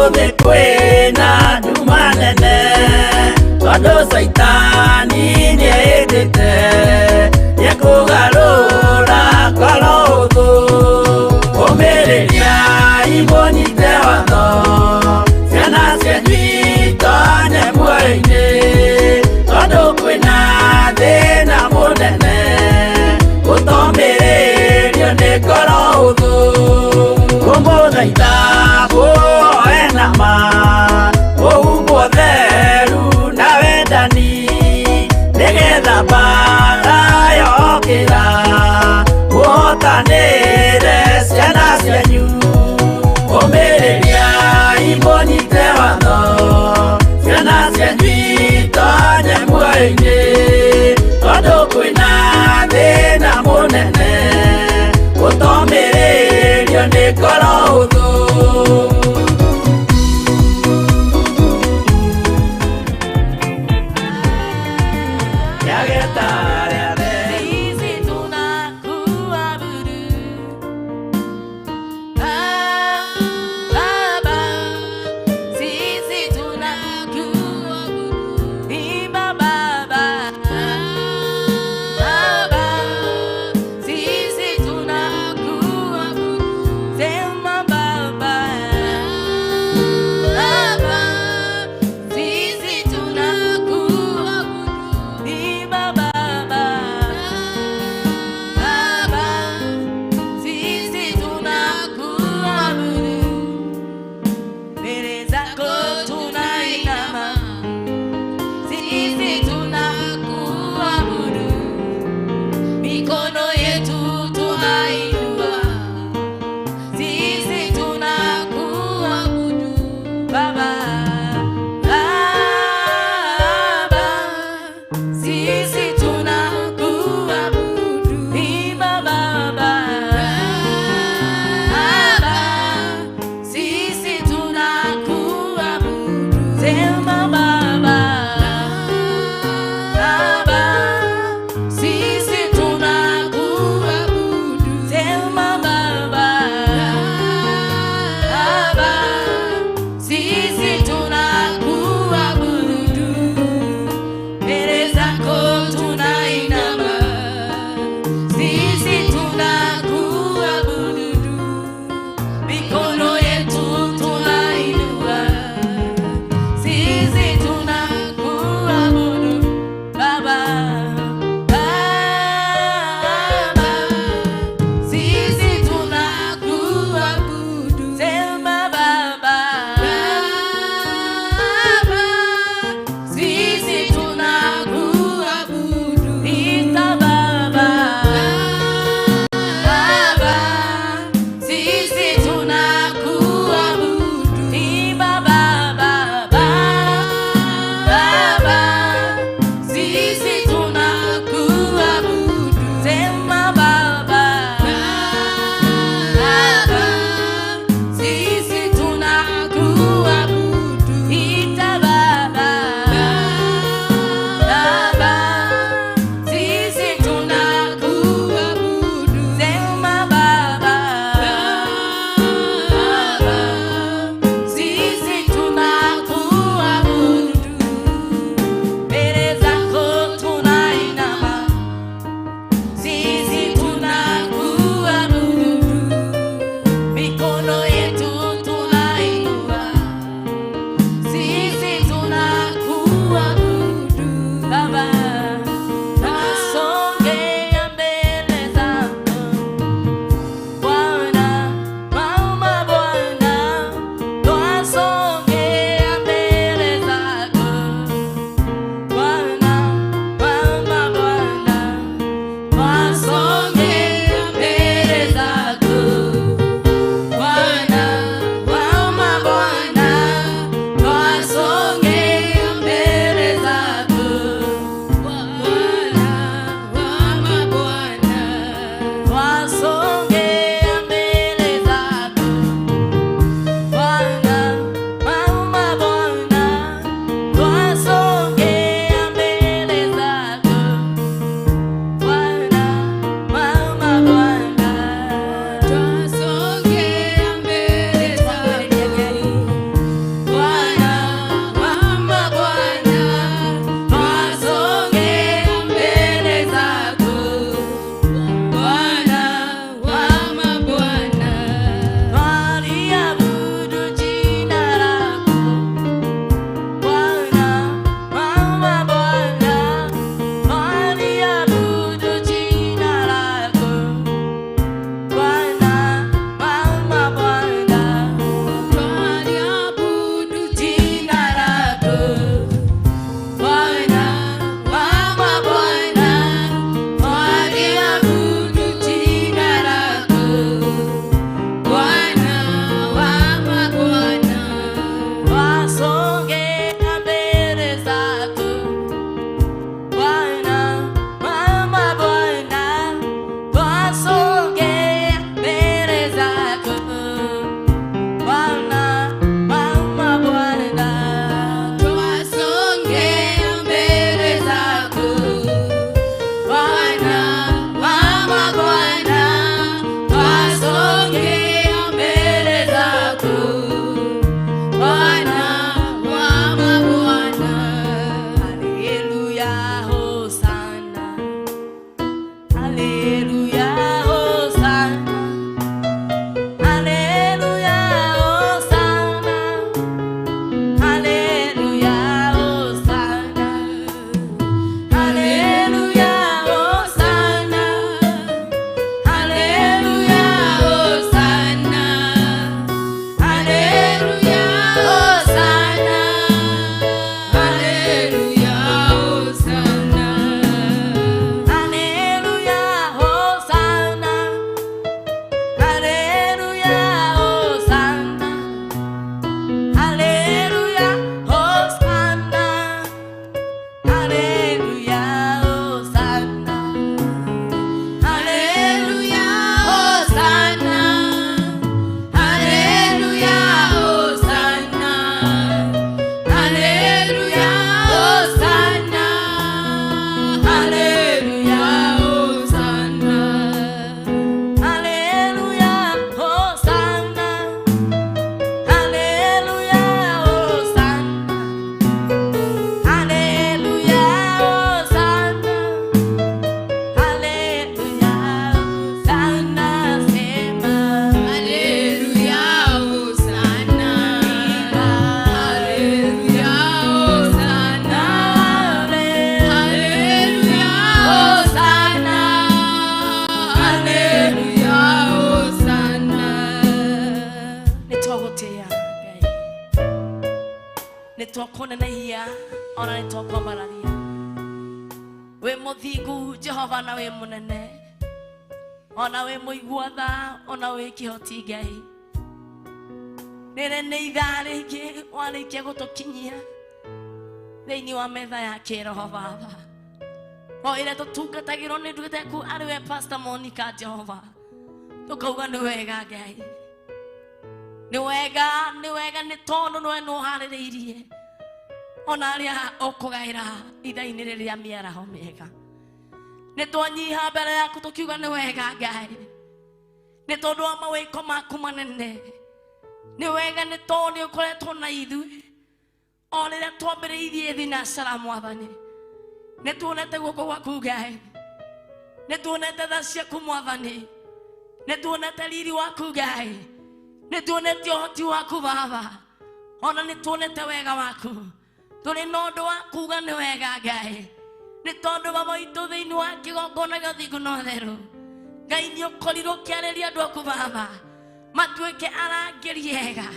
Gũkũ thĩ kwĩna nduma nene, tondũ Caitani nĩehĩtĩte nĩekũgarũra ngoro ũthũ. Ũmĩrĩriai mũnyite watho, ciana cianyu itonye muoyo-inĩ, tondũ kwĩna thĩna mũnene gũtomĩrĩrio nĩ ngoro ũthũ. Kũmũthaitha mũhoe na ma, mũhumbwo theru na wendani, nĩgetha mbara yokĩra. Twagũtĩa Ngai, nĩ twakũnenehia ona nĩ twakwambararia. Wĩ mũthingu Jehova na wĩ mũnene, ona wĩ mũigua tha, ona wĩ kĩhoti Ngai. Rĩrĩ nĩ ithaa rĩngĩ warĩkia gũtũkinyia thĩinĩ wa metha ya kĩroho Baba, o ĩrĩa tũtungatagĩrwo nĩ ndungata yaku arĩ we Pastor Monica. Jehova, tũkauga nĩ wega Ngai, nĩ wega, nĩ wega, nĩ tondũ nĩwe nĩũharĩrĩirie ona arĩa ũkũgaĩra ithaa-inĩ rĩrĩa mĩaraho mĩega. Nĩ twanyiha mbere yaku tũkiuga nĩ wega Ngai, nĩ tondũ wa mawĩko maku manene. Nĩ wega nĩ tondũ nĩ ũkoretwo na ithuĩ o rĩrĩa twambĩrĩirie thinacara. Mwathani, nĩ tuonete guoko gwaku Ngai, nĩ tuonete tha ciaku Mwathani, nĩ tuonete riri waku Ngai, nĩ tuonete ũhoti waku Baba, ona nĩ tuonete wega waku. Tũrĩ na ũndũ wa kuga nĩ wega Ngai, nĩ tondũ Baba witũ, thĩinĩ wa kĩgongona gĩa ũthingu na ũtheru, Ngai, nĩ ũkorirwo ũkĩarĩria andũ aku Baba, matuĩke arangĩri ega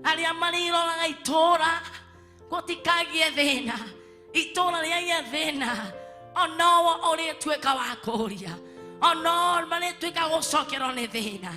arĩa marĩroraga itũũra gũtikagĩe thĩna. Itũũra rĩagĩa thĩna, onowo ũrĩtuĩka wa kũũria, ono marĩtuĩka gũcokerwo nĩ thĩna.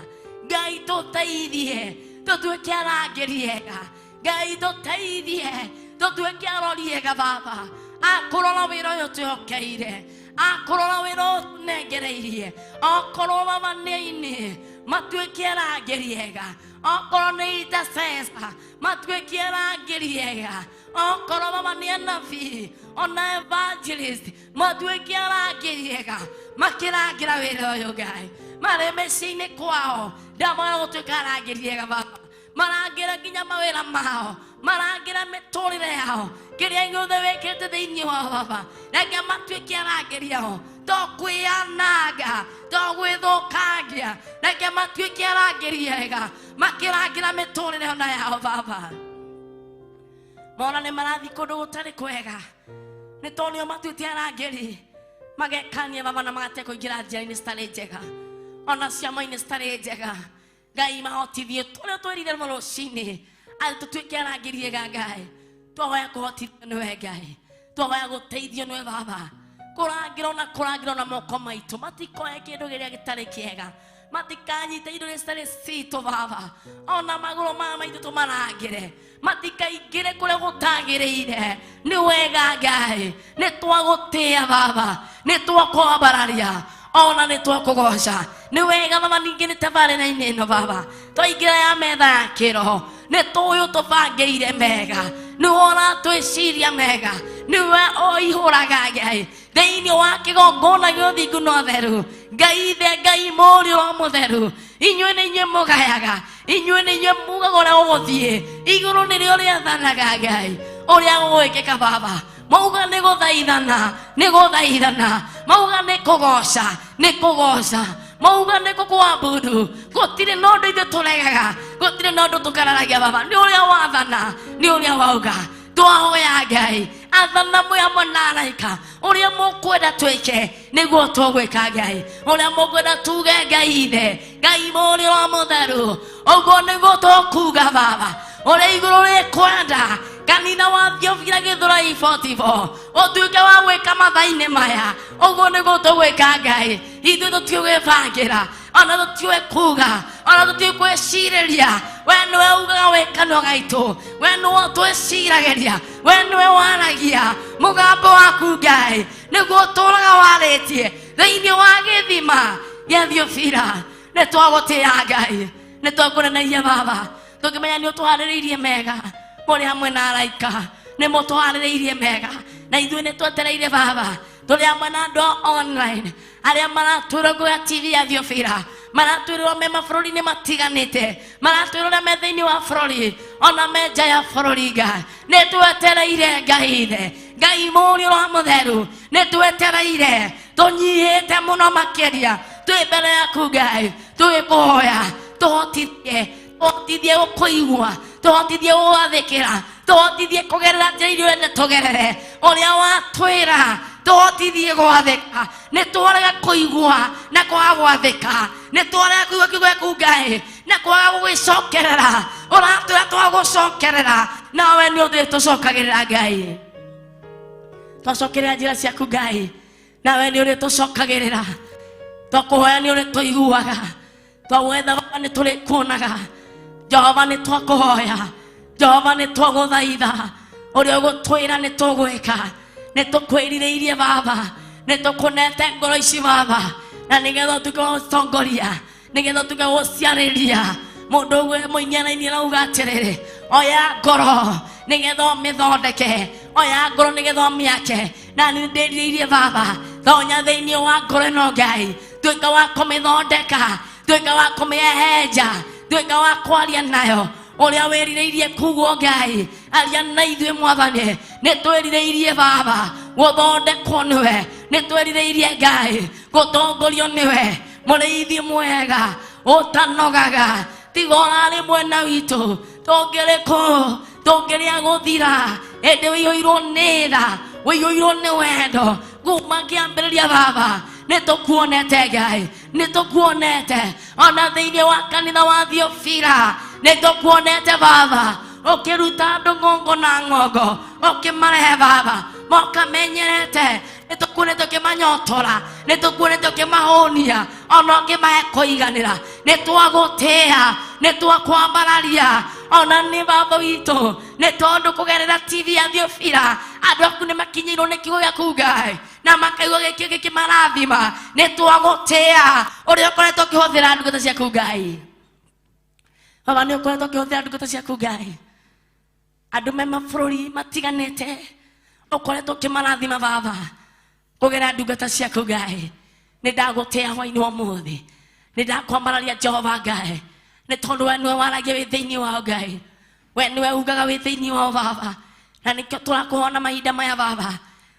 Ngai, tũteithie tũtuĩke arangĩri ega. Ngai, tũteithie tũtuĩke arori ega Baba, akũrora wĩra ũyũ twĩhokeire, akũrora wĩra ũyũ tũnengereirie. Okorwo Baba nĩ aini, matuĩke arangĩri ega. Okorwo nĩ intercessor, matuĩke arangĩri ega. Okorwo Baba nĩ anabii ona evangelist, matuĩke arangĩri ega makĩrangĩra wĩra ũyũ Ngai. Marĩ mĩciĩ-inĩ kwao, ndamara gũtuĩka arangĩri ega Baba, marangĩra nginya mawĩra mao, marangĩra mĩtũrĩre yao, kĩrĩa gĩothe wĩkĩte thĩinĩ wa Baba, reke matuĩke arangĩri ao, to kwĩananga, to gwĩthũkangia. Reke matuĩke arangĩri ega makĩrangĩra mĩtũrĩre ona yao Baba. Mona nĩ marathiĩ kũndũ gũtarĩ kwega, nĩ tondũ nĩo matuĩte arangĩri, magekania Baba na magatia kũingĩra njĩra-inĩ citarĩ njega ona ciama-inĩ citarĩ njega. Ngai, mahotithie tũrĩa twĩrire rũcinĩ atĩ tũtuĩke arangĩri ega. Ngai, twahoya kũhotithio nĩwe. Ngai, twahoya gũteithio nĩwe Baba, kũrangĩrwo na kũrangĩrwo na moko maitũ, matikoe kĩndũ kĩrĩa gĩtarĩ kĩega, matikanyite indo iria citarĩ citũ Baba. Ona magũrũ maya maitũ tũmarangĩre, matikaingĩre kũrĩa gũtagĩrĩire. Nĩ wega Ngai, nĩ twagũtĩa Baba, nĩ twakwambararia ona nĩ twakũgoca. Nĩ wega Baba. Ningĩ nĩ tabarĩra-inĩ ĩno Baba, twaingĩra ya metha ya kĩroho, nĩ tũĩ ũtũbangĩire mega, nĩwe ũratwĩciria mega, nĩwe ũihũraga Ngai thĩinĩ wa kĩgongona gĩa ũthingu na ũtheru. Ngai Ithe, Ngai Mũriũ, Roho Mũtheru, inyuĩ nĩ inyuĩ mũgayaga, inyuĩ nĩ inyuĩ mugaga ũrĩa ũgũthiĩ. Igũrũ nĩrĩo rĩathanaga Ngai ũrĩa gũgwĩkĩka Baba. Mauga nĩ gũthaithana, nĩ gũthaithana. Mauga nĩ kũgoca, nĩ kũgoca. Mauga nĩ gũkũabudu. Gũtirĩ na ũndũ ithuĩ tũregaga, gũtirĩ na ũndũ tũkararagia Baba. Nĩ ũrĩa wathana, nĩ ũrĩa wauga. Twahoya Ngai, athana mwĩ hamwe na araika. Ũrĩa mũkwenda twĩke nĩguo tũgwĩka Ngai, ũrĩa mũkwenda tuge Ngai Ithe, Ngai Mũriũ wa Mũtheru, ũguo nĩguo tũkuga Baba. Ũrĩa igũrũ rĩkwenda kanitha wa Thiobira Gĩthũrai 44 ũtuĩke wa gwĩka mathaa-inĩ maya, ũguo nĩguo tũgwĩka Ngai. Ithuĩ tũtiũĩ gwĩbangĩra, ona tũtiũĩ kuga, ona tũtiũĩ gwĩcirĩria. We nĩwe ugaga wĩ kanua gaitũ, we nĩwe twĩciragĩria, we nĩwe waragia. Mũgambo waku Ngai nĩguo ũtũraga warĩtie thĩinĩ wa gĩthima gĩa Thiobira. Nĩ twagũtĩa Ngai, nĩ twakũneneia Baba, tũkĩmenya nĩ ũtũharĩrĩirie mega. Mũrĩ hamwe na araika nĩ mũtũharĩrĩirie mega, na ithuĩ nĩ twetereire Baba. Tũrĩ hamwe na andũ a online arĩa maratwĩrwo ngũya TV ya Thiobira, maratwĩrwo me mabũrũri-inĩ matiganĩte, maratwĩrwo me thĩinĩ wa bũrũri ona me nja ya bũrũri. Ngai, nĩ twetereire. Ngai Ithe, Ngai Mũriũ, Roho Mũtheru, nĩ twetereire tũnyihĩte mũno makĩria twĩ mbere yaku Ngai, tũgĩkũhoya tũhotithie, tũhotithie gũkũigua, tũhotithie gũgwathĩkĩra, tũhotithie kũgerera njĩra iria ũrenda tũgerere, ũrĩa watwĩra tũhotithie gwathĩka. Nĩ twarega kũigua na kwaga gwathĩka, nĩ twarega kũigua kiugo gĩaku Ngai. Na kwaga gũgĩcokerera ũratwĩra twagũcokerera nawe nĩ ũthĩ tũcokagĩrĩra Ngai twacokerera njĩra ciaku Ngai nawe nĩ ũrĩ tũcokagĩrĩra twakũhoya nĩ ũrĩ tũiguaga twagwetha Baba nĩ tũrĩkuonaga Jehova nĩ twakũhoya Jehova nĩ twagũthaitha ũrĩa ũgũtwĩra nĩ tũgwĩka nĩ tũkwĩrirĩirie Baba nĩ tũkũnete ngoro ici Baba na nĩgetha ũtuĩke wa gũtongoria nĩgetha ũtuĩke wa gũciarĩria mũndũ ũguo mũini araini arauga atĩrĩrĩ oya ngoro nĩgetha ũmĩthondeke oya ngoro nĩgetha ũmĩake na nĩ ndĩrirĩirie Baba tonya thĩinĩ wa ngoro ĩno Ngai tuĩka wa kũmĩthondeka tuĩka wa kũmĩhehenja tuĩka wa kwaria nayo ũrĩa wĩrirĩirie kugwo Ngai aria na ithuĩ Mwathani nĩ twĩrirĩirie Baba gũthondekwo nĩwe nĩ twĩrirĩirie Ngai gũtongorio nĩwe mũrĩithi mwega ũtanogaga tiga ũrarĩ mwena witũ tũngĩrĩ kũ tũngĩrĩa gũthira ĩndĩ wĩiyũirwo nĩ tha wĩiyũirwo nĩ wendo kuma kĩambĩrĩria Baba nĩ tũkuonete Ngai nĩ tũkuonete ona thĩinĩ wa kanitha wa Thiofira nĩ tũkuonete Baba ũkĩruta andũ ng'ongo na ng'ongo ũkĩmarehe Baba moka menyerete nĩ tũkuonete ũkĩmanyotora nĩ tũkuonete ũkĩmahũnia ona ũkĩmahe kũiganĩra nĩ twagũtĩĩa nĩ twakwambararia ona nĩ Baba witũ nĩ tondũ kũgerera TV ya Thiofira andũ aku nĩ makinyĩirwo nĩ kiugo gĩaku Ngai na makaigua gĩkĩ gĩkĩmarathima nĩ twagũtĩĩa ũrĩa ũkoretwo ũkĩhũthĩra ndungata ciaku Ngai Baba nĩ ũkoretwo ũkĩhũthĩra ndungata ciaku Ngai andũ me mabũrũri matiganĩte ũkoretwo ũkĩmarathima Baba kũgerera ndungata ciaku Ngai nĩ ndagũtĩĩa hwainĩ wa ũmũthĩ nĩ ndakwambararia Jehova Ngai nĩ tondũ we nĩwe waragia wĩ thĩinĩ wao Ngai we nĩwe ugaga wĩ thĩinĩ wao Baba na nĩkĩo tũrakũhona mahinda maya Baba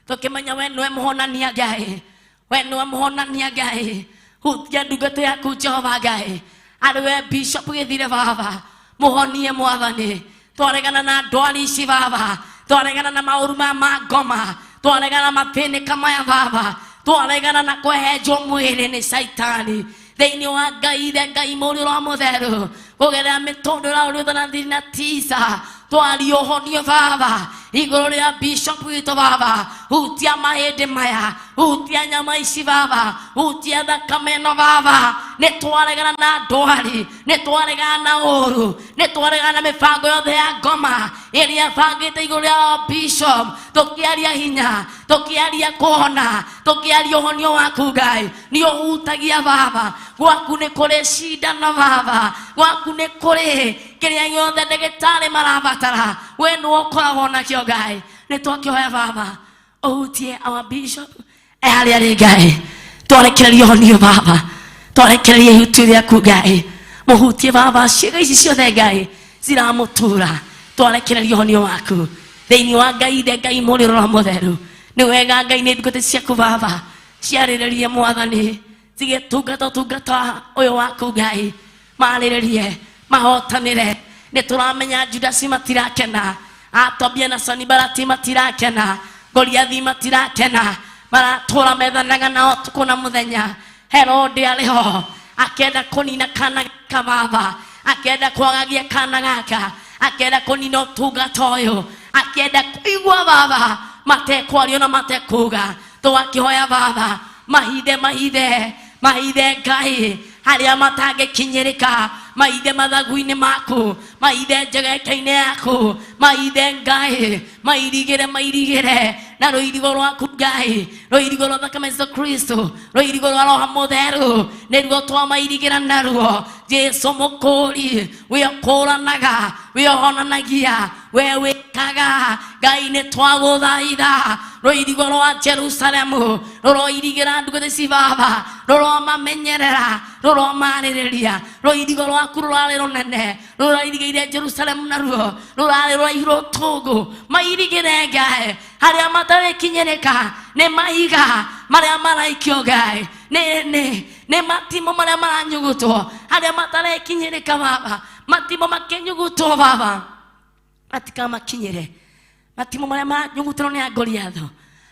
tũkĩmenya we nĩwe mũhonania Ngai we nĩwe mũhonania Ngai hutia ndungata yaku Jehova Ngai arĩ we Bishop Gĩthire Baba mũhonie Mwathani twaregana na ndwari ici Baba twaregana na maũru maya ma ngoma twaregana na mathĩnĩka maya Baba twaregana na kwehenjwo mwĩrĩ nĩ Caitani thĩinĩ wa Ngai ithe Ngai mũriũ wa mũtheru kũgerera mĩtũndũ ĩrĩa na thiri na tisa twaria ũhonio Baba igũrũ rĩa Bishop witũ Baba hutia mahĩndĩ maya hutia nyama ici Baba hutia thakame ĩno Baba nĩ twaregana na ndwari nĩ twaregana na ũru nĩ twaregana na mĩbango yothe ya ngoma ĩrĩa bangĩte igũrũ rĩa Bishop tũkĩaria hinya tũkĩaria kuona tũkĩaria ũhonio waku Ngai nĩ ũhutagia Baba gwaku nĩ kũrĩ cindano Baba gwaku nĩ kũrĩ kĩrĩa gĩothe ndagĩtarĩ marabatara we nĩwe ũkoragwo nakĩo Ngai nĩ twakĩhoya Baba ũhutie our Bishop e harĩa arĩ Ngai twarekereria ũhonio Baba twarekereria ihuti rĩaku Ngai mũhutie Baba ciĩga ici ciothe Ngai ciramũtura twarekereria ũhonio waku thĩinĩ wa Ngai ithe Ngai mũrĩro na mũtheru nĩ wega Ngai nĩ ndungata ciaku Baba ciarĩrĩrie Mwathani cigĩtungata ũtungata ũyũ waku Ngai marĩrĩrie mahotanĩre nĩ tũramenya Judasi matirakena Atobia na Sanibalati matirakena Goliathi matirakena maratũra methanaga nao ũtukũ na mũthenya Herode arĩ ho akĩenda kũnina kana gaka Baba akĩenda kwagagia kana gaka akĩenda kũnina ũtungata ũyũ akĩenda kũigua Baba matekwario na matekuga tũgakĩhoya Baba mahithe mahithe mahithe Ngai harĩa matangĩkinyĩrĩka maithe mathagu-inĩ maku maithe njegeke-inĩ yaku maithe Ngai mairigĩre mairigĩre na rũirigo rwaku Ngai rũirigo rwa thakame Yesu Kristo rũirigo rwa Roho Mũtheru nĩruo twamairigĩra naruo Jesu mũkũri we ũkũranaga we ũhonanagia we wĩkaga Ngai nĩ twagũthaitha rũirigo rwa Jerusalemu rũroirigĩra ndungata ici Baba rũromamenyerera rũromarĩrĩria rũirigo rwaku rũrarĩ rũnene rũrairigĩire Jerusalemu naruo rũrarĩ rũraihu rũtũngũ mairigĩre Ngai harĩa matarĩkinyĩrĩka nĩ mahiga marĩa maraikio Ngai nĩ matimũ marĩa maranyugutwo harĩa matarekinyĩrĩka Baba matimũ makĩnyugutwo Baba matikamakinyĩre matimũ marĩa maranyugutwo nĩ Goliathu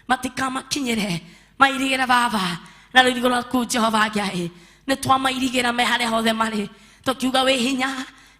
matikamakinyĩre mairigĩre Baba na rũirigo rwaku Jehova Ngai nĩ twamairigĩra me harĩa hothe marĩ Tũkiuga wĩ hinya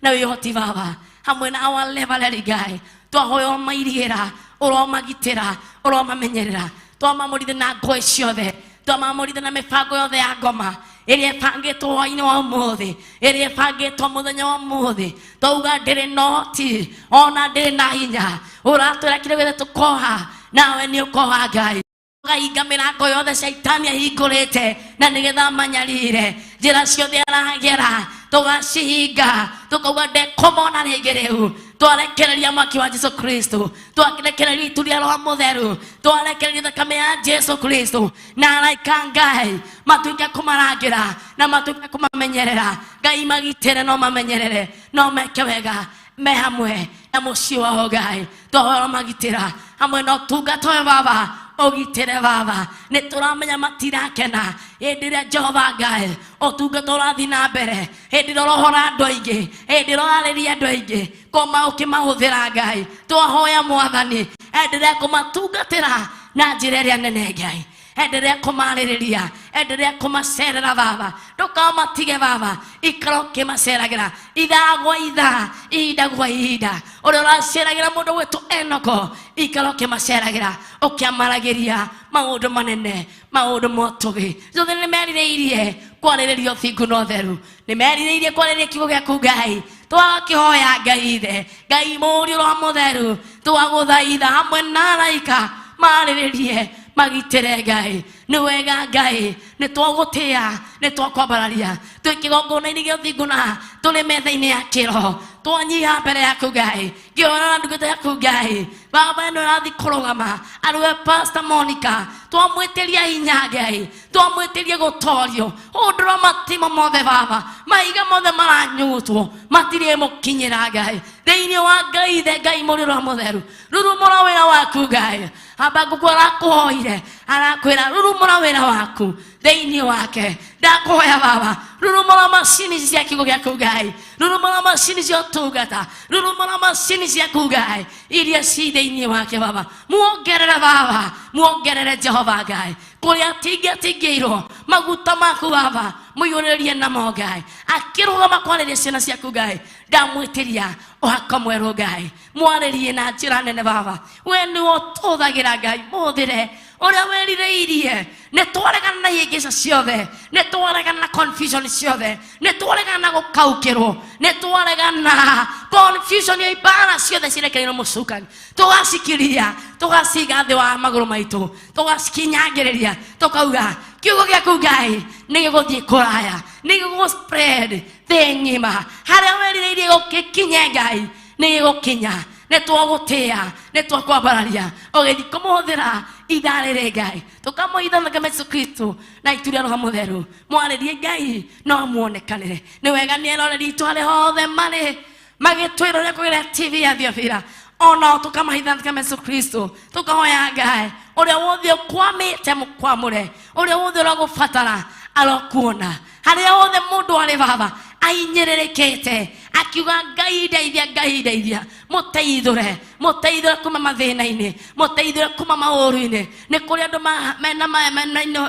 na wĩ ũhoti Baba, hamwe na our levereri Ngai. Twahoya ũmairigĩra, ũromagitĩra, ũromamenyerera. Twamamũrithia na ngũĩ ciothe, twamamũrithia na mĩbango yothe ya ngoma ĩrĩa ĩbangĩtwo hwaĩ-inĩ wa ũmũthĩ, ĩrĩa ĩbangĩtwo mũthenya wa ũmũthĩ. Twauga ndĩrĩ na ũhoti ona ndĩrĩ na hinya, ũratwĩra kĩrĩa gĩothe tũkoha nawe nĩ ũkoha Ngai. Tũkahinga mĩrango yothe caitani ahingũrĩte na nĩgetha manyarire, njĩra ciothe aragera tũgacihinga, tũkauga ndekũmona rĩngĩ. Rĩu twarekereria mwaki wa Jesu Kristo, twarekereria itu rĩa Roho Mũtheru, twarekereria thakame ya Jesu Kristo na araika Ngai matuĩke kũmarangĩra na matuĩke kũmamenyerera. Ngai magitĩre no mamenyerere no meke wega me hamwe na mũciĩ wao Ngai. Twahoya magitĩra hamwe na ũtungata ũyũ Baba, ũgitĩre Baba. Nĩ tũramenya matirakena hĩndĩ ĩrĩa Jehova Ngai ũtungata ũrathiĩ na mbere, hĩndĩ ĩrĩa ũrohora andũ aingĩ, hĩndĩ ĩrĩa ũrarĩria andũ aingĩ kũma ũkĩmahũthĩra Ngai. Twahoya Mwathani enderea kũmatungatĩra na njĩra ĩrĩa nene Ngai, enderea kũmarĩrĩria, enderea kũmacerera Baba, ndũkamatige Baba, ikara ũkĩmaceragĩra ithaa gwa ithaa, ihinda gwa ihinda. Ũrĩa ũraceragĩra mũndũ gwĩtwo Enoko, ikara ũkĩmaceragĩra, ũkĩamaragĩria maũndũ manene, maũndũ motũgĩ. Ciothe nĩ merirĩirie kwarĩrĩria ũthingu na ũtheru, nĩ merirĩirie kwarĩrĩria kiugo gĩaku Ngai. Twakĩhoya Ngai Ithe, Ngai Mũriũ, Roho Mũtheru, twagũthaitha hamwe na araika marĩrĩrie, magitĩre Ngai. Nĩ wega Ngai, nĩ twagũtĩa, nĩ twakwambararia, twĩ kĩgongona-inĩ gĩa ũthingu na tũrĩ metha-inĩ ya kĩroho. Twanyiha mbere yaku Ngai, ngĩhorera ndungata yaku Ngai Baba ĩno ĩrathiĩ kũrũgama arĩwe Pastor Monica. Twamwĩtĩria hinya Ngai, twamwĩtĩria gũtorio ũndũra matimo mothe Baba, mahiga mothe maranyutwo matirĩ mũkinyĩra Ngai. Thĩinĩ wa Ngai Ithe, Ngai Mũriũ, Roho Mũtheru, rurumũra wĩra waku Ngai. Habakuku arakũhoire, arakwĩra rurumũra wĩra waku thĩinĩ wake. Ndakũhoya Baba, rurumũra macini cia kiugo gĩaku Ngai, rurumũra macini cia ũtungata, rurumũra macini ciaku Ngai iria ci thĩinĩ wake Baba. Muongerere Baba, muongerere Jehova Ngai, kũrĩa atingĩatingĩirwo maguta maku Baba, mũiyũrĩrĩrie namo Ngai. Akĩrũgama kwarĩria ciana ciaku Ngai, ndamwĩtĩria ũhako mwerũ Ngai, mwarĩrie na njĩra nene Baba. We nĩwe ũtũthagĩra Ngai, mũhũthĩre ũrĩa werirĩirie. Nĩ twaregana na ihĩngĩca ciothe, nĩ twaregana na confusion ciothe, nĩ twaregana na gũkaukĩrwo, nĩ twaregana confusion ya ibara ciothe cirekereirwo mũcukani. Tũgacikiria, tũgaciga thĩ wa magũrũ maitũ, tũgacikinyangĩrĩria, tũkauga kiugo gĩaku Ngai nĩ gĩgũthiĩ kũraya, nĩ gĩgũ spread thĩ ng'ima. Harĩa werirĩirie gũgĩkinye Ngai nĩ gĩgũkinya. Nĩ twagũtĩa, nĩ twakwambararia, ũgĩthiĩ kũmũhũthĩra ithaa rĩrĩ Ngai. Tũkamũitha thakame Jesu Kristo na itu rĩa Roho Mũtheru. Mwarĩrie Ngai no amuonekanĩre. Nĩ wega nĩ eroreri itũ harĩa hothe marĩ magĩtwĩra ũrĩa kũgerera TV ya Thiobira, onao tũkamahitha thakame Jesu Kristo. Tũkahoya Ngai ũrĩa wothe ũkwamĩte mũkwamũre, ũrĩa wothe ũragũbatara arokuona. Harĩa hothe mũndũ arĩ Baba ainyĩrĩrĩkĩte akiuga Ngai ndeithia, Ngai ndeithia, mũteithũre, mũteithũre kuma mathĩna-inĩ, mũteithũre kuma maũru-inĩ. Nĩ kũrĩ andũ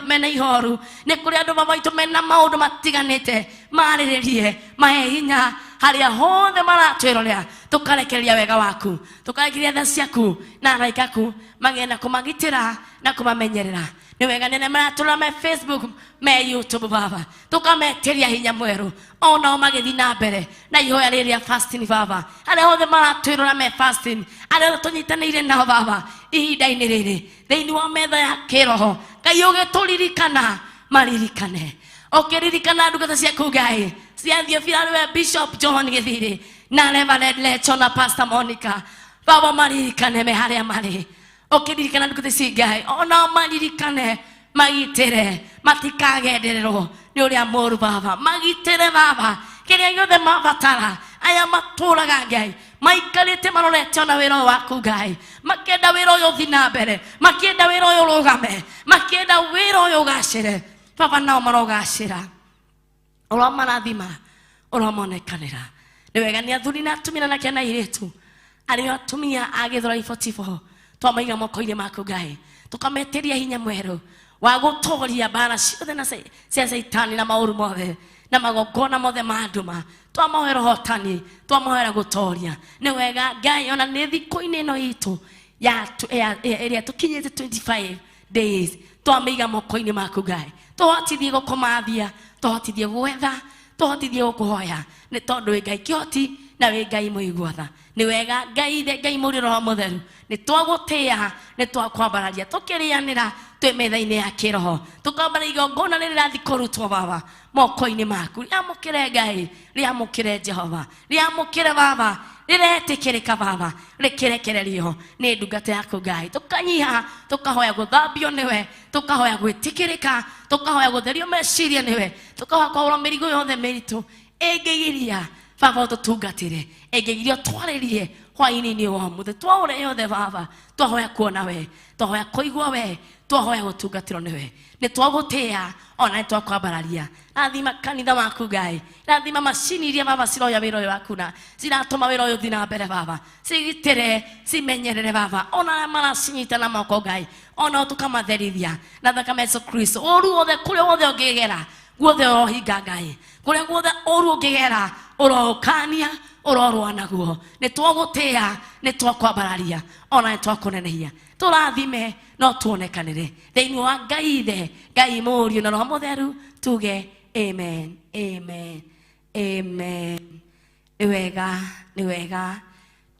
mena ihoru, nĩ kũrĩ andũ baba witũ mena maũndũ matiganĩte, marĩrĩrie, mahe hinya harĩa hothe maratwĩrorera. Tũkarekereria wega waku, tũkarekereria tha ciaku na araika aku magĩe na kũmagitĩra na kũmamenyerera. Nĩ wega nene maratũra me Facebook, me YouTube Baba, tũkametĩria hinya mwerũ onao magĩthiĩ na mbere na ihoya rĩrĩa fasting Baba. Arĩa othe maratwĩrora me fasting, arĩa othe tũnyitanĩire nao Baba ihinda-inĩ rĩrĩ thĩinĩ wa metha ya kĩroho Ngai, ũgĩtũririkana maririkane, ũkĩririkana ndungata ciaku Ngai cia Thiobira, arĩwe Bishop John Gĩthiri na Reverend Lecho na Pastor Monica Baba, maririkane me harĩa marĩ. Ũkĩririkana ndungata ici Ngai, onao maririkane, magitĩre, matikagendererwo nĩ ũrĩa mũru Baba, magitĩre Baba kĩrĩa gĩothe mabatara. Aya matũraga Ngai maikarĩte marorete ona wĩra ũyũ waku Ngai, makĩenda wĩra ũyũ ũthiĩ na mbere, makĩenda wĩra ũyũ ũrũgame, makĩenda wĩra ũyũ ũgacĩre Baba, nao marogacĩra, ũromarathima, ũromonekanĩra. Nĩ wega nĩ athuri na atumia na anake na airĩtu, arĩa atumia a Gĩthũrai 44, twamaiga moko-inĩ maku Ngai, tũkametĩria hinya mwerũ wa gũtoria mbara ciothe na cia caitani na maũru mothe. Na magongona mothe ma nduma twamahoera ũhotani, twamahoera gũtoria. Nĩ wega Ngai, ona nĩ thikũ-inĩ ĩno itũ ya ĩrĩa tũkinyĩte 25 days, twamĩiga moko-inĩ maku Ngai. Tũhotithie gũkũmathia, tũhotithie gwetha, tũhotithie gũkũhoya, nĩ tondũ wĩ Ngai kĩhoti na wĩ Ngai mũigua tha. Nĩ wega Ngai ithe, Ngai mũriũ, Roho Mũtheru, nĩ twagũtĩĩa, nĩ twakwambararia, tũkĩrĩanĩra twĩ metha-inĩ ya kĩroho, tũkambara igongona rĩrĩ rĩrathiĩ kũrutwo Baba moko-inĩ maku. Rĩamũkĩre Ngai, rĩamũkĩre Jehova, rĩamũkĩre Baba, rĩretĩkĩrĩka Baba, rĩkĩrekererio nĩ ndungata yaku Ngai. Tũkanyiha, tũkahoya gũthambio nĩwe, tũkahoya gwĩtĩkĩrĩka, tũkahoya gũtherio meciria nĩwe, tũkahoya kwahũra mĩrigo yothe mĩritũ ĩngĩgiria Baba ũtũtungatĩre, ĩngĩgiria ũtwarĩrie hwaĩ-inĩ wa ũmũthĩ. Twaũre yothe Baba, twahoya kuona we, twahoya kũigua we, twahoya gũtungatĩrwo nĩwe. Nĩ twagũtĩĩa ona nĩ twakwambararia. Rathima kanitha waku Ngai, rathima macini iria Baba ciroya wĩra ũyũ waku na ciratũma wĩra ũyũ ũthiĩ na mbere Baba, cigitĩre, cimenyerere Baba, ona arĩa maracinyita na moko Ngai, ona tũkamatherithia na thakame ya Yesu Kristo. Ũru wothe kũrĩa wothe ũngĩgera guothe ũrohinga Ngai, kũrĩa guothe ũru ũngĩgera ũroũkania, ũrorũa naguo. Nĩ twagũtĩĩa, nĩ twakwambararia, ona nĩ twakũnenehia. Tũrathime no tuonekanĩre thĩinĩ wa Ngai ithe, Ngai mũriũ na Roho Mũtheru, tuge amen, amen, amen. Nĩ wega, nĩ wega,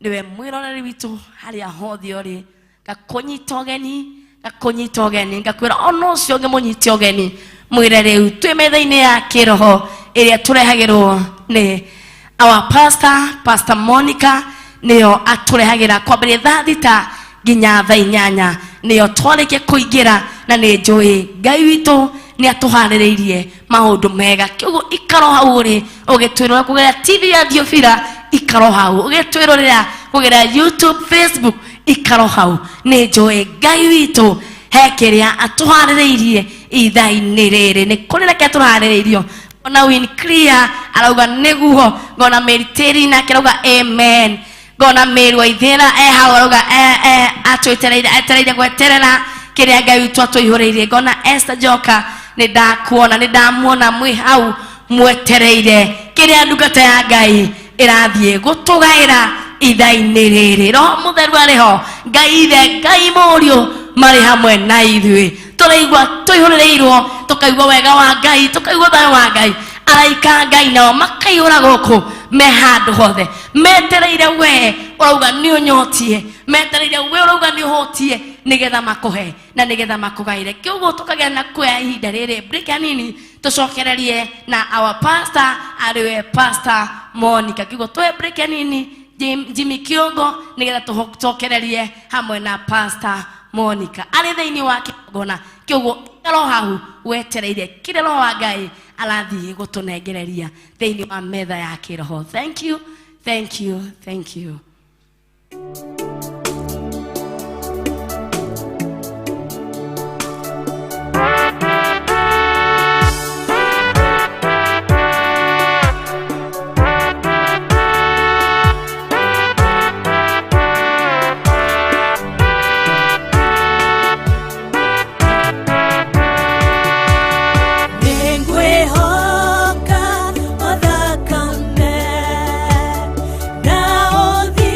nĩwe mwĩroreri witũ harĩa hothe ũrĩ, ngakũnyita ũgeni, ngakũnyita ũgeni, ngakwĩra ona ũcio ũngĩ mũnyite ũgeni, mwĩre rĩu twĩ metha-inĩ ya kĩroho ĩrĩa tũrehagĩrwo nĩ our pastor, Pastor Monica, nĩyo atũrehagĩra kwambĩrĩria thaa 6 nginya thaa 8, nĩyo twarĩkia kũingĩra, na nĩ njũĩ Ngai witũ nĩ atũharĩrĩirie maũndũ mega. Kĩoguo ikaro hau ũrĩ ũgĩtwĩrora kũgerera TV ya Thiobira, ikaro hau ũgĩtwĩrorera kũgerera YouTube, Facebook, ikaro hau, nĩ njũĩ Ngai witũ he kĩrĩa atũharĩrĩirie ithaa-inĩ rĩrĩ. Nĩ kũrĩ na kĩrĩa tũraharĩrĩirio. Ona Win Clear arauga nĩguo, ngona Mary Terry nake arauga amen, ngona Mary Waithĩra e hau arauga atwĩtereire, etereire gweterera kĩrĩa Ngai witũ atũihũrĩirie. Ngona Esther Joka, nĩ ndakuona, nĩ ndamuona mwĩ hau mwetereire kĩrĩa ndungata ya Ngai ĩrathiĩ gũtũgaĩra ithaa-inĩ rĩrĩ. Roho Mũtheru arĩ ho, Ngai ithe, Ngai mũriũ marĩ hamwe na ithuĩ. Tũraigua tũihũrĩrĩirwo, tũkaigua wega wa Ngai, tũkaigua thayũ wa Ngai. Araika Ngai nao makaihũra gũkũ, me handũ hothe metereire we ũrauga nĩ ũnyotie, metereire we ũrauga nĩ ũhũtie, nĩgetha makũhe na nĩgetha makũgaĩre. Kĩoguo tũkagĩa na kuoya ihinda rĩrĩ break hanini, tũcokererie na our pastor, arĩwe Pastor Monica. Kĩoguo tuoe break hanini, Jimmy Kiongo, nĩgetha tũcokererie hamwe na Pastor Monica arĩ thĩinĩ wa kĩgongona. Kĩoguo ikaro hau wetereire kĩrĩa Roho wa Ngai arathiĩ gũtũnengereria thĩinĩ wa metha ya kĩroho. Thank you, thank you, thank you. Nĩngwĩhoka o thakame na ũthingu.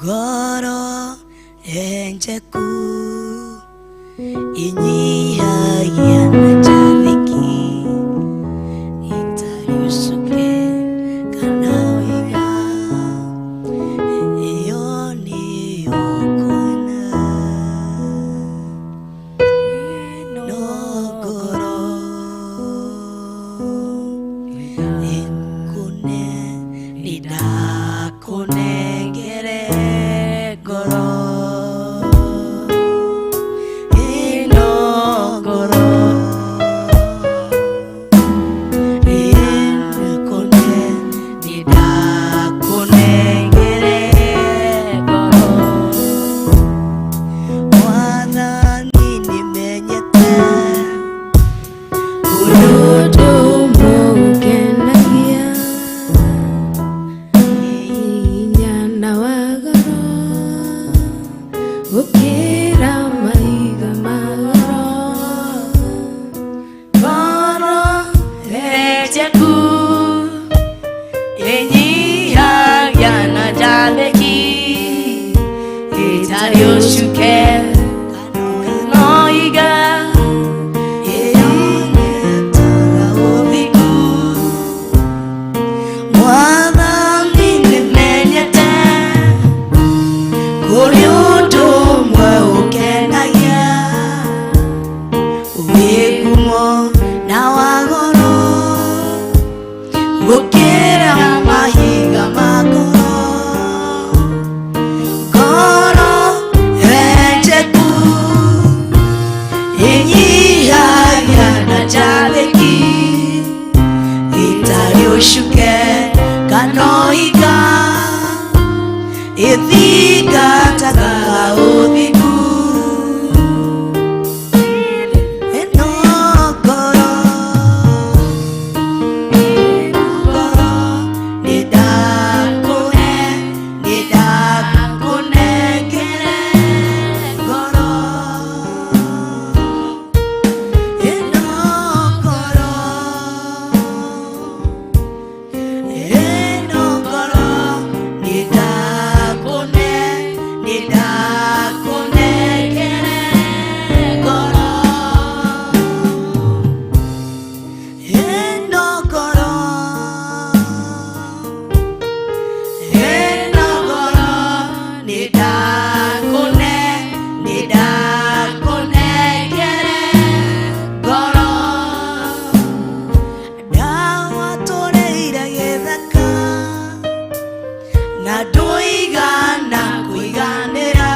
Ngoro enjeku inyihagia na njathĩki itarĩ ũcuke kana ũiga ĩyo nĩyo nguona no ngoro ĩkũne nĩndakũnengere ngoro ĩno ngoro ĩkũne nĩndakũnengere ngoro Mwathani nĩmenyete Ũndũ ũmwe ũngenagia, hinya na wa goro, gũkĩra mahiga ma goro. Ngoro enjeku inyihagia na njathĩki ĩtarĩ ũcuke kana ũiga ĩyo nĩtaga ũthingu Mwathani nĩmenyete kũrĩ ũndũ ũmwe ũngenagia wĩ ngumo na wa goro gũkĩra mahiga ma goro ngoro enjeku inyihagia na njathĩki itarĩ ũcuke kana ũiga ĩthingataga ũthingu ĩno ngoro ngoro nĩndakũne nĩndakũnengere ngoro ĩno ngoro ĩno ngoro nĩndakũne nĩndakũnengere ngoro ĩno ngoro ĩno ngoro nĩndakũne nĩndakũnengere ngoro ndawatũrĩire gĩthaka na ndũigana kũiganĩra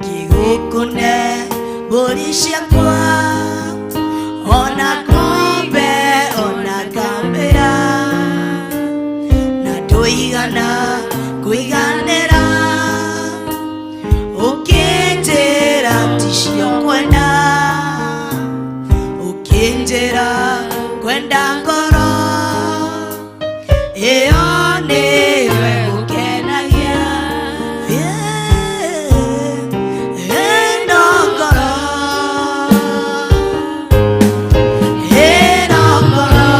ngĩgũkũne mbũri ciakwa ona ng'ombe ona ngamĩra na ndũigana kũiganĩra ũkĩnjĩra ticio kwenda ũkĩnjĩra kwenda ngoro ĩyo nĩyo ĩgũkenagia ĩno ngoro ĩno ngoro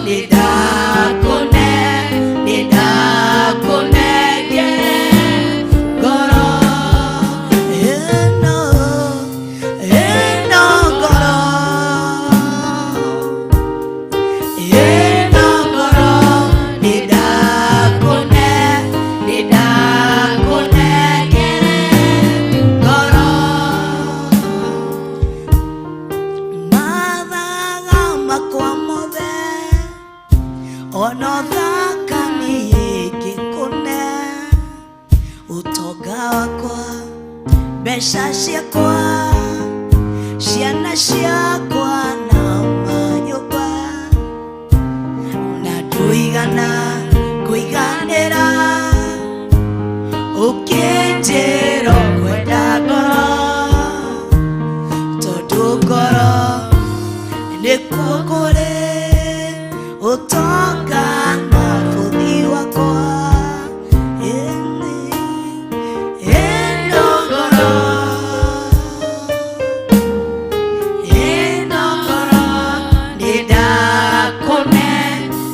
nĩndakũne nĩndakũnengere ngoro ĩno ĩno ngoro ĩno ngoro nĩndakũne nĩndakũnengere ngoro mathaga makwa mothe ona ũthaka nĩngĩkũne ũtonga wakwa mbeca ciakwa ciana ciakwa na manyũmba na ndũigana kũiganĩra ũkĩnjĩra ũkwenda ngoro tondũ ngoro nĩkuo kũrĩ ũtonga na bũthi wakwa ĩnĩ ĩno ngoro ĩno ngoro nĩndakũne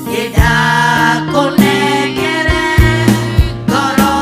nĩndakũnengere ngoro.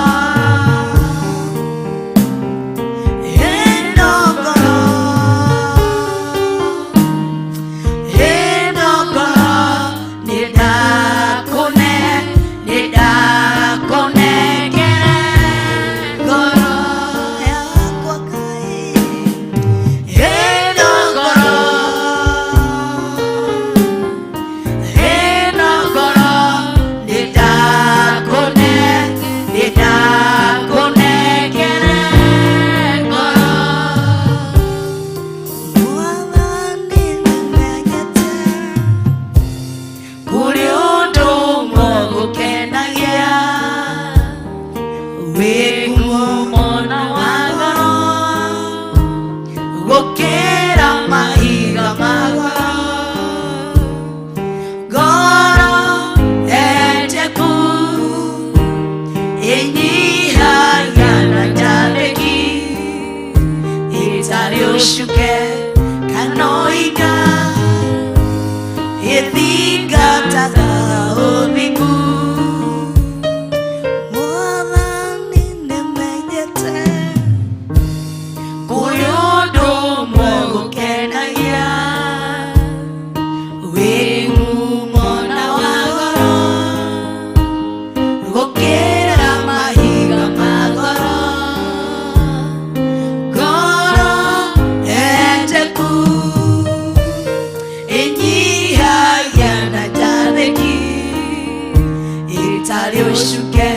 Ĩtarĩ ũcuke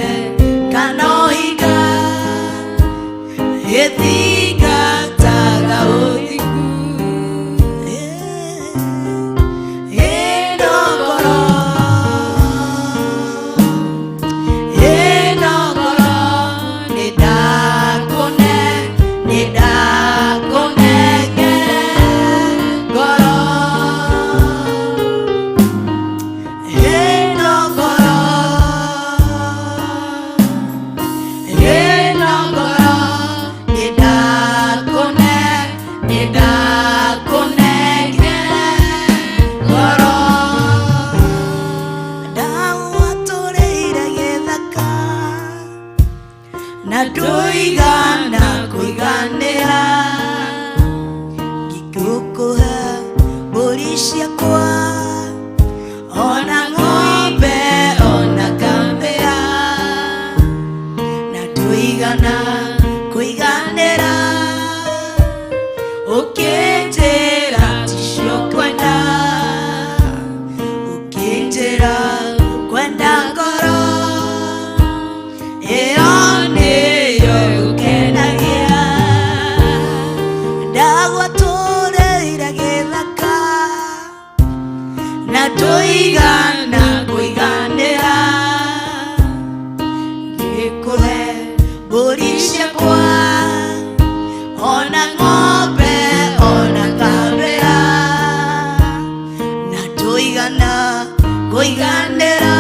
kana ũhinga, ĩthingataga ũthingu. Ĩno ngoro, ĩno ngoro, nĩndakũne, nĩndakũnengera ngoro. Ĩno ngoro, ĩno ngoro, nĩndakũne, nĩndakũnengera ngoro. Ndagwatũrĩire gĩthaka na ndũigana kũiganĩra, ngĩgũkũhe mbũri ciakwa ona ng'ombe ona ngamĩra, na ndũigana kũiganĩra, ũkĩnjĩra ticio kwenda, ũkĩnjĩra kwenda ngoro ĩyo nĩyo ĩgũkenagia. Ndagwatũrĩire gĩthaka na ndũigana kũiganĩra, ngĩkũhe mbũri ciakwa ona ng'ombe ona ngamĩra, na ndũigana kũiganĩra,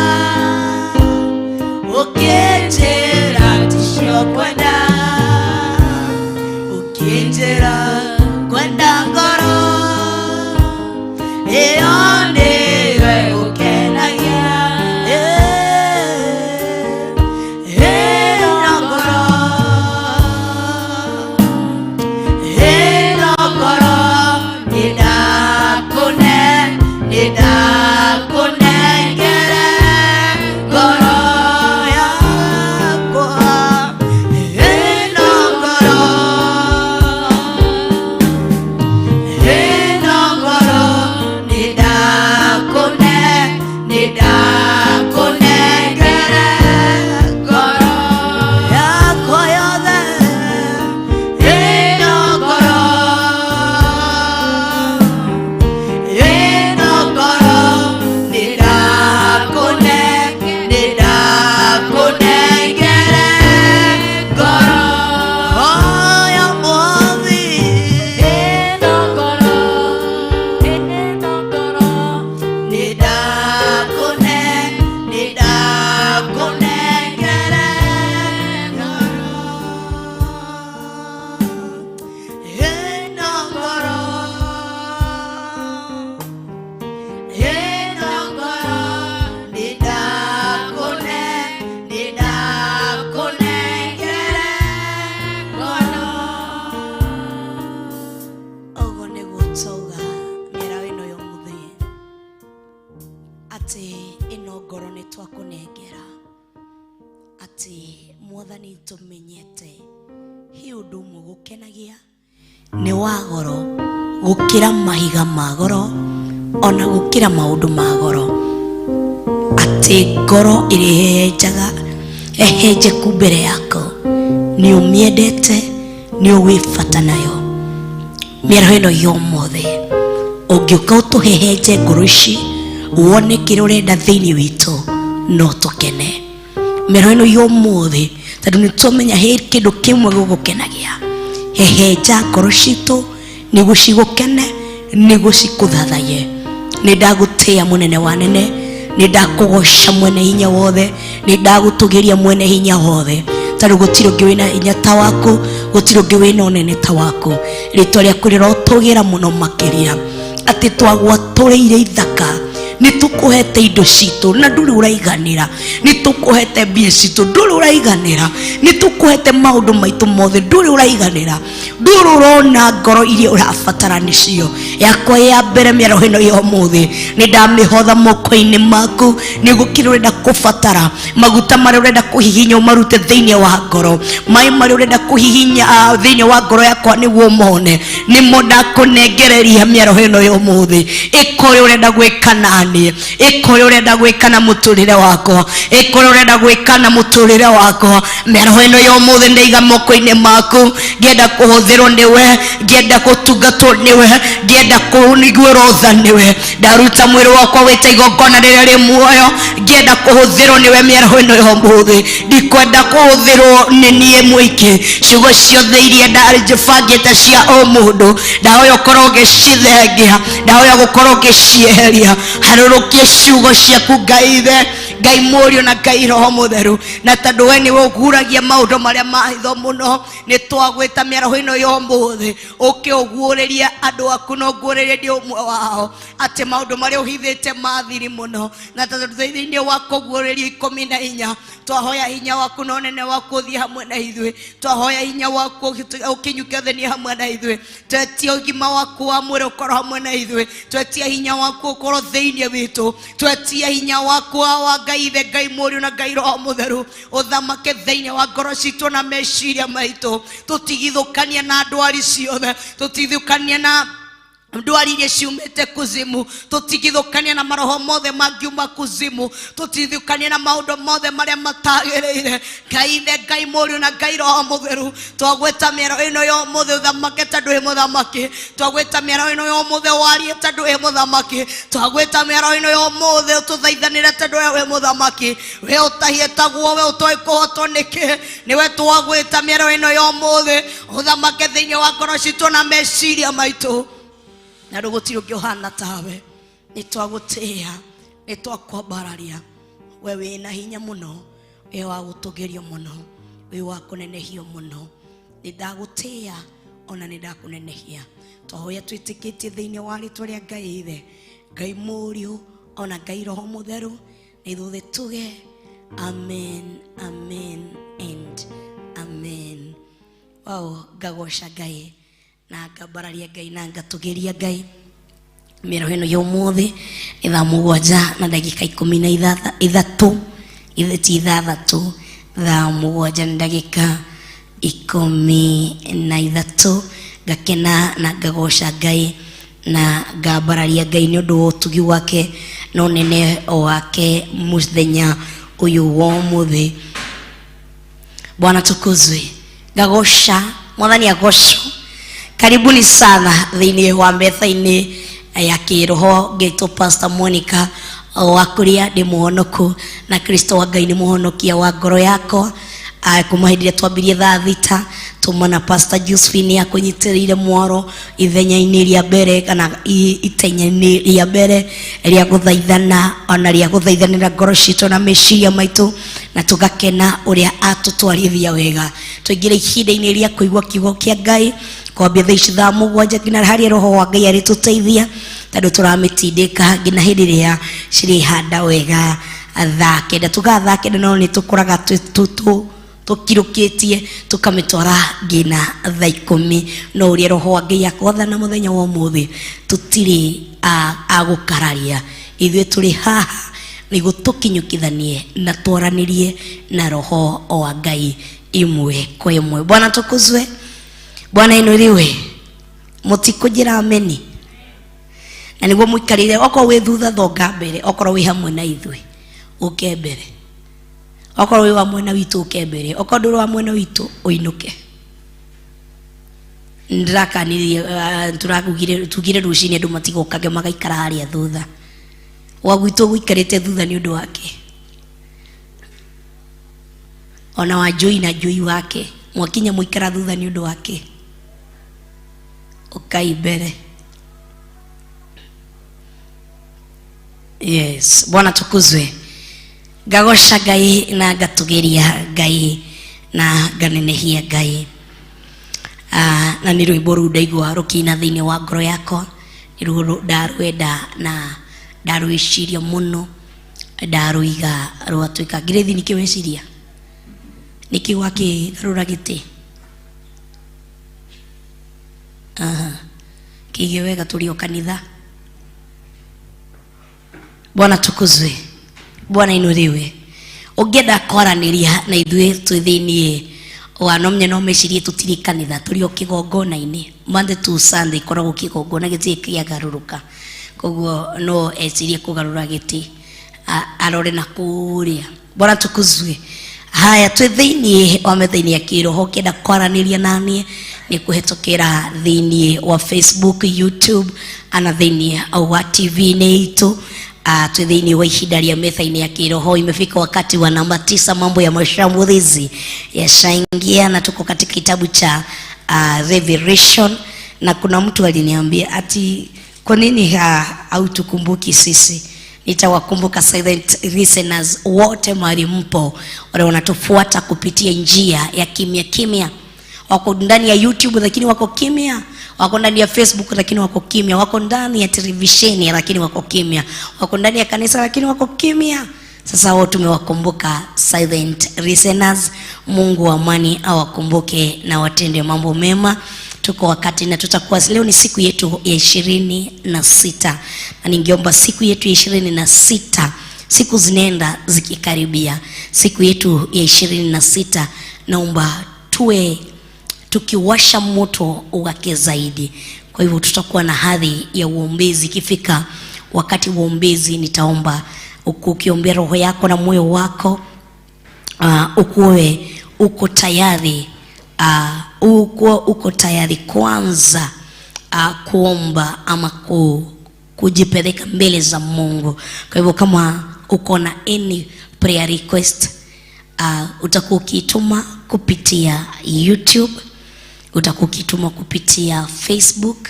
ũkĩnjĩra ticio kwenda, ũkĩnjĩra kwenda ngoro ĩyo nĩyo ĩgũkenagia. Ĩno ngoro, ĩno ngoro, nĩndakũne, nĩndakũnengere ngoro yakwa. Ĩno ngoro, ĩno ngoro, nĩndakũne, nĩndakũnengere ngoro yakwa yothe. Ĩno ngoro, ĩno ngoro, nĩndakũne, nĩndakũnengere ngoro ya Mwathi. Ĩno ngoro, ĩno ngoro, Nĩndakũne, nĩndakũnengere ngoro. Ĩno ngoro, ĩno ngoro, nĩndakũne, nĩndakũnengere ngoro. Ũguo nĩguo twauga mĩaraho ĩno ya ũmũthĩ, atĩ ĩno ngoro nĩ twakũnengera, atĩ Mwathani tũmenyete he ũndũ ũmwe gũkenagia nĩ wa goro gũkĩra mahiga ma goro ona gũkĩra maũndũ ma goro, atĩ ngoro ĩrĩa ĩhehenjaga hehenjeku mbere yako nĩ ũmĩendete, nĩ ũwĩ bata nayo. Mĩaraho ĩno ya ũmũthĩ ũngĩũka ũtũhehenje ngoro ici wone kĩrĩa ũrenda thĩinĩ witũ, no tũkene. Mĩaraho ĩno ya ũmũthĩ tondũ nĩ twamenya he kĩndũ kĩmwe gĩgũkenagia, hehenja ngoro citũ nĩguo cigũkene, nĩguo cikũthathaye. Nĩ ndagũtĩĩa mũnene wa nene, nĩ ndakũgoca mwene hinya wothe, nĩ ndagũtũgĩria mwene hinya wothe, tondũ gũtirĩ ũngĩ wĩna hinya ta waku, gũtirĩ ũngĩ wĩna ũnene ta waku. Rĩtwa rĩaku rĩrotũgĩra mũno makĩria, atĩ twagwatũrĩire ithaka, nĩ tũkũhete indo citũ na ndũrĩ ũraiganĩra, nĩ tũkũhete mbia citũ ndũrĩ ũraiganĩra, nĩ tũkũhete maũndũ maitũ mothe ndũrĩ ũraiganĩra, ndũrĩ ũrona ngoro iria ũrabatara nĩcio. Yakwa ya mbere mĩaraho ĩno ya ũmũthĩ nĩ ndamĩhotha moko-inĩ maku. Nĩ gũkĩrĩ ũrenda kũbatara maguta marĩa ũrenda kũhihinya ũmarute thĩinĩ wa ngoro, maĩ marĩa ũrenda kũhihinya thĩinĩ wa ngoro yakwa nĩguo mone, nĩmo ndakũnengereria mĩaraho ĩno ya ũmũthĩ. Ĩka ũrĩa ũrenda gwĩka naniĩ, ĩka ũrĩa ũrenda gwĩka na mũtũrĩre wakwa, ĩka ũrĩa ũrenda gwĩka na mũtũrĩre wakwa. Mĩaraho ĩno ya ũmũthĩ ndaiga moko-inĩ maku, ngĩenda kũhũthĩrwo nĩwe, ngĩenda gũtungatwo nĩwe, ngĩenda kũiguĩrwo tha nĩwe. Ndaruta mwĩrĩ wakwa wĩta igongona rĩrĩa rĩ muoyo, ngĩenda kũhũthĩrwo nĩwe mĩaraho ĩno ya ũmũthĩ. Ndikwenda kũhũthĩrwo nĩ niĩ mũingĩ. Ciugo ciothe iria ndabangĩte cia o mũndũ, ndahoya ũkorwo ũgĩcithengia, ndahoya gũkorwo ũgĩcieheria. Harũrũkie ciugo ciaku Ngai Ithe, Ngai Mũriũ na Ngai Roho Mũtheru. Na tondũ we nĩwe ũguragia maũndũ marĩa ma hitho mũno, nĩ twagwĩta mĩaraho ĩno ya ũmũthĩ ũke ũguũrĩrie andũ aku na ũguũrĩrie ndĩ ũmwe wao atĩ maũndũ marĩa ũhithĩte mathiri mũno. Na tondũ thĩinĩ wa kũguũrĩrio 14, twahoya hinya waku na ũnene waku ũthiĩ hamwe na ithuĩ, twahoya hinya waku ũkĩnyuke hamwe na ithuĩ, twetia ũgima waku wa mwĩrĩ ũkorwo hamwe na ithuĩ, twetia hinya waku ũkorwo thĩinĩ witũ, twetia hinya waku wa Ngai Ithe, Ngai Mũriũ na Ngai Roho Mũtheru ũthamake thĩinĩ wa ngoro citũ na meciria maitũ. Tũtigithũkanie na ndwari ciothe, tũtigithũkanie na ndwari iria ciumĩte kuzimu, tũtigithũkanie na maroho mothe mangiuma kuzimu, tũtigithũkanie na maũndũ mothe marĩa matagĩrĩire. Ngai Ithe, Ngai Mũriũ na Ngai Roho Mũtheru, twagwĩta mĩaro ĩno ya ũmũthĩ ũthamake tondũ wĩ mũthamaki, twagwĩta mĩaro ĩno ya ũmũthĩ warie tondũ wĩ mũthamaki, twagwĩta mĩaro ĩno ya ũmũthĩ ũtũthaithanĩre tondũ we wĩ mũthamaki, we ũtahiĩtagwo, we ũtoĩ kũhotwo nĩkĩ, nĩwe twagwĩta mĩaro ĩno ya ũmũthĩ ũthamake thĩinĩ wa ngoro citũ na meciria maitũ. Na rĩu gũtirĩ ũngĩ ũhana tawe. Nĩ twagũtĩĩa, nĩ twakwambararia, we wĩna hinya mũno, wĩ wa gũtũgĩrio mũno, wĩ wa kũnenehio mũno. Nĩ ndagũtĩĩa ona nĩ ndakũnenehia. Twahoya twĩtĩkĩtie thĩinĩ wa rĩtwa rĩa Ngai Ithe, Ngai Mũriũ ona Ngai Roho Mũtheru, na ithuothe tuge amen, amen and amen. Wow, ngagoca Ngai na ngambararia Ngai na ngatũgĩria Ngai. Mĩaraho ĩno ya ũmũthĩ nĩ thaa 7 na ndagĩka 13, ti 6, thaa 7 na ndagĩka 13. Ngakena na ngagoca Ngai na ngambararia Ngai nĩ ũndũ wa ũtugi wake na ũnene wake mũthenya ũyũ wa ũmũthĩ. Bwana tukuzwe. Ngagoca Mwathani agocwo. Karibuni sana thĩinĩ wa metha-inĩ ya kĩroho. Ngĩtwo Pastor Monica wa kũrĩa ndĩ mũhonoku na Kristo wa Ngai nĩ mũhonokia wa ngoro yakwa. Kuma hĩndĩ ĩrĩa twambirie thaa 6 tuma na Pastor Josephine akũnyitĩrĩire mwaro ithenya-inĩ rĩa mbere kana itenya-inĩ rĩa mbere rĩa gũthaithana ona rĩa gũthaithanĩra ngoro citũ na meciria maitũ, na tũgakena ũrĩa atũtwarithia wega. Tũingĩre ihinda-inĩ rĩa kũigua kiugo kĩa Ngai kwambia thaa ici thaa 7 nginya harĩa Roho wa Ngai arĩtũteithia, tondũ tũramĩtindĩka nginya hĩndĩ ĩrĩa cirĩhanda wega thaa 9. Tugaga thaa 9 no nĩ tũkoraga tũkirũkĩtie tũkamĩtwara nginya thaa 10. No ũrĩa Roho wa Ngai akwathana mũthenya wa ũmũthĩ tũtirĩ a gũkararia, ithuĩ tũrĩ haha nĩguo tũkinyũkithanie na twaranĩrie na Roho wa Ngai imwe kwa imwe. Bwana tukuzwe, Bwana inuliwe. Mũtikũnjĩra ameni na nĩguo mũikarĩre. Okorwo wĩ thutha thonga mbere, okorwo wĩ hamwe na ithuĩ ũke mbere, okorwo wĩ wa mwena witũ ũke mbere, okorwo ndũrĩ wa mwena witũ ũinũke. Ndĩrakanirie, tũragugire tugire rũcinĩ andũ matigokage magaikara harĩa thutha wa gwitũ gũikarĩte thutha nĩ ũndũ wake, ona wa njũi na njũi wake mwakinya mũikara thutha nĩ ũndũ wake. Ũkai mbere. Yes, Bwana tukuzwe. Ngagoca Ngai na ngatũgĩria Ngai na nganenehia Ngai. Na nĩ rwĩmbo rũu ndaigua rũkĩina thĩinĩ wa ngoro yakwa, nĩ ruo ndarwenda na ndarwĩciria mũno, ndarũiga rwatuĩka. Ngĩrĩthi nĩkĩ weciria? Nĩkĩ wakĩgarũra gĩtĩ? Aha. Kĩige wega tũrĩ o kanitha. Bwana tukuzwe, Bwana inuliwe. Ũngĩenda kwaranĩria na ithuĩ twĩ thĩiniĩ wa no menya no mecirie tũtirĩ kanitha, tũrĩ o kĩgongona-inĩ. Monday to Sunday ikoragwo kĩgongona gĩtirĩ kĩagarũrũka, koguo no ecirie kũgarũra gĩtĩ arore na kũrĩa. Bwana tukuzwe. Haya, twĩ thĩiniĩ wa metha-inĩ ya kĩroho. Ũkĩenda kwaranĩria naniĩ nĩ kũhetũkĩra thĩiniĩ wa Facebook, YouTube ana thĩiniĩ wa TV-inĩ itũ. Twĩ thĩiniĩ wa ihinda rĩa metha-inĩ ya kĩroho. Imefika wakati wa namba 9, mambo ya mashambulizi yashaingia, na tuko katika kitabu cha Revelation. Na kuna mtu aliniambia ati kwa nini hautukumbuki sisi? Nitawakumbuka silent listeners wote mahali mpo, wale wanatufuata kupitia njia ya kimya kimya. Wako ndani ya YouTube lakini wako kimya, wako ndani ya Facebook lakini wako kimya, wako ndani ya televisheni lakini wako kimya, wako ndani ya kanisa lakini wako kimya. Sasa wao tumewakumbuka silent listeners. Mungu wa amani awakumbuke na watende mambo mema. Tuko wakati na tutakuwa leo ni siku yetu ya 26, na ningeomba siku yetu ya 26, siku zinaenda zikikaribia, siku yetu ya 26, naomba tuwe tukiwasha moto wake zaidi. Kwa hivyo tutakuwa na hadhi ya uombezi. Ikifika wakati wa uombezi, nitaomba ukiombea roho yako na moyo wako, ukuwe uko tayari, uko tayari kwanza kuomba ama kujipeleka mbele za Mungu. Kwa hivyo kama uko na any prayer request, utakuwa ukituma kupitia YouTube, utakuwa ukituma kupitia Facebook,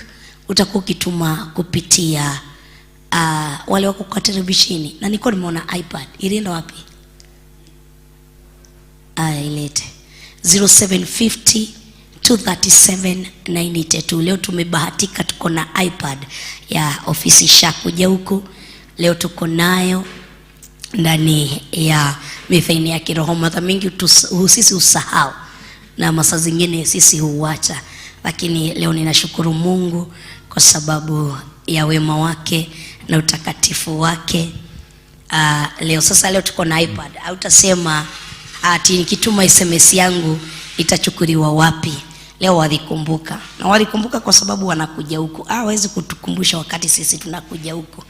utakuwa ukituma kupitia wale wako kwa televisheni. Na niko nimeona iPad ilienda wapi? Ilete 0750 237 982. Leo tumebahatika tuko na iPad ya ofisi shakuja huku. Leo tuko nayo ndani ya mithaini ya kiroho. Mara mingi sisi usahau na masaa zingine sisi huacha, lakini leo ninashukuru Mungu kwa sababu ya wema wake na utakatifu wake. Leo sasa, leo tuko na iPad. Hautasema ati nikituma SMS yangu itachukuliwa wapi. Leo walikumbuka, na walikumbuka kwa sababu wanakuja huku. Hawezi kutukumbusha wakati sisi tunakuja huku.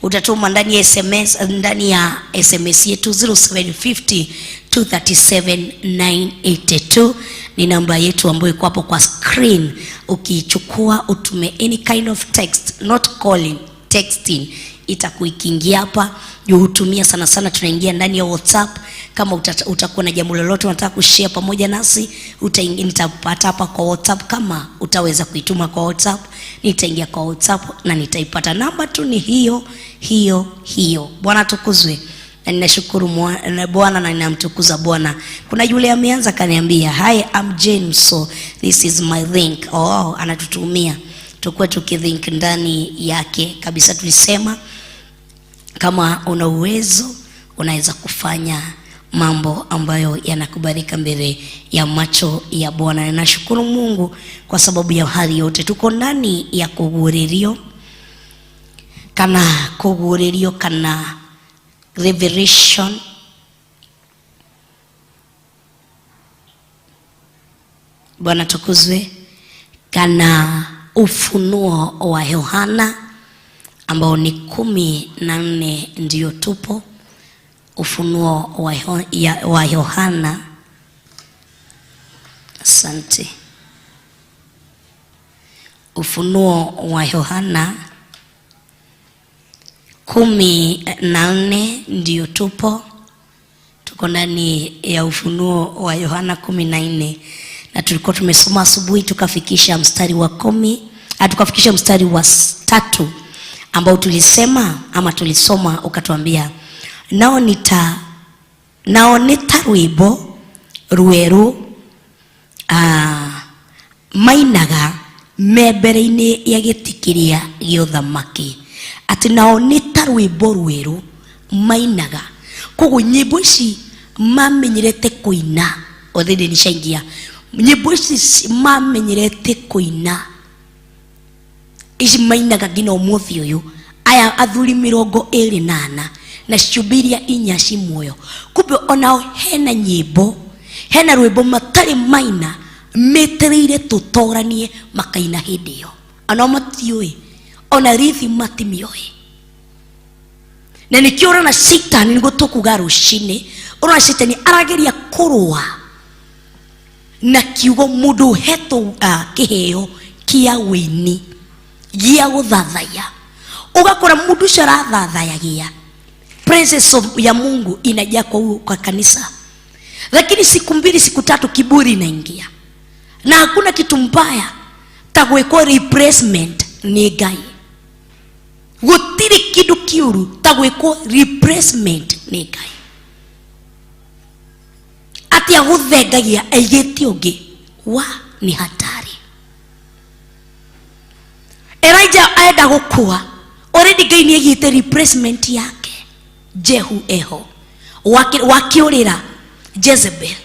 Utatuma ndani ya SMS, ndani ya SMS yetu 0750 237 982 ni namba yetu ambayo iko hapo kwa screen. Ukiichukua utume any kind of text, not calling, texting, itakuwa ikiingia hapa. Juu hutumia sana sana, tunaingia ndani ya WhatsApp. Kama utakuwa na jambo lolote unataka kushare pamoja nasi, nitapata hapa kwa WhatsApp. Kama utaweza kuituma kwa WhatsApp, nitaingia kwa WhatsApp na nitaipata. Namba tu ni hiyo hiyo hiyo. Bwana tukuzwe. Na ninashukuru Bwana na ninamtukuza Bwana. Kuna yule ameanza kaniambia, hi, I'm James, so this is my link. Oh, anatutumia tukue tukithink ndani yake kabisa. Tulisema kama una uwezo unaweza kufanya mambo ambayo yanakubalika mbele ya macho ya Bwana. Na nashukuru Mungu kwa sababu ya hali yote. Tuko ndani ya kuguriryo kana kuguriryo kana revelation. Bwana tukuzwe. Kana ufunuo wa Yohana ambao ni 14 ndio tupo. Ufunuo wa Yohana. Asante. Ufunuo wa Yohana 14 ndio tupo. Tuko ndani ya Ufunuo wa Yohana 14 na tulikuwa tumesoma asubuhi tukafikisha mstari wa 10, tukafikisha mstari wa 3 ambao tulisema ama tulisoma ukatuambia nao nita rwimbo rweru, mainaga me mbere-inĩ ya gĩtĩ kĩrĩa gĩa ũthamaki, atĩ nao nĩ ta rwĩmbo rwerũ mainaga. Koguo nyĩmbo ici mamenyerete kũina, already nĩciaingia. Nyĩmbo ici mamenyerete kũina Ici mainaga nginya ũmũthĩ ũyũ. Aya athuri 24 na ciũmbe iria inya ci muoyo. Kumbe onao hena nyĩmbo, hena rwĩmbo matarĩ maina, metereire tũtoranie makaina hĩndĩ ĩyo. Onao matiũĩ, ona rithi matimĩũĩ. Na nĩkĩo ũrona Shaitani, nĩguo tũkuga rũcinĩ, ũrona Shaitani arageria kũrũa na kiugo mũndũ ũhetwo kĩheo kĩa wĩini gĩa gũthathaiya. Ũgakora mũndũ ũcio arathathayagia, presence of ya Mungu inajaa kwa kanisa, lakini siku mbili siku tatu kiburi inaingia. Na hakuna kitu mbaya ta gwĩkwo replacement nĩ Ngai. Gũtirĩ kĩndũ kĩũru ta gwĩkwo replacement nĩ Ngai. Atĩ agũthengagia aigĩte ũngĩ wa ni hatari. Elijah aenda gũkua, already Ngai nĩ aigĩte replacement yake. Jehu eho wakĩũrĩra Jezebel.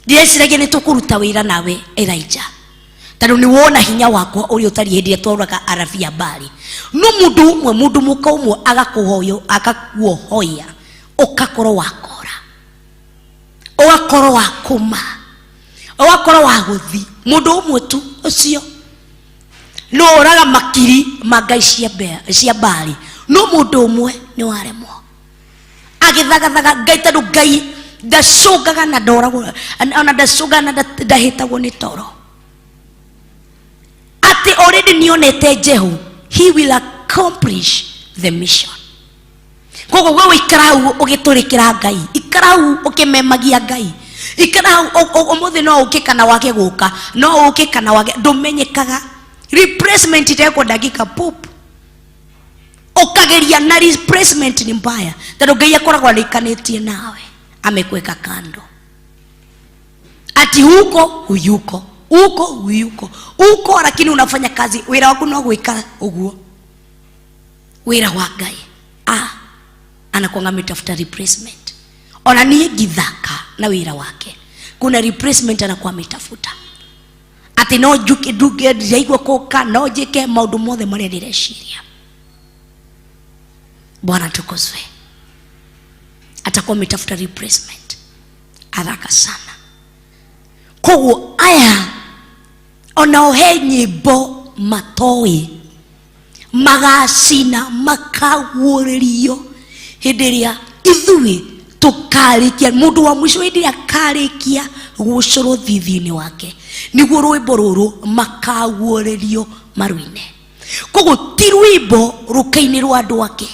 Ndĩreciragia nĩ tũkũruta wĩra nawe Elijah, tondũ nĩ wona hinya wakwa ũrĩa ũtariĩ hĩndĩ ĩrĩa twaũraga Arabi a Baali. No mũndũ ũmwe, mũndũ mũka ũmwe agakũhoya, akakuohoya, ũgakorwo wakora, ũgakorwo wakũma, ũgakorwo wa gũthi. Mũndũ ũmwe tu ũcio no ũraga makiri ma ngai cia Baali, no mũndũ ũmwe nĩ waremwo agĩthagathaga Ngai, tondũ Ngai ndacũngaga na ndoragwo, ona ndacũngaga na ndahĩtagwo nĩ toro. Atĩ already nĩonete Jehu, he will accomplish the mission. Koguo we ũikara hau ũgĩtũrĩkĩra Ngai, ikara hau ũkĩmemagia Ngai, ikara hau ũmũthĩ no ũke kana wage gũka, no ũke kana wage, ndũmenyekaga. Replacement itekwo ndagĩka pup, ũkageria na replacement ni mbaya, tondũ Ngai akoragwo arĩkanĩtie nawe, amekuweka kando, ati huko huyuko, huko huyuko, huko, lakini unafanya kazi, wĩra waku no gwĩka ũguo, wĩra wa Ngai. Anakuanga ametafuta replacement. Ona niĩ ngithaka na wĩra wake, kuna replacement anakuwa ametafuta. Atĩ no njuke, nduge, ndiaigua kũka, no njĩke maũndũ mothe marĩa ndĩreciria. Bwana tukuzwe. Atakuwa ametafuta replacement haraka sana. Koguo aya onao he nyĩmbo matoĩ, magacina makaguũrĩrio hĩndĩ ĩrĩa ithuĩ tũkarĩkia, mũndũ wa mũico hĩndĩ ĩrĩa akarĩkia gũcorwo thithi-inĩ wake, nĩguo rwĩmbo rũrũ makaguũrĩrio maruine. Koguo ti rwĩmbo rũkainĩrwo andũ ake,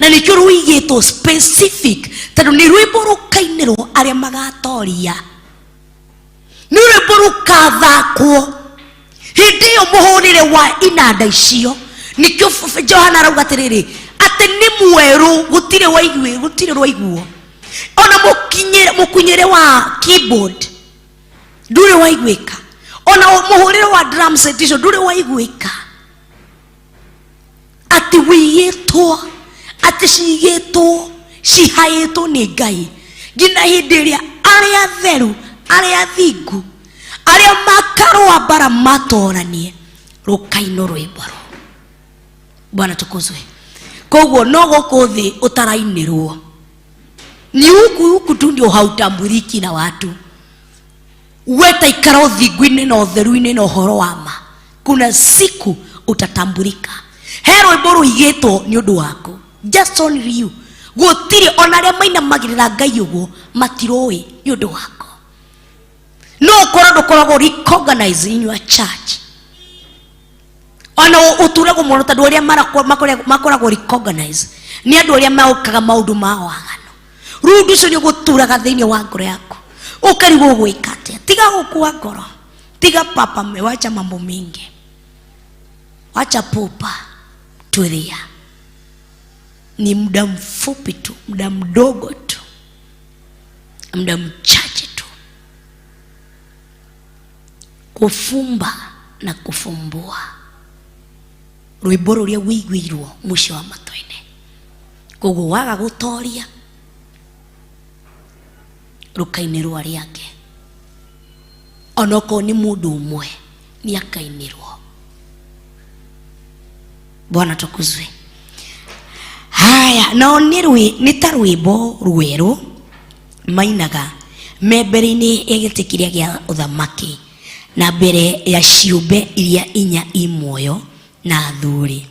na nĩkĩo rũigĩtwo specific, tondũ nĩ rwĩmbo rũkainĩrwo arĩa magatoria, nĩ rwĩmbo rũkathakwo hĩndĩ ĩyo mũhũrĩre wa inanda icio. Nĩkĩo Johana arauga atĩrĩrĩ, atĩ nĩ mwerũ, gũtirĩ waiguĩ, gũtirĩ rwaiguo, ona mũkinyĩre wa keyboard ndũrĩ waiguĩka, ona mũhũrĩre wa drum set icio ndũrĩ waiguĩka, atĩ wĩigĩtwo, atĩ cigĩtwo, cihaĩtwo nĩ Ngai nginya hĩndĩ ĩrĩa arĩa atheru, arĩa athingu, arĩa makarũa mbara matoranie, rũkainwo rwĩmbo rũu. Bwana tukuzwe. Koguo no gũkũ thĩ ũtarainĩrwo, ni huku huku tu ndio hautambuliki na watu. We taikara ũthingu-inĩ na ũtheru-inĩ na ũhoro wa ma, kuna siku utatambulika. He rwĩmbo rũigĩtwo nĩ ũndũ waku, just only you. Gũtirĩ ona arĩa mainamagĩrĩra Ngai ũguo matirũĩ nĩ ũndũ waku. No ũkorwo ndũkoragwo recognize in your church, ona ũturagwo mũno tondũ arĩa makoragwo recognize nĩ andũ arĩa maũkaga maũndũ ma waganu. Rĩu ũndũ ũcio nĩ ũgũturaga thĩinĩ wa ngoro yaku, ũkarigwo ũgwĩka atĩa. Tiga gũkua ngoro, tiga papa, wacha mambo mingi, wacha pupa, tulia. Ni muda mfupi tu, muda mdogo tu, muda mchache tu, kufumba na kufumbua. Rwĩmbo rũrĩa wĩiguirwo mũciĩ wa matũ-inĩ, koguo waga gũtoria rũkainĩrwo arĩa angĩ, onokorwo nĩ mũndũ ũmwe nĩ akainĩrwo. Bwana tukuzwe. Haya, nao nĩ nĩ ta rwĩmbo rwerũ mainaga me mbere-inĩ ya gĩtĩ kĩrĩa gĩa ũthamaki na mbere ya ciũmbe iria inya i muoyo na athuri,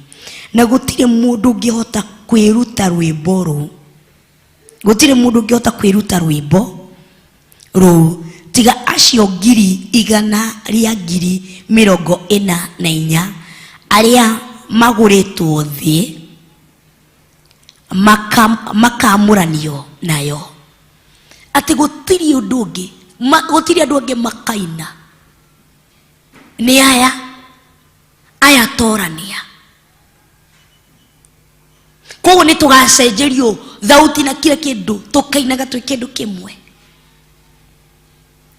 na gũtirĩ mũndũ ũngĩhota kwĩruta rwĩmbo rũu, gũtirĩ mũndũ ũngĩhota kwĩruta rwĩmbo rũu tiga acio 144,000 arĩa magũrĩtwo thĩ makamũranio nayo. Atĩ gũtirĩ ũndũ ũngĩ, gũtirĩ andũ angĩ makaina, nĩ aya aya torania. Koguo nĩ tũgacenjerio thauti na kila kĩndũ, tũkainaga twĩ kĩndũ kĩmwe,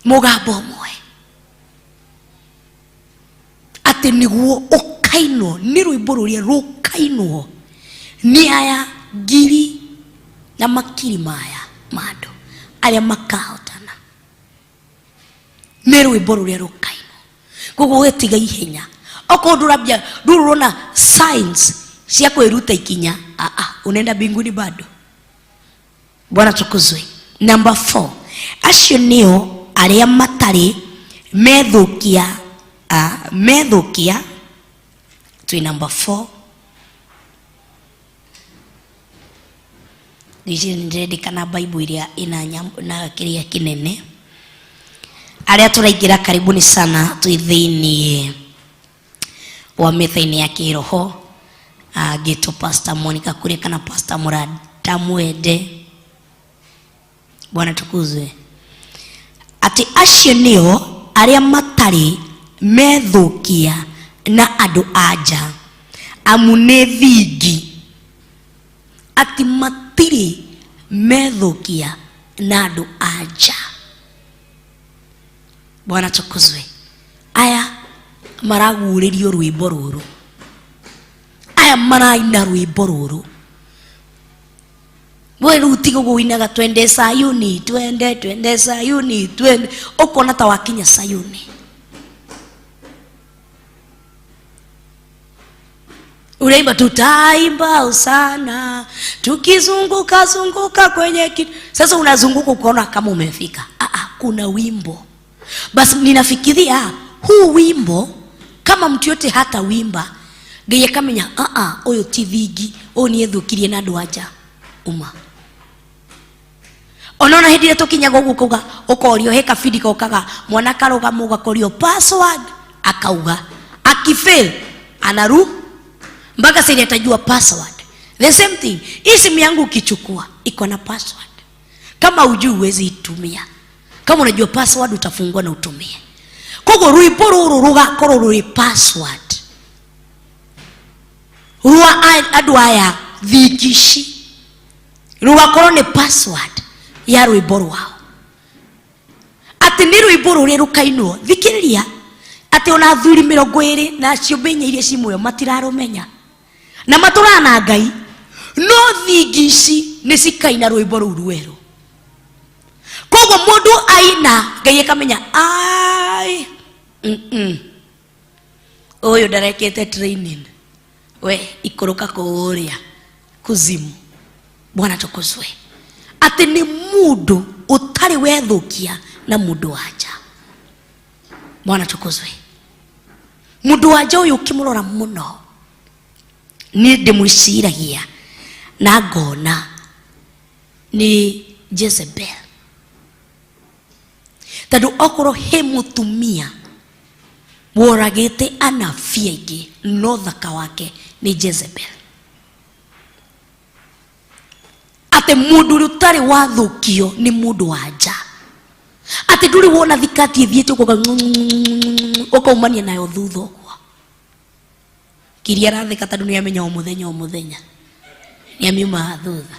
mũgambo ũmwe, atĩ nĩguo ũkainwo nĩ rwĩmbo rũrĩa rũkainwo nĩ aya ngiri na makiri maya ma andũ arĩa makahotana, nĩ rwĩmbo rũrĩa rũkainwo. Koguo ũgĩtiga ihenya okorwo ndũrambia rĩu ũrona signs cia kwĩruta ikinya, unaenda mbinguni bado. Bwana tukuzwe. Number 4, acio nĩo arĩa matarĩ methũkia, methũkia. Twĩ number 4. Ngwĩciria nĩ ndĩrendekana Bible ĩrĩa ĩna na kĩrĩa kĩnene. Arĩa tũraingĩra karibuni sana twĩ thĩiniĩ wa metha-inĩ ya kĩroho, ngĩtwo Pastor Monica Kuria kana Pastor Mũrata Mwende. Bwana tukuzwe. Atĩ acio nĩo arĩa matarĩ methũkia na andũ a nja, amu nĩ thingi. Atĩ matirĩ methũkia na andũ a nja. Bwana tukuzwe. Aya maraguũrĩrio rwĩmbo rũrũ, aya maraina rwĩmbo rũrũ. We rĩu tiga ũguo ũinaga twende Sayuni, twende, twende Sayuni, twende, ũkona ta wakinya Sayuni. Unaimba tutaimba sana tukizunguka zunguka kwenye kitu. Sasa unazunguka ukaona kama umefika. Kuna wimbo. Basi ninafikiria huu wimbo kama mtu yote hata wimba Ngai akamenya uyu ti thingi, uyu ni ethukirie na andu anja uma. Onona hindi ĩrĩa tũkinyaga ũguo ũkauga, ũkorio he kabindi gokaga mwana akarũgama ũgakorio password akauga, akifail anaru mpaka sasa atajua password. The same thing, hii simu yangu ukichukua iko na password, kama hujui huwezi itumia, kama unajua password utafungua na utumie. Koguo rwimbo rũrũ rũgakorwo rũrĩ password rwa andũ aya thingi ici, rũgakorwo nĩ password ya rwĩmbo rwao, atĩ nĩ rwĩmbo rũrĩa rũkainwo. Thikĩrĩria, atĩ ona athuri mĩrongo ĩrĩ na ciũmbe inya iria ci muoyo matirarũmenya na matũraga na Ngai, no thingi ici nĩ cikaina rwĩmbo rũu rwerũ. Koguo mũndũ aina Ngai akamenya, ai, ũyũ ndarekete training, we ikũrũka kũrĩa kuzimu. Bwana tukuzwe. Atĩ nĩ mũndũ ũtarĩ wethũkia na mũndũ wa nja. Bwana tukuzwe. Mũndũ wa nja ũyũ ũkĩmũrora mũno, niĩ ndĩmwĩciragia na ngona nĩ Jezebel, tondũ okorwo he mũtumia woragĩte anabii aingĩ, no thaka wake nĩ Jezebel. Atĩ mũndũ ũrĩa ũtarĩ wathũkio nĩ mũndũ wa nja, atĩ ndũrĩ wona thikati ĩthiĩte ũguo ũkaumania nayo thutha ũguo. Kiria aratheka tondũ nĩ amenya o mũthenya o mũthenya nĩ amiumaga thutha.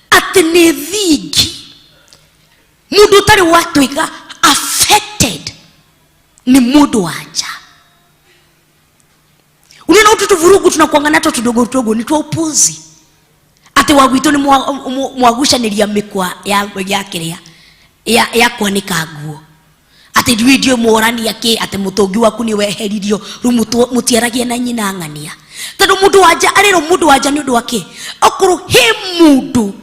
Atĩ nĩ thingi mũndũ ũtarĩ watuĩka affected nĩ mũndũ wa nja. Unaona utu tuvurugu tunakuanga nato tudogo tudogo ni twa upuzi. Ati wa gwitũ nĩ mwagucanĩria mĩkwa ya kĩrĩa, ya kwanĩka nguo. Ati video mworania kĩ, ati mũtũngi waku nĩ weheririo, rĩu mũtiaragia na nyina ng'ania. Tondu mundu wanja arero mundu wanja ni undu wake. Okorwo he mundu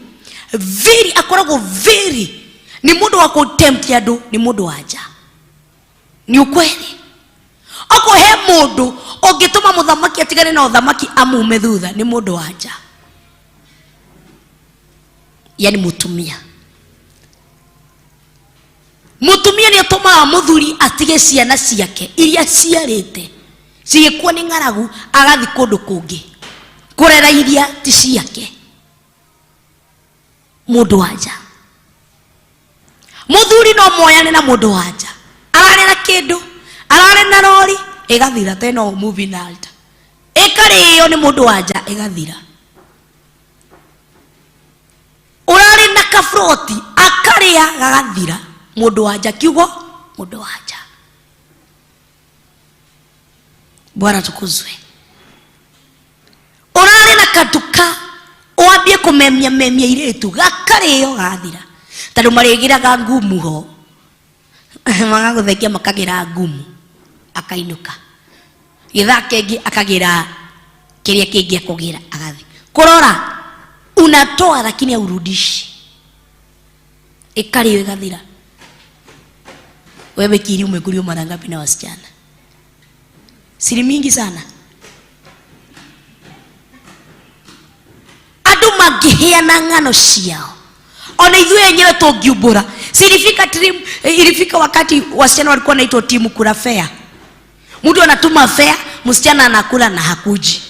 very akoragwo very ni mundu wa ku-tempt andu ni mundu wanja. Ni ukweli. Okorwo he mundu ungituma muthamaki atigane na uthamaki amume thutha ni mundu wanja. Yani mutumia. Mutumia ni atumaga muthuri atige ciana ciake iria ciarite cigĩkua nĩ ng'aragu agathi kũndũ kũngĩ kũrera iria ti ciake. Mũndũ wanja muthuri no moyane na mũndũ wanja ararĩ na kĩndũ ararĩ na rori ĩgathira teno movie na altar ĩkarĩo nĩ mũndũ wanja ĩgathira. Ũrarĩ na kafroti akarĩa gagathira. Mũndũ wanja kiugo mũndũ wanja. Bwana tukuzwe. Ũrarĩ na katuka wambie kũmemia memia irĩtu gakarĩo gathira tondũ marĩgĩraga ngumu ho magagũthekia makagĩra ngumu akainũka gĩthaa kĩngĩ akagĩra kĩrĩa kĩngĩ akũgĩra agathi kũrora unatoa lakini haurudishi ĩkarĩo ĩgathira. Wewe kiri umekuliwa mara ngapi na wasichana? Siri mingi sana. Andu mangiheana ng'ano ciao ona ithuĩ enyewe tũngiumbũra. Silifika trim, ilifika wakati wasichana walikuwa wanaitwa timu kula fare. Mtu anatuma fare, msichana anakula na hakuji.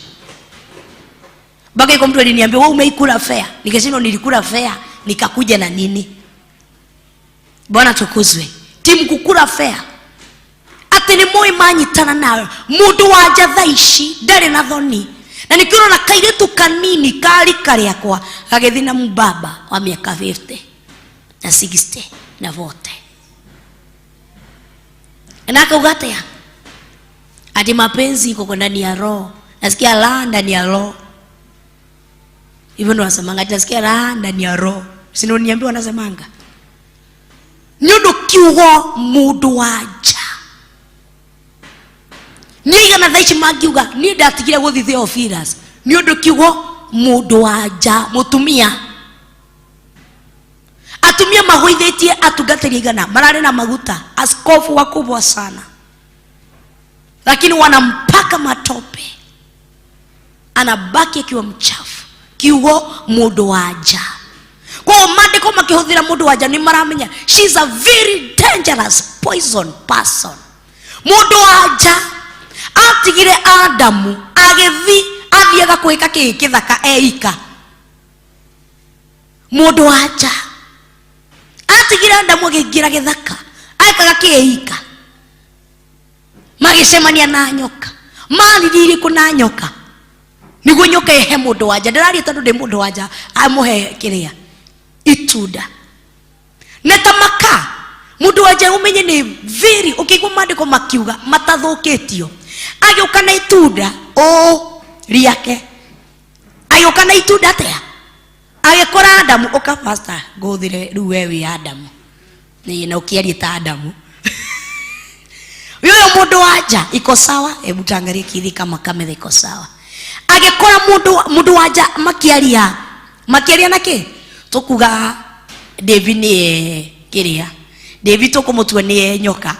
Mpaka iko mtu aliniambia wewe umeikula fare. Nikasema nilikula fare nikakuja na nini? Bwana tukuzwe. Timu kukula fare. Ati ni moi manyitana nawe mundu wanja thaa ici ndarĩ na thoni. Na nikĩona na kairĩtu kanini ka rika rĩakwa gagĩthiĩ na mbaba wa mĩaka 50 na 60 na 40 na akauga atĩa? Ati mapenzi iko ndani ya roho. Nasikia raha ndani ya roho. Hivyo ndo wasemanga, ati nasikia raha ndani ya roho. Si ndio niambiwa wanasemanga? Nĩ ũndũ kiugo mũndũ wanja nĩ igana thaa ici mangiuga niĩ ndatigire gũthiĩ Theophilus nĩ ũndũ kiugo mũndũ wanja mũtumia. Atumia magũithĩtie atungatĩri igana mararĩ na maguta askofu wakubwa sana, lakini wanampaka matope, anabaki akiwa mchafu. Kiugo mũndũ wanja. Kwa hiyo maandĩko makĩhũthĩra mũndũ wanja nĩ maramenya she's a very dangerous poison person. Mũndũ wanja atigire Adamu agĩthi athiaga kwĩka kĩ kĩthaka eika. Mũndũ wanja atigire Adamu agĩingĩra gĩthaka ekaga kĩ eika, magĩcemania na nyoka. Maririe irĩkũ na nyoka nĩguo nyoka ĩhe mũndũ wanja? Ndĩraria tondũ ndĩ mũndũ wanja amũhe kĩrĩa itunda na ta maka. Mũndũ wanja ũmenye nĩ very ũkĩigua maandĩko makiuga matathũkĩtio agĩũka na itunda ũ rĩake agĩũka na itunda atĩa agĩkora Adamu. Ũka pastor ngũthire rĩu we wĩ Adamu nĩ na ũkĩaria ta Adamu. Yoyo mũndũ wanja iko sawa, hebu tuangalie kithi kama kamera iko sawa. Agĩkora mũndũ wanja makĩaria makĩaria na kĩ tũkuga David nĩ kĩrĩa David tũkũmũtua nĩ nyoka.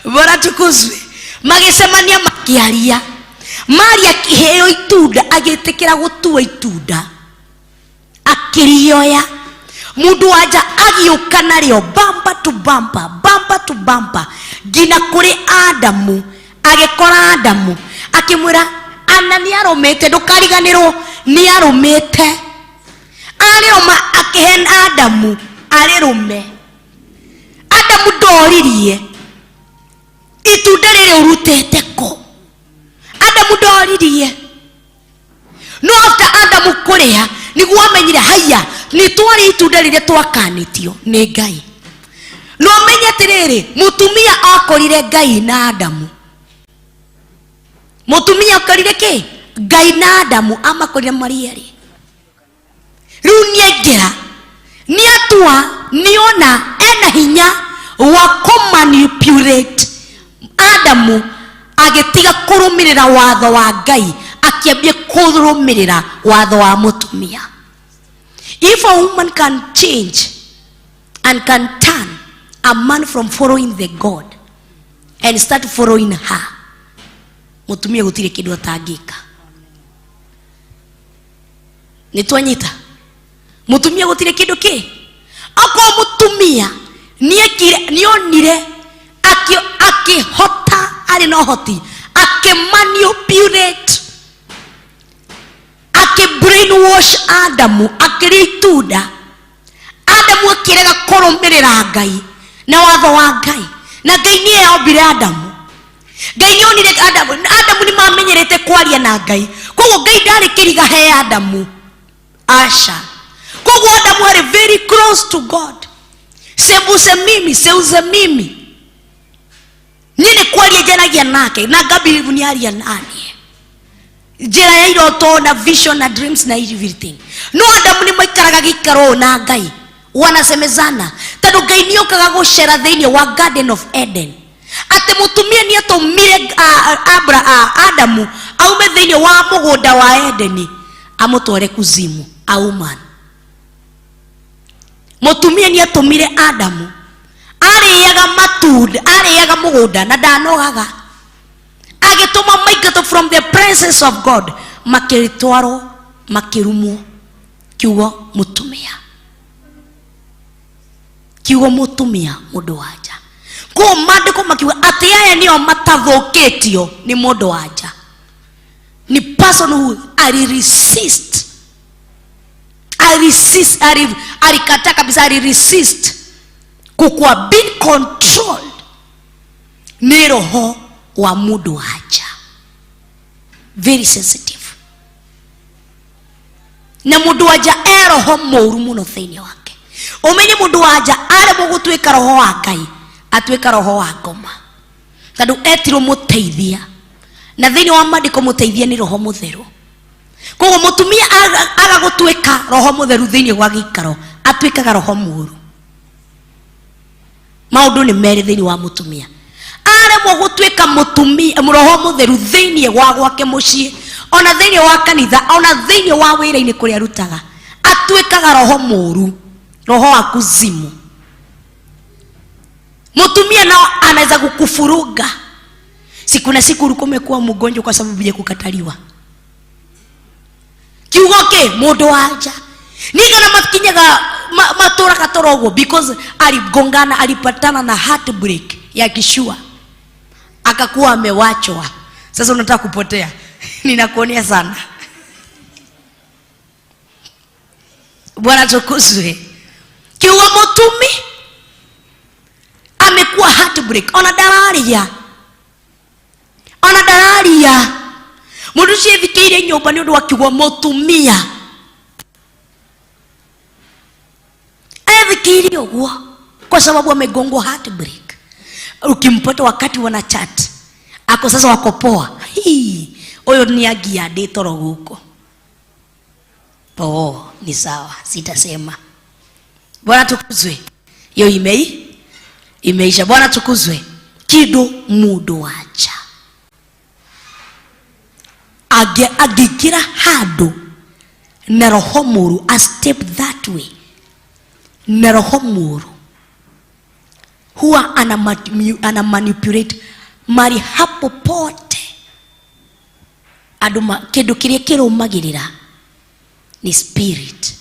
Bora tukuzwe. Magĩcemania makĩaria Maria akĩheo itunda agĩtĩkĩra gũtua itunda akĩrĩoya. Mũndũ wanja agĩũka narĩo bumper to bumper, bumper to bumper nginya kũrĩ Adamu. Agĩkora Adamu akĩmwĩra ana nĩ arũmĩte, ndũkariganĩrwo nĩ arũmĩte. Arĩrũma akĩhe Adamu arĩrũme. Adamu ndoririe itunda rĩrĩ ũrutĩte kũ? Adamu ndoririe. No after Adamu kũrĩa nĩguo amenyire haiya nĩ twarĩ itunda rĩrĩa twakanĩtio nĩ Ngai. No amenye atĩrĩrĩ mũtumia akorire Ngai na Adamu. Mũtumia akorire kĩ? Ngai na Adamu amakorire marĩ erĩ. Rĩu nĩaingĩra nĩatua nĩona ena hinya wa kũmanipulate Adamu agĩtiga kũrũmĩrĩra watho wa Ngai, akĩambia kũrũmĩrĩra watho wa mũtumia. If a woman can change and can turn a man from following the God and start following her, mũtumia gũtirĩ kĩndũ atangĩka. Nĩ twanyita? Mũtumia gũtirĩ kĩndũ kĩ akorwo mũtumia nĩekire, nĩonire akĩhota, arĩ na ũhoti, akĩmanipulate, akĩ brainwash Adamu, akĩrĩa itunda. Adamu akĩrega kũrũmĩrĩra Ngai na watho wa Ngai, na Ngai nĩye ombire Adamu. Ngai nĩonire Adamu, Adamu nĩ mamenyerete kwaria na Ngai, koguo Ngai ndarĩ kĩriga he Adamu, aca. Koguo Adamu arĩ very close to God. Sembuse mimi, seuze mimi, niĩ nĩ kwaria njaragia nake na ngabirivu nĩ aria naniĩ njĩra ya iroto na vision na dreams na everything. No Adamu nĩ maikaraga gĩikaro ũũ na Ngai, wanasemezana, tondũ Ngai nĩ okaga gũcera thĩinĩ wa Garden of Eden. Atĩ mũtumia nĩ atũmire Adamu aume thĩinĩ wa mũgũnda wa Edeni amũtware kuzimu. A woman, mũtumia nĩ atũmire Adamu arĩaga matunda, arĩaga mũgũnda na ndanogaga, agĩtũma maingatwo from the presence of God, makĩtwarwo makĩrumwo. Kiugo mũtumia, kiugo mũtumia, mũndũ wa nja. Koguo maandĩko makiuga atĩ aya nĩo matathũkĩtio nĩ mũndũ wa nja, ni person who ali resist, ali resist, alikataa kabisa, ali resist kukuwa being controlled nĩ roho wa mũndũ wa nja. Very sensitive. Na mũndũ wa nja e roho mũru mũno thĩinĩ wake. Ũmenye mũndũ wa nja aremwo gũtuĩka roho wa Ngai, atuĩka roho wa ngoma, tondũ etirwo mũteithia, na thĩinĩ wa maandĩko mũteithia nĩ Roho Mũtheru. Koguo mũtumia aga gũtuĩka Roho Mũtheru thĩinĩ wa gĩikaro, atuĩkaga roho mũru. Maũndũ nĩ merĩ thĩinĩ wa mũtumia. Aremwo gũtuĩka mũtumia roho mũtheru thĩinĩ wa gwake mũciĩ, ona thĩinĩ wa kanitha, ona thĩinĩ wa wĩra-inĩ kũrĩa arutaga, atuĩkaga roho mũru, roho wa kuzimu. Mũtumia nao anaweza kukufuruga siku na siku, ulikuwa umekuwa mgonjwa kwa sababu ya kukataliwa. Kiugo kĩ mũndũ wa nja nigana makinyaga matũraga toro ũguo because aligongana, alipatana na heartbreak ya kishua, akakuwa amewachwa. Sasa unataka kupotea? Ninakuonea sana. Bwana tukuzwe. Kiugo mũtumi amekuwa heartbreak, ona ndararia, ona ndararia. Mũndũ ũcio ethikĩire nyũmba nĩ ũndũ wa kiugo mũtumia, ethikĩire ũguo kwa sababu amegongwa heartbreak. Ukimpata wakati wana chat, ako sasa wako poa. Hii ũyũ nĩ angia ndĩ toro gũkũ. Oh, ni sawa, sitasema. Bwana tukuzwe. Hiyo imeisha. Bwana tukuzwe. Kido mundu wacha angĩingĩra handũ na roho mũru, a step that way na roho mũru, huwa ana manipulate mali hapo pote. Andũ kĩndũ kĩrĩa kĩrũmagĩrĩra ni spirit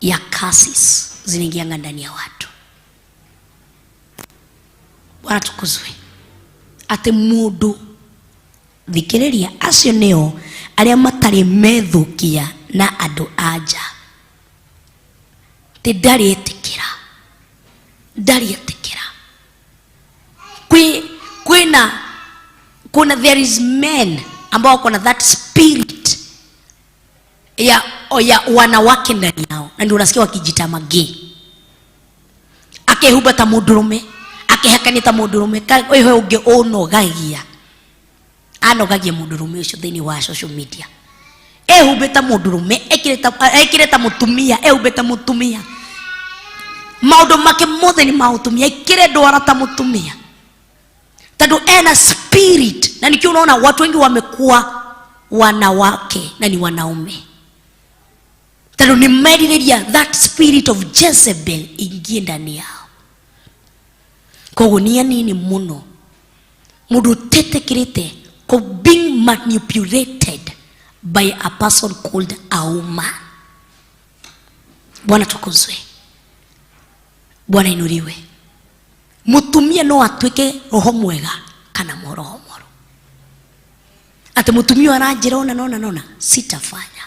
ya curses zinaingianga ndani ya watu. Bwana tukuzwe. Atĩ mũndũ thikĩrĩria, acio nĩo arĩa matarĩ methũkia na andũ a nja, tĩ ndarĩ ĩtĩkĩra, ndarĩ ĩtĩkĩra kwĩna kuna, there is men ambao wako na that spirit ya wanawake ndani yao, na ndio unasikia wakijita magay, akehumba ta mũndũrũme, akehakania ta mũndũrũme. Ũyũ ũngĩ ũnogagia, anogagia mũndũrũme ũcio thĩinĩ wa social media, ehumbĩte mũndũrũme, ekĩrĩte ta mũtumia, ehumbĩte mũtumia, maũndũ make mothe nĩ ma ũtumia, ekĩre ndwara ta mũtumia. Tondũ ena spirit, na nikio unaona watu wengi wamekuwa wanawake na ni wanaume, tondũ nĩ merirĩria that spirit of Jezebel ingie ndani yao. Koguo nĩ anini mũno mũndũ ũtetĩkĩrĩte ko being manipulated by a person called a woman. Bwana tukuzwe, Bwana inuriwe. Mutumia no atuĩke roho mwega kana roho moru. Ati mutumia aranjĩra ona nona nona sitafanya.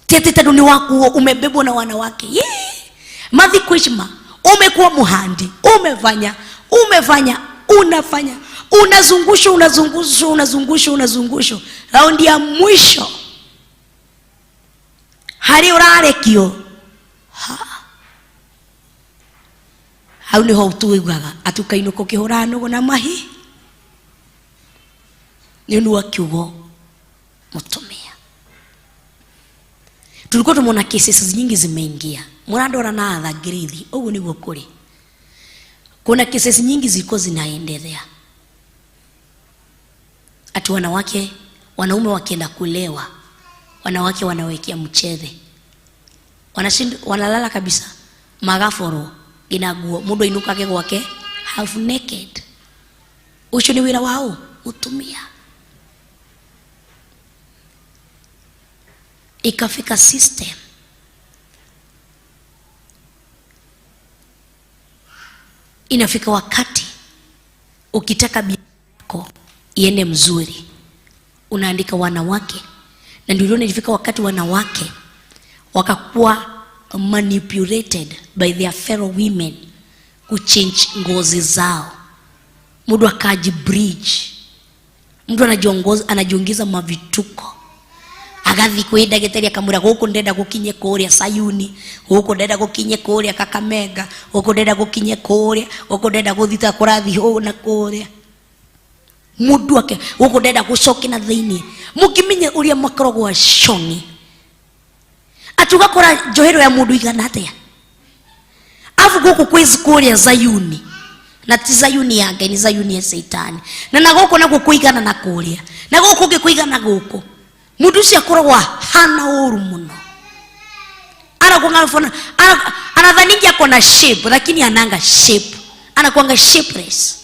Ti atĩ tondũ nĩ wakuo umebebwa na wanawake. Yee! Mathi kwishma umekuwa muhandi, umefanya, umefanya, unafanya, unazungushwa, unazungushwa, unazungushwa, unazungushwa. Raundi ya mwisho hari urarekio. Ha. Hau niho tuiguaga ati ukainũka ũkĩhũraga nũgũ na mahi nĩ ũndũ wa kiugo mũtumia. Tulikuwa tumeona cases nyingi zimeingia mũrandora na atha ngirithi ũguo nĩguo kũrĩ. Kuna cases nyingi zilikuwa zinaendelea ati wanawake, wanaume wakienda kulewa, wanawake wanawekea mchele, wanashinda, wanalala kabisa magaforo nginya nguo, mundu ainukage gwake half naked. Ucio ni wira wao mutumia. Ikafika system inafika wakati ukitaka biashara yako iende mzuri unaandika wanawake, na ndio uliona ilifika wakati wanawake wakakuwa manipulated by their fellow women kuchange ngozi zao. Mtu akaji bridge, mtu anajiongeza mavituko, agathi kwĩ ndagĩtarĩ akamwĩra gũkũ ndenda gũkinye kũrĩa Sayuni, gũkũ ndenda gũkinye kũrĩa Kakamega, gũkũ ndenda gũkinye kũrĩa, gũkũ ndenda gũthita kũrathi ũũ na kũrĩa. Mũndũ ake gũkũ ndenda gũcoke na thĩinĩ. Mũngĩmenya ũrĩa makoragwo aconi, ati ũgakora njohero ya mũndũ igana atĩa, afu gũkũ kwĩ kũrĩa Zayuni, na ti Zayuni ya Ngai, ni Zayuni ya Seitani, na gũkũ nakuo kũigana na kũrĩa, na gũkũ kũngĩ kũigana gũkũ. Mũndũ ũcio akoragwo ahana ũru mũno, anadhaningi ako na shape, lakini ananga shape, anakuanga shapeless.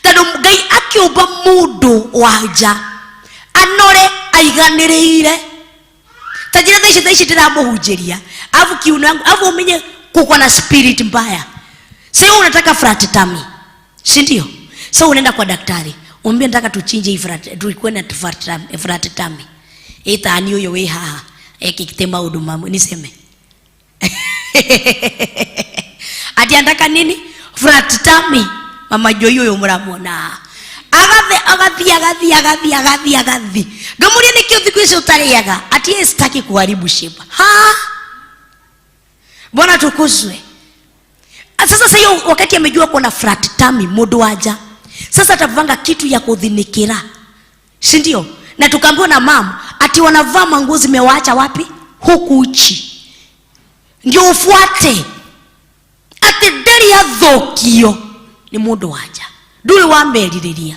Tondũ Ngai akĩũmba mũndũ wa nja anore aiganĩrĩire. Ta njĩra thaa ici, thaa ici ndĩramũhunjĩria, afu kiuno yangu, afu umenye kuko na spirit mbaya. Sasa unataka flat tummy, si ndio? Sasa unaenda kwa daktari, umwambie nataka tuchinje hii flat, tuikuwe na flat tummy, flat tummy. Ĩtani ũyũ wĩ haha ekĩte maũndũ mamwe, niseme ati anataka nini? Flat tummy. Mama Joy ũyũ mũramuona agathe, agathi, agathi, agathi, agathi, agathi. Ngamuria nĩkĩo thikũ ici ũtarĩaga? Ati yeye sitaki kuharibu shape. Ha, Bwana tukuzwe. Sasa sasa hiyo wakati amejua kuna flat tummy mũndũ waja, sasa atavanga kitu ya kuthinikira, si ndio? Na tukaambiwa na mama ati wanavaa manguo zimewaacha wapi? Huku uchi. Ndio ufuate ati ndari ya thokio ni mũndũ wanja, ndũrĩ wamerirĩria,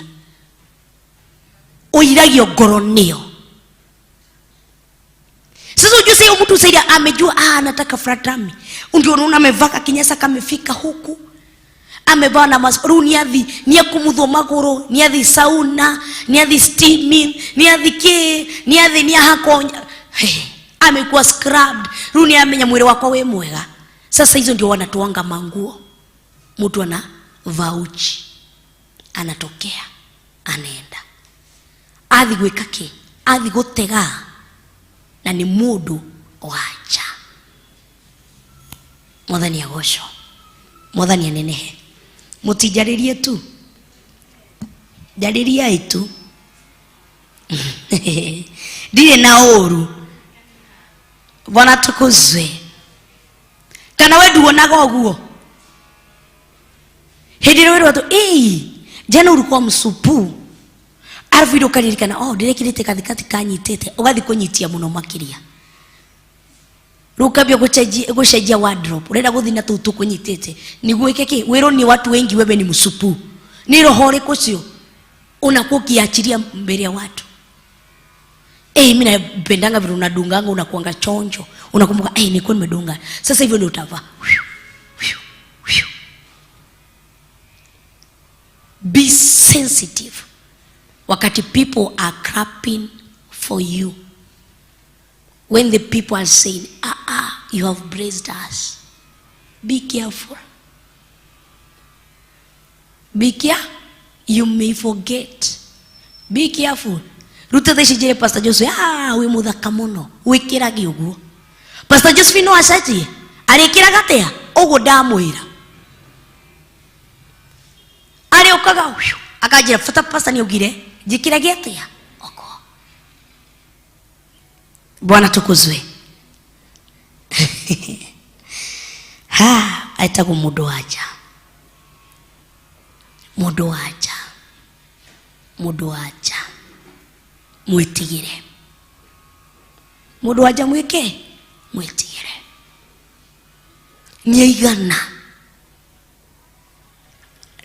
ũiragio ngoro nĩyo. Sasa ujue sasa mtu sasa amejua, anataka flat tummy, ndio unaona amevaa kinyasa kamefika huku, amevaa na mas, rĩu nĩ athi, nĩ akumuthwo magũrũ, nĩ athi sauna, nĩ athi steaming, nĩ athi kĩ, nĩ athi nĩ ahakwo, hey, amekuwa scrubbed, rĩu nĩ amenya mwĩrĩ wakwa wĩ mwega. Sasa hizo ndio wanatuanga manguo, mtu ana vauchi anatokea anaenda athi gwĩka kĩ, athi gũtega, na nĩ mũndũ wa nja. Mwathani agocwo, Mwathani anenehe. Mũtinjarĩrie tu, njarĩriai tu. Ndirĩ na ũru. Bwana tukuzwe. Kana we nduonaga ũguo? Hĩndĩ ĩrĩa wĩrwo atĩ, ĩĩ, jana ulikuwa msupu, arabu indo ukaririkana, oh, ndirekirite kathikati kanyitite, ugathi kunyitia muno makiria. Rĩu ukambia gũcenjia wardrobe, urenda gũthi na tũu tũkũnyitĩte nĩguo ĩke kĩ, wĩrwo ni watu wengi wewe ni msupu. Nĩ roho ũrĩkũ ũcio unakuwa ukiachilia mbele ya watu? Eh, mimi napendanga vile unadunganga, unakuanga chonjo, unakumbuka eh, nilikuwa nimedunga, sasa hivyo ndio utavaa. Be sensitive wakati people are clapping for you, when the people are saying, ah, ah, you have blessed us. Be careful. Be careful, you may forget. Be careful. Ruta thaa ici njĩre Pastor Josephine, ah, wĩ mũthaka mũno, wĩkĩrage ũguo. Pastor Josephine no acenjie, arĩkĩraga atĩa? Ũguo ndamwĩra. Arĩũkaga, akanjĩra, bata pastor nĩaugire, njĩkĩrage atĩa? Ũguo. Bwana tukuzwe. Ha, etagwo mũndũ wa nja. Mũndũ wa nja. Mũndũ wa nja. Mwĩtigĩre. Mũndũ wa nja mwĩke? Mwĩtigĩre. Nĩ aigana.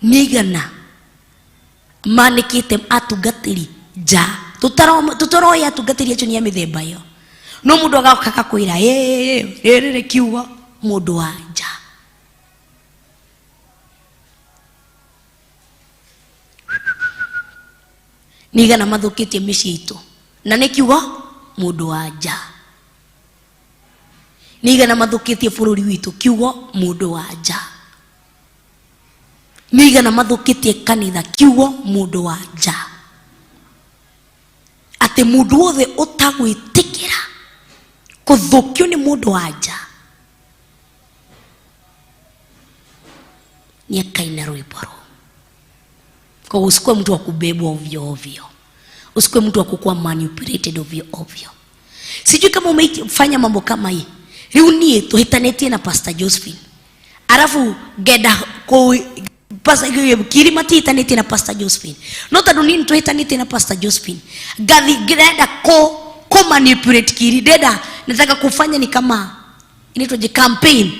Nĩ aigana manĩkĩte atungatĩri nja. Tũtaroĩ atungatĩri acio nĩ a mĩthemba ĩyo. No mũndũ agoka agakwĩra, ĩĩ, rĩrĩ nĩ kiugo. Mũndũ wa nja. Nĩ aigana mathũkĩtie mĩciĩ itũ. Na nĩ kiugo mũndũ wa nja. Nĩ aigana mathũkĩtie bũrũri witũ, kiugo mũndũ wa nja. Nĩ aigana mathũkĩtie kanitha, kiugo mũndũ wa nja. Atĩ mũndũ wothe ũtagwĩtĩkĩra kũthũkio nĩ mũndũ wa nja nĩ akaina rwĩmbo rũu. Kwa usikuwe mtu wa kubebwa ovyo ovyo, usikuwe mtu wa kukuwa manipulated ovyo ovyo. Sijui kama umefanya mambo kama hii. Riu niĩ tũhĩtanĩtie na Pastor Josephine, arafu ngenda kũ Pastor Kiri matihĩtanĩtie na Pastor Josephine, no tondũ niĩ nĩtũhĩtanĩtie na Pastor Josephine, ngathi ndĩrenda kũ manipulate Kiri, ndĩrenda nataka kufanya ni kama inaitwaje, campaign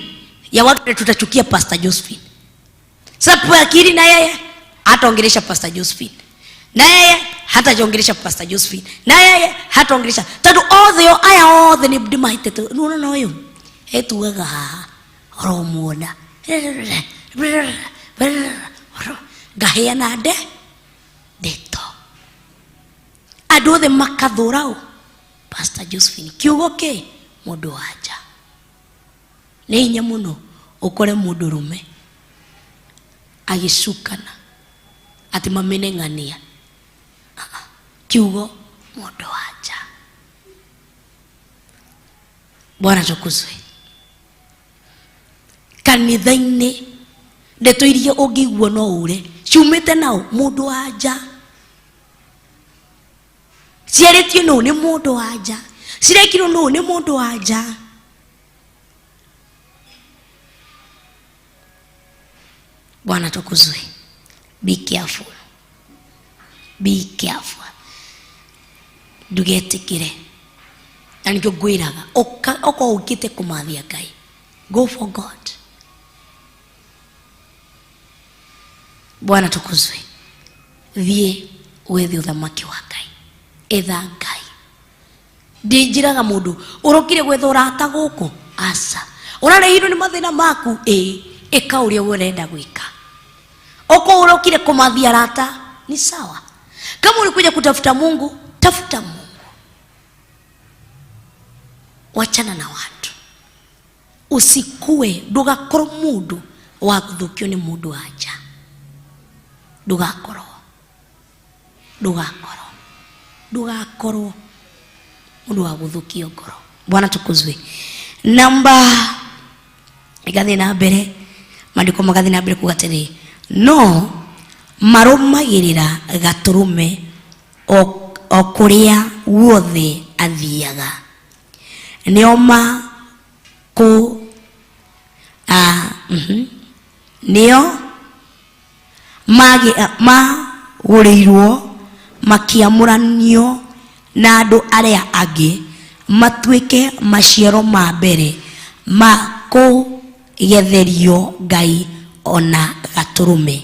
ya watu tutachukia Pastor Josephine. Sasa Kiri na yeye hataongelesha Pastor Josephine, na yeye hataongelesha Pastor Josephine, na yeye hataongelesha, tondũ othe o aya othe nĩ ndĩmahĩtĩte. Nĩwona na ũyũ etuaga haha oromuona ngaheana nde ndeto andũ othe makathũra ũ Pastor Josephine. Kiugo kĩ mũndũ wa nja nĩ hinya mũno ũkore mũndũ rũme agĩcukana atĩ mamene ng'ania. Kiugo mũndũ wa nja. Bwana tukuzwe. Kanitha-inĩ ndeto iria ũngĩigua no ũre ciumĩte nao mũndũ wa nja, ciarĩtio nũ nĩ mũndũ wa nja, cirekirwo nũ nĩ mũndũ wa nja. Bwana tukuzwe. Be careful, be careful, ndugetikire. Na nikio ngwiraga okorwo ukite kumathia Ngai, go for God. Bwana tukuzwe. Thiĩ wethe ũthamaki wa Ngai, etha Ngai. Ndinjiraga mũndũ ũrokire gwetha ũrata gũkũ, aca. Ũrarehirwo nĩ mathĩna maku, ĩ, ĩka ũrĩa ũrenda gwĩka. Okorwo ũrokire kũmathia arata, ni sawa. Kama ulikuja kutafuta Mungu, tafuta Mungu. Wachana na watu. Usikue, ndũgakorwo mũndũ wa gũthũkio nĩ mũndũ wa nja. Ndũgakorwo, ndũgakorwo, ndũgakorwo mũndũ wa gũthũkio ngoro. Bwana tukuzwe. Namba ĩgathiĩ na mbere, maandĩko magathiĩ na mbere kuga atĩrĩ, no marũmagĩrĩra gatũrũme o kũrĩa guothe athiaga. Nĩo ma kũ, a, nĩo magũrĩirwo makĩamũranio na andũ arĩa angĩ matuĩke maciaro ma mbere ma kũgetherio Ngai ona gatũrũme.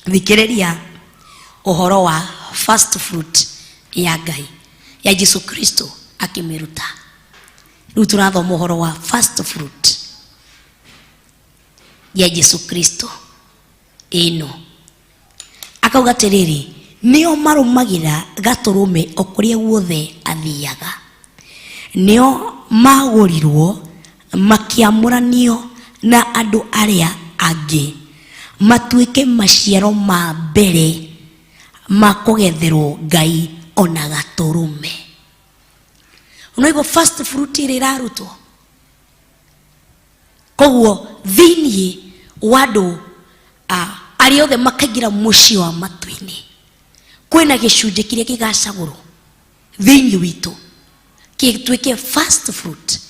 Thikĩrĩria ũhoro wa first fruit ya Ngai ya Jesu Kristo akĩmĩruta. Rĩu tũrathoma ũhoro wa first fruit ya Jesu Kristo ĩno. Akauga atĩrĩrĩ, nĩo marũmagĩra gatũrũme o kũrĩa guothe athiaga. Nĩo magũrirwo makĩamũranio na andũ arĩa angĩ matuĩke maciaro ma mbere ma kũgetherwo Ngai ona gatũrũme. Unaigua first fruit ĩrĩa ĩrarutwo. Koguo thĩinĩ wa andũ arĩa othe makaingĩra mũciĩ wa matu-inĩ, kwĩna gĩcunjĩ kĩrĩa gĩgacagũrwo thĩinĩ witũ gĩtuĩke first fruit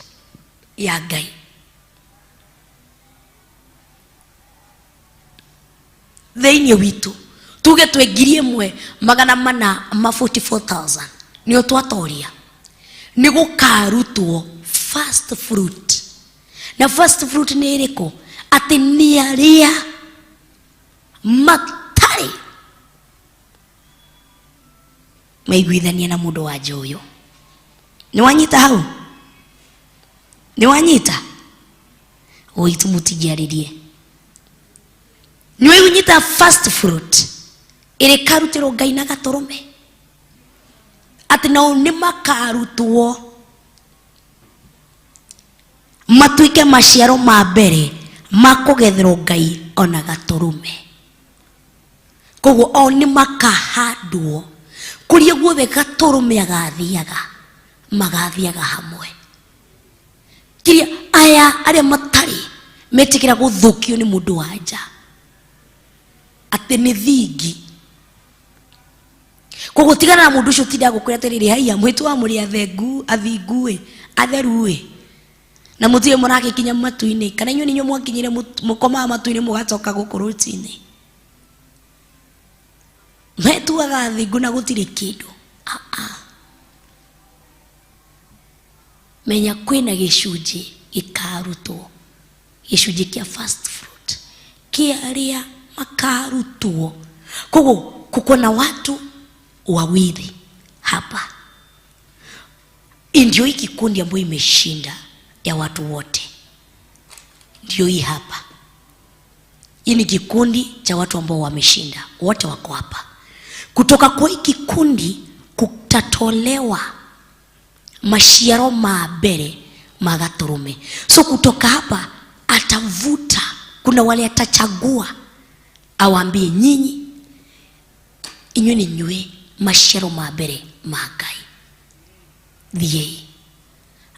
ya Ngai. Thĩinĩ witũ tuge twĩ 1444,000 nĩo twatoria, nĩ gũkarutwo first fruit. Na first fruit nĩ ĩrĩkũ? Atĩ nĩ arĩa matarĩ maiguithania na mũndũ wa nja ũyũ. Nĩ wanyita hau? Nĩ wanyita? Ũitu mũtingĩarĩrie. Nĩ waigunyita first fruit ĩrĩ karutĩrwo Ngai na gatũrũme, atĩ nao nĩ makarutwo matuĩke maciaro ma mbere ma kũgetherwo Ngai ona gatũrũme. Koguo o nĩ makahandwo kũrĩa guothe gatũrũme agathiaga, magathiaga hamwe. Kĩrĩa aya arĩa matarĩ metĩkĩra gũthũkio nĩ mũndũ wa nja atĩ nĩ thingi. Koguo tigana na mũndũ ũcio ũtindaga gũkwĩra atĩrĩrĩ, haiya mwĩtũ wa mũrĩ athengu, athingu ĩ, atheru ĩ, na mũtirĩ mũragĩkinya matu-inĩ, kana inyuĩ nĩ inyuĩ mwakinyire mũkomaga matu-inĩ mũgacoka gũkũ rũcinĩ. Metuaga athingu na gũtirĩ kĩndũ. Ah, ah. Menya kwĩna gĩcunjĩ gĩkarutwo, gĩcunjĩ kĩa first fruit kĩa arĩa makarutwo. Koguo kuko na watu wawili hapa, ndio hii kikundi ambayo imeshinda ya watu wote, ndio hii hapa. Hii ni kikundi cha watu ambao wameshinda wote, wako hapa. Kutoka kwa hii kikundi kutatolewa maciaro ma mbere ma gatũrũme. So kutoka hapa atavuta, kuna wale atachagua awaambie nyinyi inyuĩ nĩ inyuĩ maciaro ma mbere ma Ngai, thiĩi.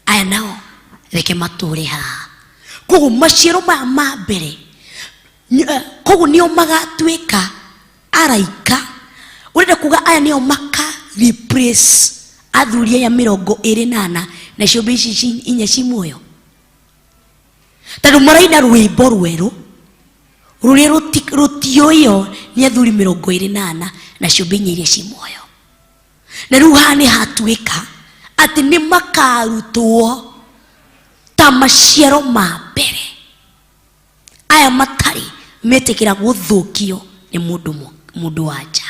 Aya nao reke matũre haha. Koguo maciaro maya ma mbere, koguo nĩo magatuĩka araika. Ũrenda kuga aya nĩo maka replace athuri aya mĩrongo ĩrĩ na ana na ciũmbe ici inya ci muoyo, tondũ maraina rwĩmbo rwerũ rũrĩa rũtiũĩo nĩ athuri mĩrongo ĩrĩ na ana na ciũmbe inya iria ci muoyo. Na rĩu haha nĩ hatuĩka atĩ nĩ makarutwo ta maciaro ma mbere. Aya matarĩ metĩkĩra gũthũkio nĩ mũndũ wa nja,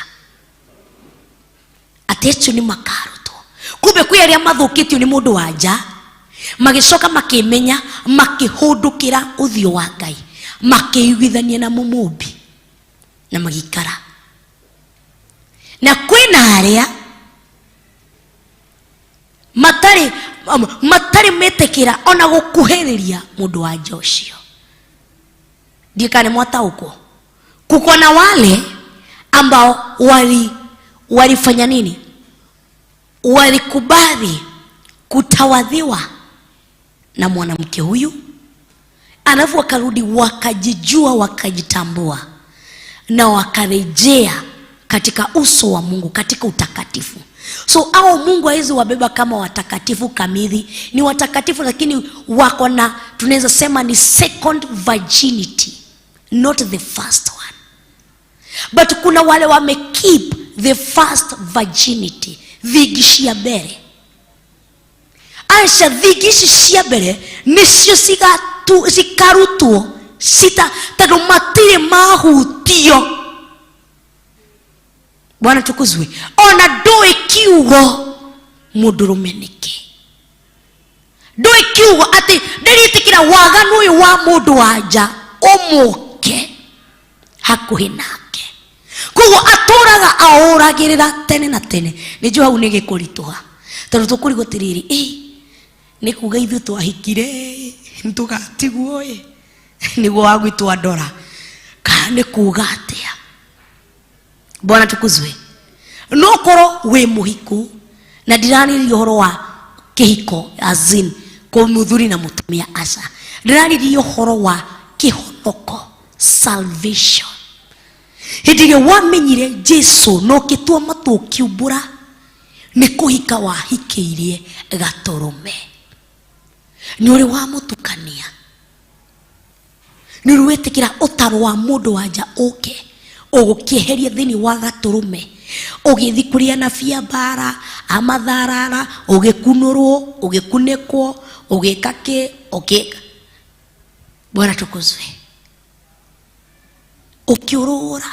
atĩ acio nĩ makarutwo. Kumbe kwĩ arĩa mathũkĩtio nĩ mũndũ wa nja, magĩcoka makĩmenya, makĩhũndũkĩra ũthiũ wa Ngai, makĩiguithania na mũmũmbi na magĩikara. Na kwĩna arĩa matarĩ metĩkĩra ona gũkuhĩrĩria mũndũ wa nja ũcio. Ndiĩ kana nĩ mwataũkwo. Kuko na wale ambao walifanya nini? Walikubali kutawadhiwa na mwanamke huyu, alafu wakarudi wakajijua, wakajitambua na wakarejea katika uso wa Mungu katika utakatifu. So hao Mungu hawezi wabeba kama watakatifu kamili, ni watakatifu lakini wako na, tunaweza sema ni second virginity, not the first one. But kuna wale wame keep the first virginity, thigi cia mbere. Aca thigi ici cia mbere nicio cikarutwo cita, tondũ matirĩ mahutio. Bwana tukuzwe. Ona ndũĩ kiugo mũndũrũme nĩkĩ, ndũĩ kiugo atĩ ndĩrĩtĩkĩra waganu ũyũ wa mũndũ wa nja ũmũke hakuhĩ nake. Koguo atũraga aũragĩrĩra tene na tene. Nĩ njũĩ hau nĩ gĩkũritũha, tondũ tũkũrigwo atĩrĩrĩ, ĩ nĩ kuga ithuĩ twahikire nĩtũgatigwo ĩ nĩguo wa gwitũ andora, kana nĩ kuga atĩa? Bwana tukuzwe. No korwo wĩ mũhiku, na ndirarĩrĩria ũhoro wa kĩhiko as in kũ mũthuri na mũtumia, aca, ndĩrarĩrĩria ũhoro wa kĩhonoko, salvation. Hĩndĩ ĩrĩa wamenyire Jesu na ũkĩtua matua ũkiumbũra nĩ kũhika wahikĩirie gatũrũme, nĩ ũrĩ wamũtukania, nĩ ũrĩ wetĩkĩra ũtaro wa mũndũ wa nja ũke ũgũkĩeheria thĩinĩ wa gatũrũme, ũgĩthiĩ kũrĩ anabii a mbara amatharara, ũgĩkunũrwo, ũgĩkunĩkwo, ũgĩka kĩ, ũgĩka. Bwana tukuzwe. Ũkĩũrũra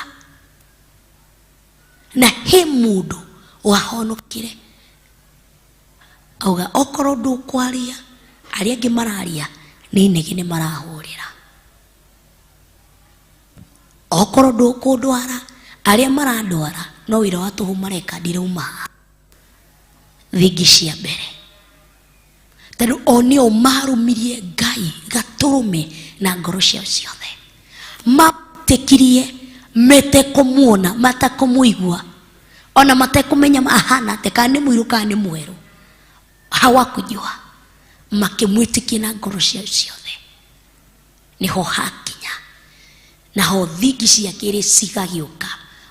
na he mũndũ wahonokire auga okorwo ndũkwaria, arĩa angĩ mararia nĩ inegene marahũrĩra, okorwo ndũkũndwara, arĩa marandwara no wĩra wa tũhũ mareka, ndirauma haha thingi cia mbere, tondũ o nĩo marũmirie Ngai gatũrũme na ngoro ciao ciothe, matĩkirie metekũmuona, matekũmũigua, ona matekũmenya ahana atĩa, kana nĩ mũirũ kana nĩ mwerũ, hawakujua, makĩmwĩtĩkia na ngoro ciao ciothe. Nĩho hakinya naho thingi cia kerĩ cigagĩũka,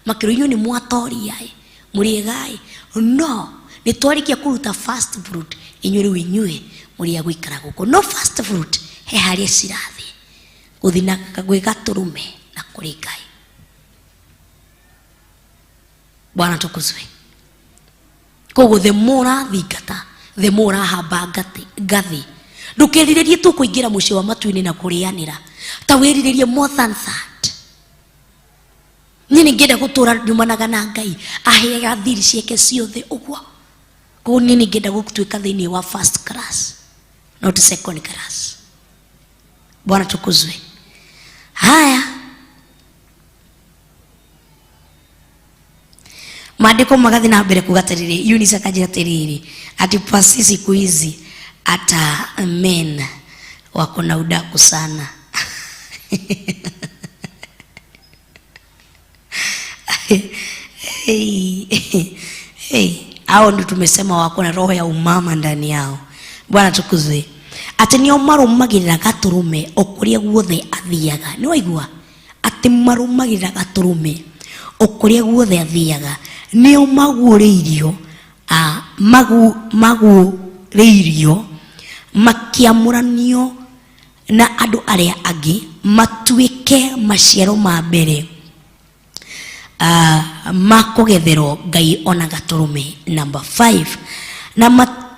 makĩrwo inyuĩ nĩ mwatoria ĩ, mũrĩ ega ĩ, no nĩ twarĩkia kũruta first fruit, inyuĩ rĩu inyuĩ mũrĩ a gũikara gũkũ. No first fruit he harĩa cirathiĩ gũthiĩ na gwĩ gatũrũme na kũrĩ Ngai. Bwana tukuzwe. Koguo the more ũrathingata, the more ũrahamba ngathĩ. Ndũkerirĩrie tu kũingĩra mũciĩ wa matu-inĩ na kũrĩanĩra, ta wĩrirĩrie more than that. Niĩ nĩngĩenda gũtũra nyumanaga na Ngai aheaga thiri ciake ciothe ũguo. Koguo niĩ nĩngĩenda gũtuĩka thĩinĩ wa first class, not second class. Bwana tukuzwe. Haya, maandĩko magathiĩ na mbere kuga atĩrĩrĩ, Eunice akanjĩra atĩrĩrĩ, ati pasi siku hizi hata men wako na udaku sana. Hey, hey, hao ndio tumesema wako na roho ya umama ndani yao. Bwana tukuzwe. Atĩ nĩo marũmagĩrĩra gatũrũme o kũrĩa guothe athiaga. Nĩ waigua? Atĩ marũmagĩrĩra gatũrũme o kũrĩa guothe athiaga. Nĩo maguũrĩirio, maguũrĩirio makĩamũranio na andũ arĩa angĩ matuĩke maciaro ma mbere, ma kũgetherwo Ngai ona gatũrũme. Number 5, na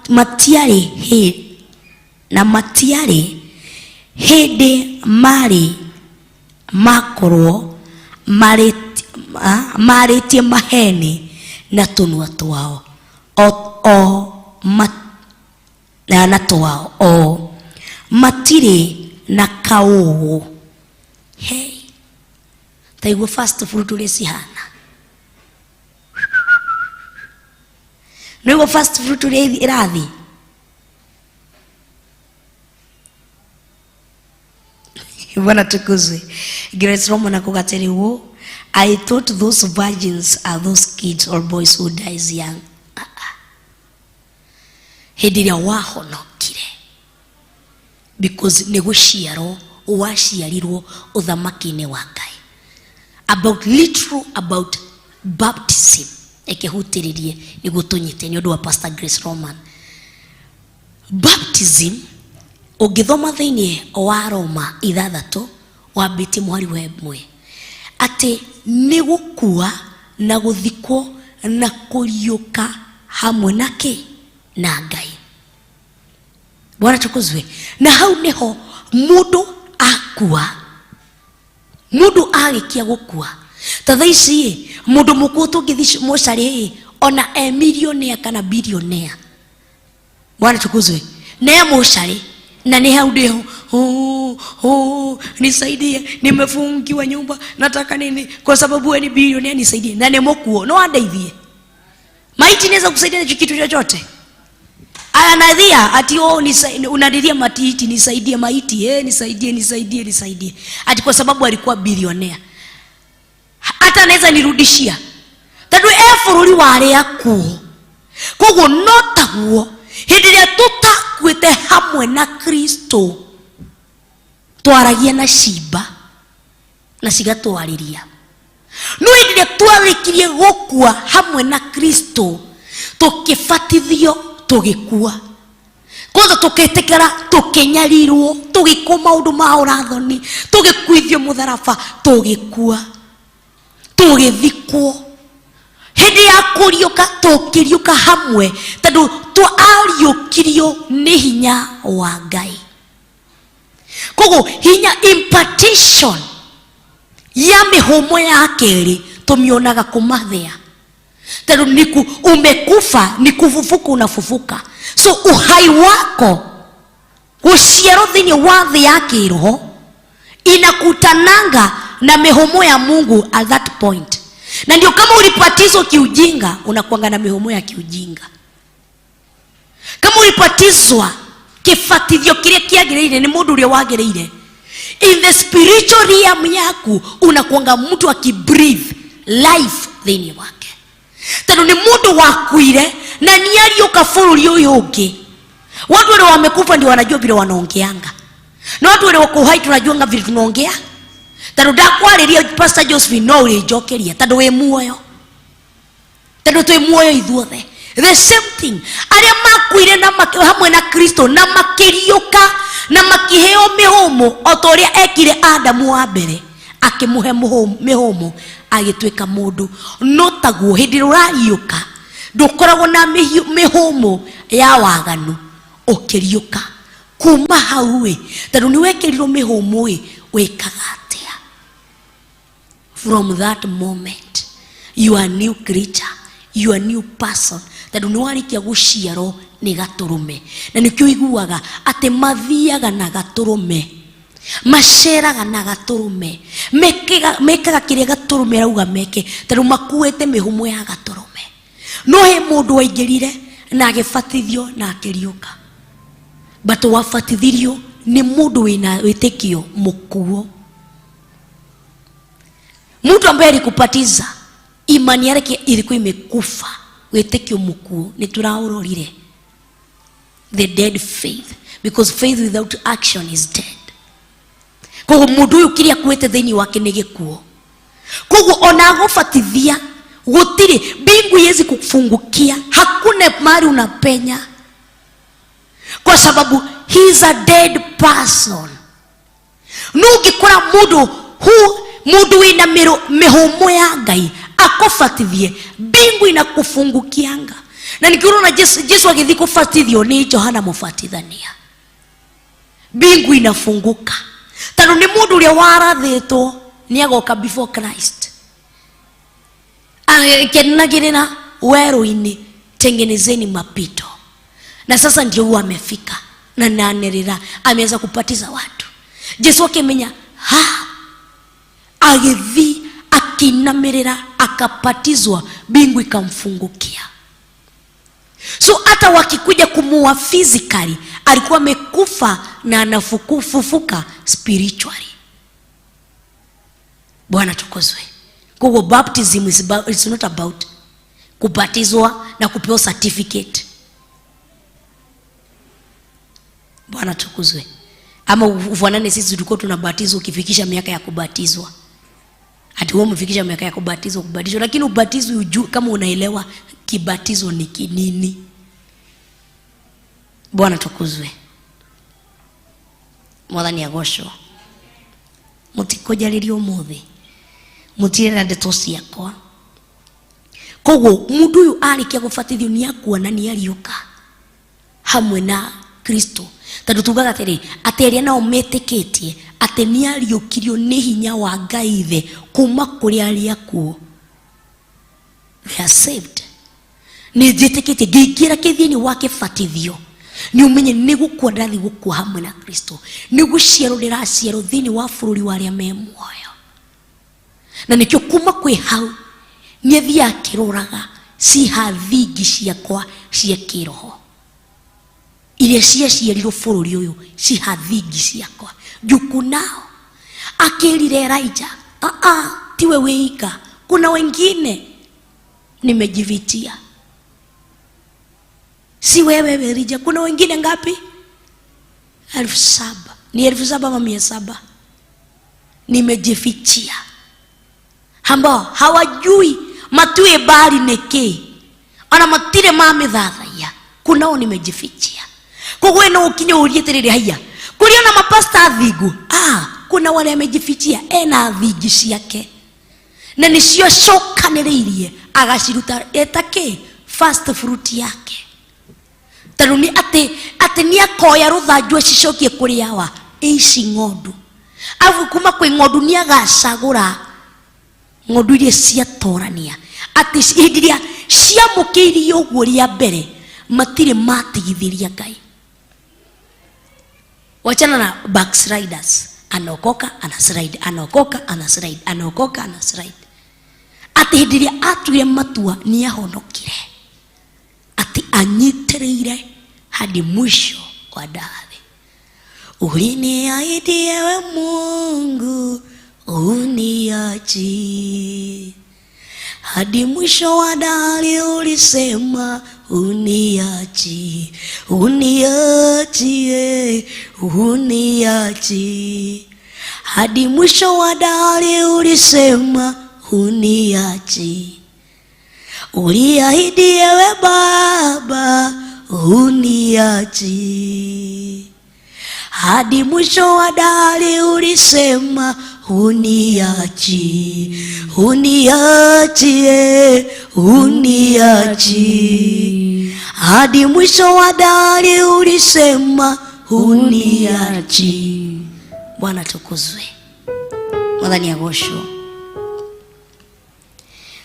matiarĩ hĩ, na matiarĩ hĩndĩ marĩ makorwo marĩtie maheni na tũnua twao o, o na twao o matirĩ na kaũgũ. Hey, taigua fast food ũrĩa cihana, nĩguo fast food ũrĩa ĩrathiĩ. Bwana tukuzwe. Grace Romo na kugateri wo, I thought those virgins are those kids or boys who dies young. Hĩndĩ ĩrĩa wahonokire, because nĩ gũciarwo waciarirwo ũthamaki-inĩ wa Ngai. About literal about baptism, ĩkĩhutĩrĩrie nĩguo tũnyite nĩ ũndũ wa Pastor Grace Roman. Baptism ũngĩthoma thĩinĩ wa Roma 6 wambĩtie mũhari wa 1, atĩ nĩ gũkua na gũthikwo na kũriũka hamwe na kĩ? Na Ngai. Bwana tukuzwe. Na hau nĩho mũndũ akua, mũndũ arĩkia gũkua, Ta thaa ici mundu mukuo tungĩthiĩ mocarĩ ona e millionaire kana billionaire, Bwana tukuzwe, na e mocarĩ na nĩ hau ndĩho, oh, oh, nisaidie, nimefungiwa nyumba, nataka nini, kwa sababu wewe ni billionaire, nisaidie. Na nĩ mũkuo, no andeithie? Maiti inaweza kusaidia na kitu chochote? Anadhia ati oh, unadiria matiti, nisaidie maiti, nisaidie, nisaidie, nisaidie, ati kwa sababu alikuwa bilionea. Hata anaweza nirudishia? Tondu e bũrũri wa arĩa akuo. Koguo no taguo hĩndĩ ĩrĩa tũtakuĩte hamwe na Kristo, twaragia na cimba na cigatwarĩria, no hĩndĩ ĩrĩa twarĩkirie gũkua hamwe na Kristo, tũkĩbatithio, tũgĩkua kwanza, tũkĩtĩkĩra, tũkĩnyarirwo, tũgĩkwo maũndũ ma ũrathoni, tũgĩkuithio mũtharaba, tũgĩkua, tũgĩthikwo. Hĩndĩ ya kũriũka, tũkĩriũka hamwe, tondũ twariũkirio nĩ hinya wa Ngai. Koguo hinya, impartation ya mĩhũmũ ya kerĩ, tũmĩonaga kũmathĩa, tondũ niku umekufa, ni kufufuka unafufuka. So uhai wako, gũciarwo thĩinĩ wa thĩ ya kĩroho, inakutananga na mihumo ya Mungu at that point. Na ndio kama ulibatizwa kiujinga, unakuanga na mihumo ya kiujinga. Kama ulibatizwa kĩbatithio kĩrĩa kĩagĩrĩire nĩ mũndũ ũrĩa wagĩrĩire, in the spiritual realm yaku unakuanga mtu akibreathe life thĩinĩ wake, tondũ nĩ mũndũ wakuire na nĩ ariũka bũrũri ũyũ ũngĩ. Watu wale wamekufa ndio wanajua vile wanaongeanga, na watu wale wako hai tunajuanga vile tunaongea, tondũ ndakwarĩria Pastor Josephine, no ũrĩnjokeria, tondũ wĩ muoyo, tondũ twĩ muoyo ithuothe. The same thing, arĩa makuire na hamwe na Kristo na makĩriũka na makĩheo mĩhũmũ, o ta ũrĩa ekire Adamu wa mbere, akĩmũhe mĩhũmũ, agĩtuĩka mũndũ, no taguo hĩndĩ ĩrĩa ũrariũka, ndũkoragwo na mĩhũmũ ya waganu ũkĩriũka kuma hau ĩ, tondũ nĩ wekĩrirwo mĩhũmũ ĩ, wĩkaga atĩa? From that moment you are a new creature, you are a new person, tondũ nĩ warĩkia gũciarwo nĩ gatũrũme. Na nĩkĩo ũiguaga atĩ mathiaga na gatũrũme, maceraga na gatũrũme, mekaga kĩrĩa gatũrũme arauga meke, tondũ makuĩte mĩhũmũ ya gatũrũme. No he mũndũ waingĩrire na agĩbatithio na akĩriũka, but wabatithirio nĩ mũndũ wĩna wĩtĩkio mũkuo. Mtu ambaye alikubatiza, imani yake ilikuwa imekufa, wĩtĩkio mũkuo. Nĩ tũraũrorire, the dead faith, because faith without action is dead. Koguo mũndũ ũyũ kĩrĩa akuĩte thĩinĩ wake nĩ gĩkuo. Koguo ona agũbatithia, gũtirĩ mbingu yezi kufungukia, hakuna mahali unapenya, kwa sababu he is a dead person. No ũngĩkora mũndũ hu mũndũ wĩna mĩhũmũ ya Ngai akũbatithie, mbingu inakufungukianga. Na nikiona Jesu agĩthiĩ kũbatithio nĩ Johana Mũbatithania, mbingu inafunguka, tondũ nĩ mũndũ ũrĩa warathĩtwo nĩ agoka before Christ, akenagĩrĩra werũ-inĩ, tengenezeni mapito. Na sasa ndio huwa amefika na naanĩrĩra, ameweza kupatiza watu. Jesu akimenya ha, agĩthiĩ akĩinamĩrĩra, akapatizwa, mbingu ikamfungukia. So hata wakikuja kumuua physically, alikuwa amekufa na anafufuka spiritually. Bwana tukozwe. Koguo baptism is about, it's not about kubatizwa na kupewa certificate. Bwana tukuzwe. Ama ufanane sisi tulikuwa tunabatizwa ukifikisha miaka ya kubatizwa, ati wewe umefikisha miaka ya kubatizwa, kubatizwa, lakini ubatizwi ujue kama unaelewa kibatizo ni kinini. Bwana tukuzwe. Mwathani agocwo. Mũtikũnjarĩria ũmũthĩ, mũtirĩ ndeto ciakwa. Koguo mũndũ ũyũ arĩkia gũbatithio nĩ akua na nĩ ariũka hamwe na Kristo, tondũ tugaga atĩrĩ, atĩ arĩa nao metĩkĩtie Atĩ nĩ ariũkirio nĩ hinya wa Ngai Ithe kuma kũrĩ arĩa akuũ. They are saved. Nĩ njĩtĩkĩtie ngĩingĩra kĩthiinĩ wa kĩbatithio nĩ ũmenye nĩ gũkua ndathi gũkua hamwe na Kristo, nĩ gũciarwo ndĩraciarwo thĩinĩ wa bũrũri wa arĩa me muoyo. Na nĩkĩo kuma kwĩ hau nĩ athiaga akĩroraga ciha thingi ciakwa cia kĩroho iria ciaciarirwo bũrũri ũyũ, ciha thingi ciakwa juku nao. Akĩrire Elijah, aa tiwe wĩika, kuna wengine nimejivitia, si wewe Elijah, kuna wengine ngapi? 7,000. Ni 7,000 ama 700 nimejifichia, ambao hawajui matue bali niki ona matire mamithathaiya, kunao nimejifichia. Koguo no ukinye urie tiriri, haiya kuri ona mapasta athingu? Ah, kuna wale amejifichia, ena thingi ciake na nicio acokanĩrĩirie agaciruta eta kĩ first fruit yake, tondũ nĩ atĩ nĩ akoya rũthanju acicokie kũrĩ awa ici ng'ondu, afu kuma kwĩ ng'ondu nĩ agacagũra ng'ondu iria ciatorania, atĩ hĩndĩ ĩrĩa ciamũkĩirie ũguo rĩa mbere matirĩ matigithĩria Ngai. Wachana na backsliders, anaokoka ana slide, anaokoka ana slide, anaokoka ana slide. Atĩ hĩndĩ ĩrĩa atuire matua nĩ ahonokire, atĩ anyitĩrĩire hadi mwisho wa dahari. Uliniahidi ewe Mungu uniachi hadi mwisho wa dahari, ulisema uniachi, uniachi, uniachi hadi mwisho wa dahari, ulisema uniachi. Uliahidi ewe Baba uniachi hadi mwisho wa dahari, ulisema uniachi, uniachi, uniachi hadi mwisho wa dahari, ulisema uniachi. Bwana tukuzwe, Mwathani agocwo.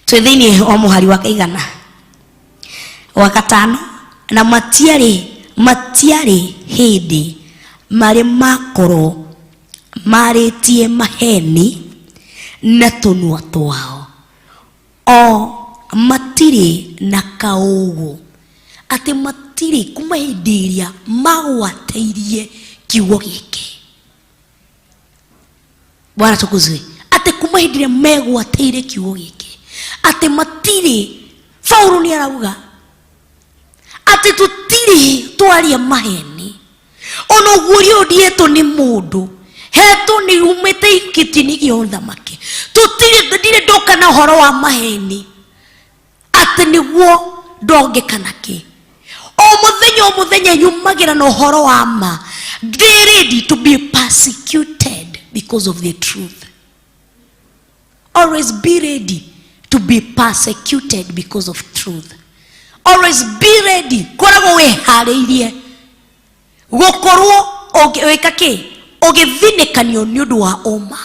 Twĩ thĩinĩ wa mũhari wa kaigana wa gatano. Na matiarĩ hĩndĩ marĩ makorwo marĩtie maheni na tũnua twao, o matirĩ na kaũgũ, atĩ matirĩ kuma hĩndĩ ĩrĩa magwatĩirie kiugo gĩkĩ. Bwana tukuzwe. Atĩ kuma hĩndĩ ĩrĩa megwatĩire kiugo gĩkĩ, atĩ matirĩ, Paulo nĩ arauga atĩ tũtirĩ twaria maheni, ona ũguũrio ũndiĩtwo nĩ mũndũ hetwo nĩ umĩte gĩtĩ-inĩ gĩa ũthamaki, tũtirĩ, ndirĩ ndoka na ũhoro wa maheni atĩ nĩguo ndonge kana kĩ. O mũthenya o mũthenya nyumagĩra na ũhoro wa ma, ndĩ ready to be persecuted because of the truth. Always be ready to be persecuted because of truth. Always be ready, koragwo wĩharĩirie gũkorwo wĩka kĩ ũgĩthinĩkanio nĩ ũndũ wa ũma.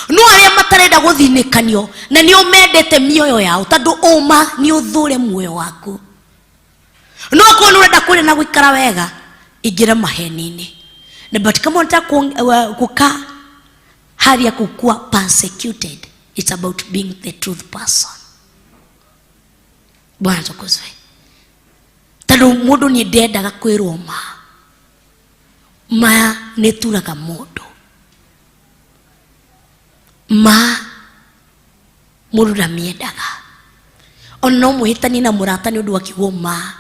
No arĩa matarenda gũthinĩkanio na nĩo mendete mĩoyo yao, tondũ ũma nĩ ũthũre muoyo waku. No akorwo nĩ ũrenda kũrĩa na gũikara wega, ingĩra maheni-inĩ. Na but kama unataka kukaa hali ya kukuwa persecuted, it's about being the truth person. Bwana tukuzwe. Tondũ mũndũ nĩ ndendaga kwĩrwo ma, ma nĩ turaga mũndũ, ma mũndũ ndamĩendaga. Ona no mũhĩtanie na mũrata nĩ ũndũ wa kiugo ma,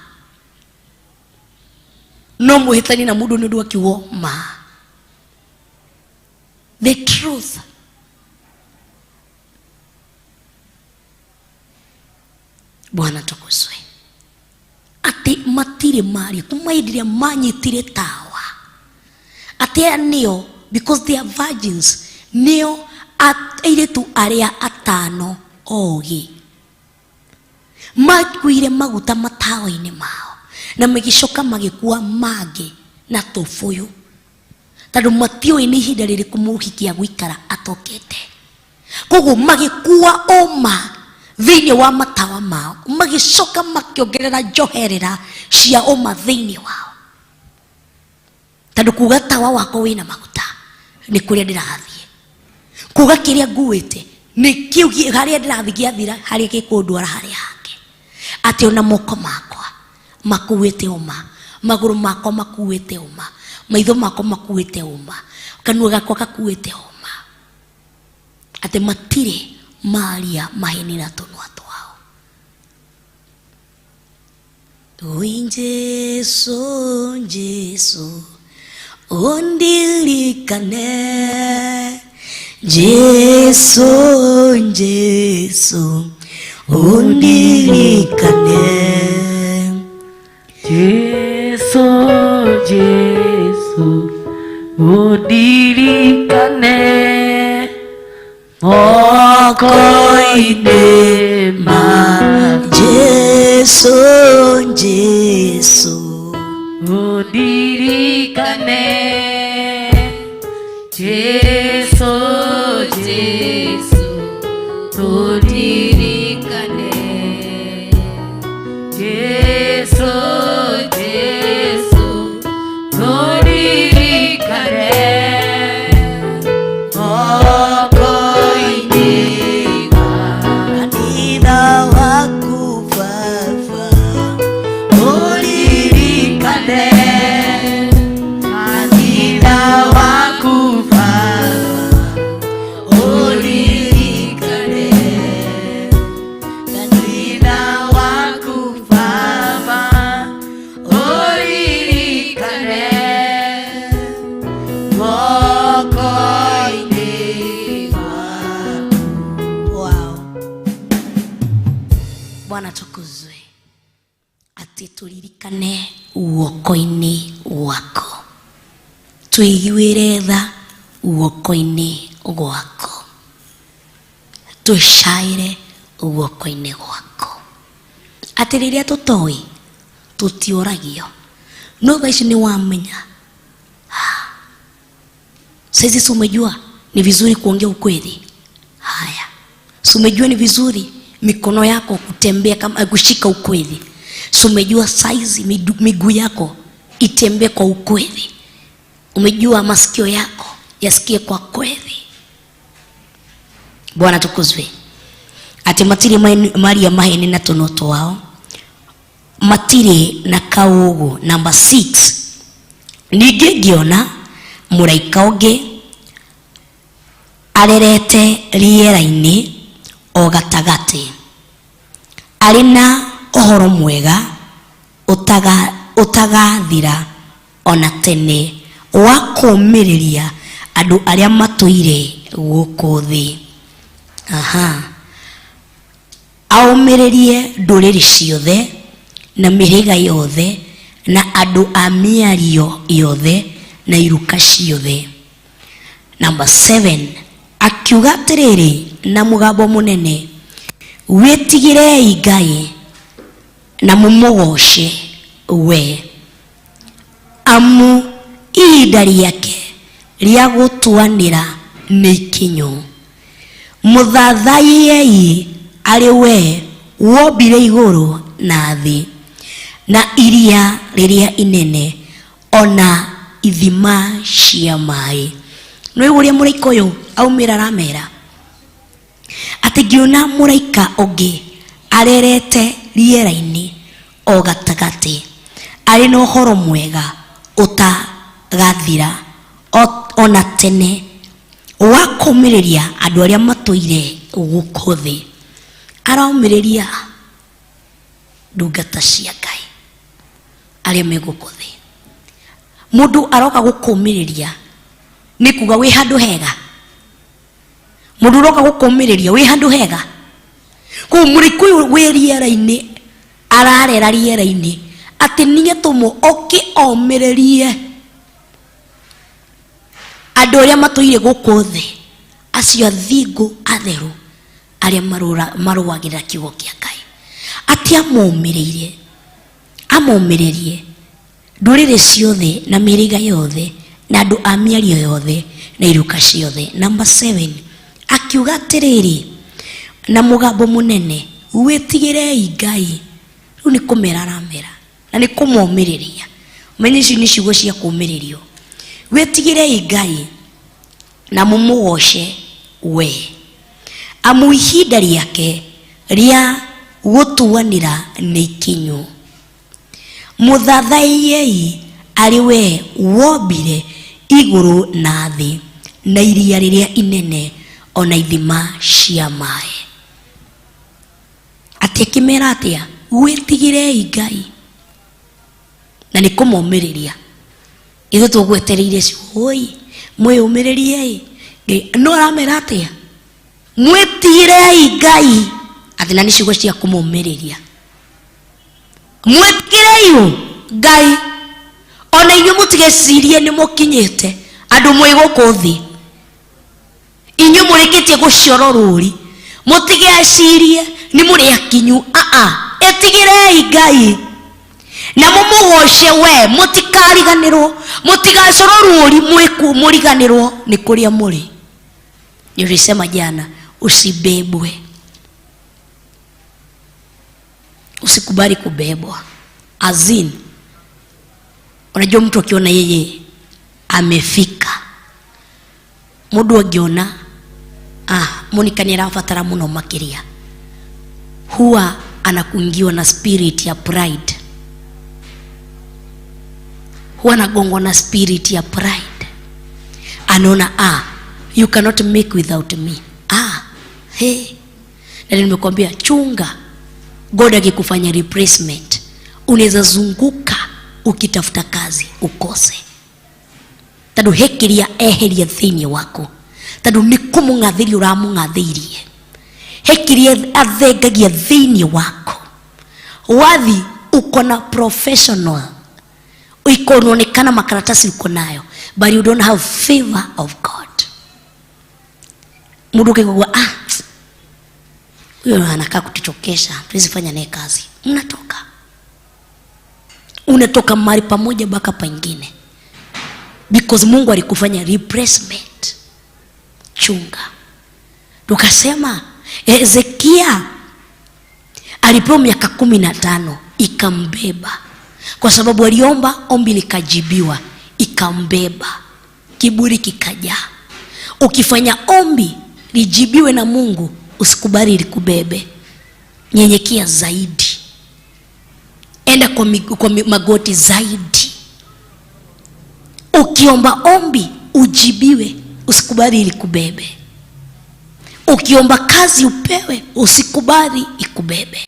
no mũhĩtanie na mũndũ nĩ ũndũ wa kiugo ma, the truth. Bwana tukuzwe. Atĩ matirĩ maria kuma hĩndĩ ĩrĩa manyitire tawa, atĩ aya nĩo, because they are virgins, nĩo airĩtu arĩa atano ogĩ makuire maguta matawa-inĩ mao na magĩcoka magĩkua mangĩ na tũbũyũ. Tondũ matiũĩ nĩ ihinda rĩrĩkũ mũhiki agũikara atokete. Koguo magĩkua ũma thĩinĩ wa matawa mao, magĩcoka makĩongerera njoherera cia ũma thĩinĩ wao. Tondũ kuga tawa wakwa wĩna maguta nĩ kũrĩa ndĩrathiĩ, kuga kĩrĩa nguĩte nĩ kĩu harĩa ndĩrathiĩ gĩathira, harĩa gĩkũndwara harĩa hangĩ. Atĩ ona moko makwa makuĩte ũma, magũrũ makwa makuĩte ũma, maitho makwa makuĩte ũma, kanua gakwa gakuĩte ũma. Atĩ matirĩ maria maheni na tũnua twao. Oi Jesu, Jesu, undirikane. Jesu, Jesu, undirikane. Jesu, Jesu, undirikane moko-inĩ ma Jesu, Jesu, undirikane. Jesu, Jesu, undirikane. Jesu, Jesu, undirikane moko-inĩ ma kanitha waku Baba, undirikane. Kanitha waku Baba, undirikane. Kanitha waku Baba, undirikane moko-inĩ maku. Wow. Bwana tukuzwe, atĩ tũririkane guoko-inĩ gwaku, tũiguĩre tha guoko-inĩ gwaku, tũcaĩre guoko-inĩ gwaku. Atĩ rĩrĩa tũtoĩ tũtiũragio, no thaa ici nĩ wamenya. Saizi si umejua ni vizuri kuongea ukweli? Haya, si umejua ni vizuri mikono yako kutembea kama kushika ukweli? Si umejua saizi miguu yako itembee kwa ukweli? Umejua masikio yako yasikie kwa kweli? Bwana tukuzwe. Ati matirĩ maria maheni na tũnua twao, matirĩ na kaũgũ. Number 6, ningĩ ngĩona mũraika ũngĩ arerete rĩera-inĩ o gatagatĩ, arĩ na ũhoro mwega ũtagathira ona tene, wa kũũmĩrĩria andũ arĩa matũire gũkũ thĩ. Aha. Aũmĩrĩrie ndũrĩrĩ ciothe na mĩhĩrĩga yothe na andũ a mĩario yothe na iruka ciothe. Number 7, akiuga atĩrĩrĩ na mũgambo mũnene, wĩtigĩrei Ngai na mũmũgoce we, amu ihinda rĩake rĩa gũtuanĩra nĩ ikinyu. Mũthathaiei arĩ we wombire igũrũ na thĩ na iria rĩrĩa inene ona ithima cia maĩ. Nĩ ũrĩa mũraika ũyũ aumĩra aramera atĩ ngĩona mũraika ũngĩ arerete rĩera-inĩ o gatagatĩ, arĩ na ũhoro mwega ũtagathira ona tene, wa kũũmĩrĩria andũ arĩa matũire gũkũ thĩ. Araũmĩrĩria ndungata cia Ngai arĩa me gũkũ thĩ. Mũndũ aroka gũkũũmĩrĩria nĩ kuga wĩ handũ hega. Mũndũ ũroka gũkũũmĩrĩria wĩ handũ hega. Koguo mũraika ũyũ wĩ rĩera-inĩ ararera rĩera-inĩ atĩ nĩetũmwo oke omĩrĩrie andũ arĩa matũire gũkũ thĩ, acio athingu atheru arĩa marũagĩrĩra kiugo kĩa Ngai. Atĩ amomĩrĩrie ndũrĩrĩ ciothe na mĩhĩrĩga yothe Na andũ a mĩario yothe na iruka ciothe. Number 7, akiuga atĩrĩrĩ na mũgambo mũnene, wĩtigĩrei Ngai. Rĩu nĩ kũmera aramera na nĩ kũmomĩrĩria. Ũmenye ici nĩ ciugo cia kũmĩrĩrio. Wĩtigĩrei Ngai na mũmũgoce we, amu ihinda rĩake rĩa gũtuanĩra nĩ ikinyu. Mũthathaiyei arĩ we wombire igũrũ na thĩ na iria rĩrĩa inene ona ithima cia maĩ. Atĩ akĩmera atĩa? Wĩtigĩrei Ngai. Na nĩ kũmomĩrĩria. Ithuĩ tũgwetereire ciugo, oi mwĩyũmĩrĩriei. Ngai no aramera atĩa? Mwĩtigĩrei Ngai. Atĩ na nĩ ciugo cia kũmũmĩrĩria. Mwĩtigĩrei Ngai. Ona inyuĩ mũtigecirie nĩ mũkinyĩte andũ mwĩ gũkũ thĩ. Inyuĩ mũrĩkĩtie gũcoro rũri, mũtigecirie nĩ mũrĩ akinyu. Aa, ĩtigĩrei Ngai na mũmũgoce we, mũtikariganĩrwo, mũtigacoro rũri mũriganĩrwo nĩ kũrĩa mũrĩ. Nilisema jana, usibebwe, usikubali kubebwa. Azin, unajua mtu akiona yeye amefika, mundu angiona Monica ni arabatara muno makiria, huwa anakuingiwa na spirit ya pride, huwa anagongwa na spirit ya pride. Anaona you cannot make without me. Hey. Na nimekwambia chunga, God akikufanya replacement, unaweza zunguka ukitafuta kazi ukose. Tondũ he kĩrĩa eheria thĩinĩ waku, tondũ nĩ kũmũng'athĩria ũramũng'athĩirie. He kĩrĩa athengagia thĩinĩ waku. Wathi uko na professional, iko unaonekana makaratasi uko nayo, but you don't have favor of God. Mundu ukigwa, huyo anakaa kutuchokesha, tuwezi fanya naye kazi. Mnatoka. Unatoka mahali pamoja mpaka pengine. Because Mungu alikufanya replacement. Chunga. Tukasema Hezekia alipewa miaka 15 ikambeba. Kwa sababu aliomba ombi likajibiwa, ikambeba. Kiburi kikajaa. Ukifanya ombi lijibiwe na Mungu, usikubali likubebe. Nyenyekea zaidi. Enda kwa magoti zaidi. Ukiomba ombi ujibiwe, usikubali likubebe. Ukiomba kazi upewe, usikubali ikubebe.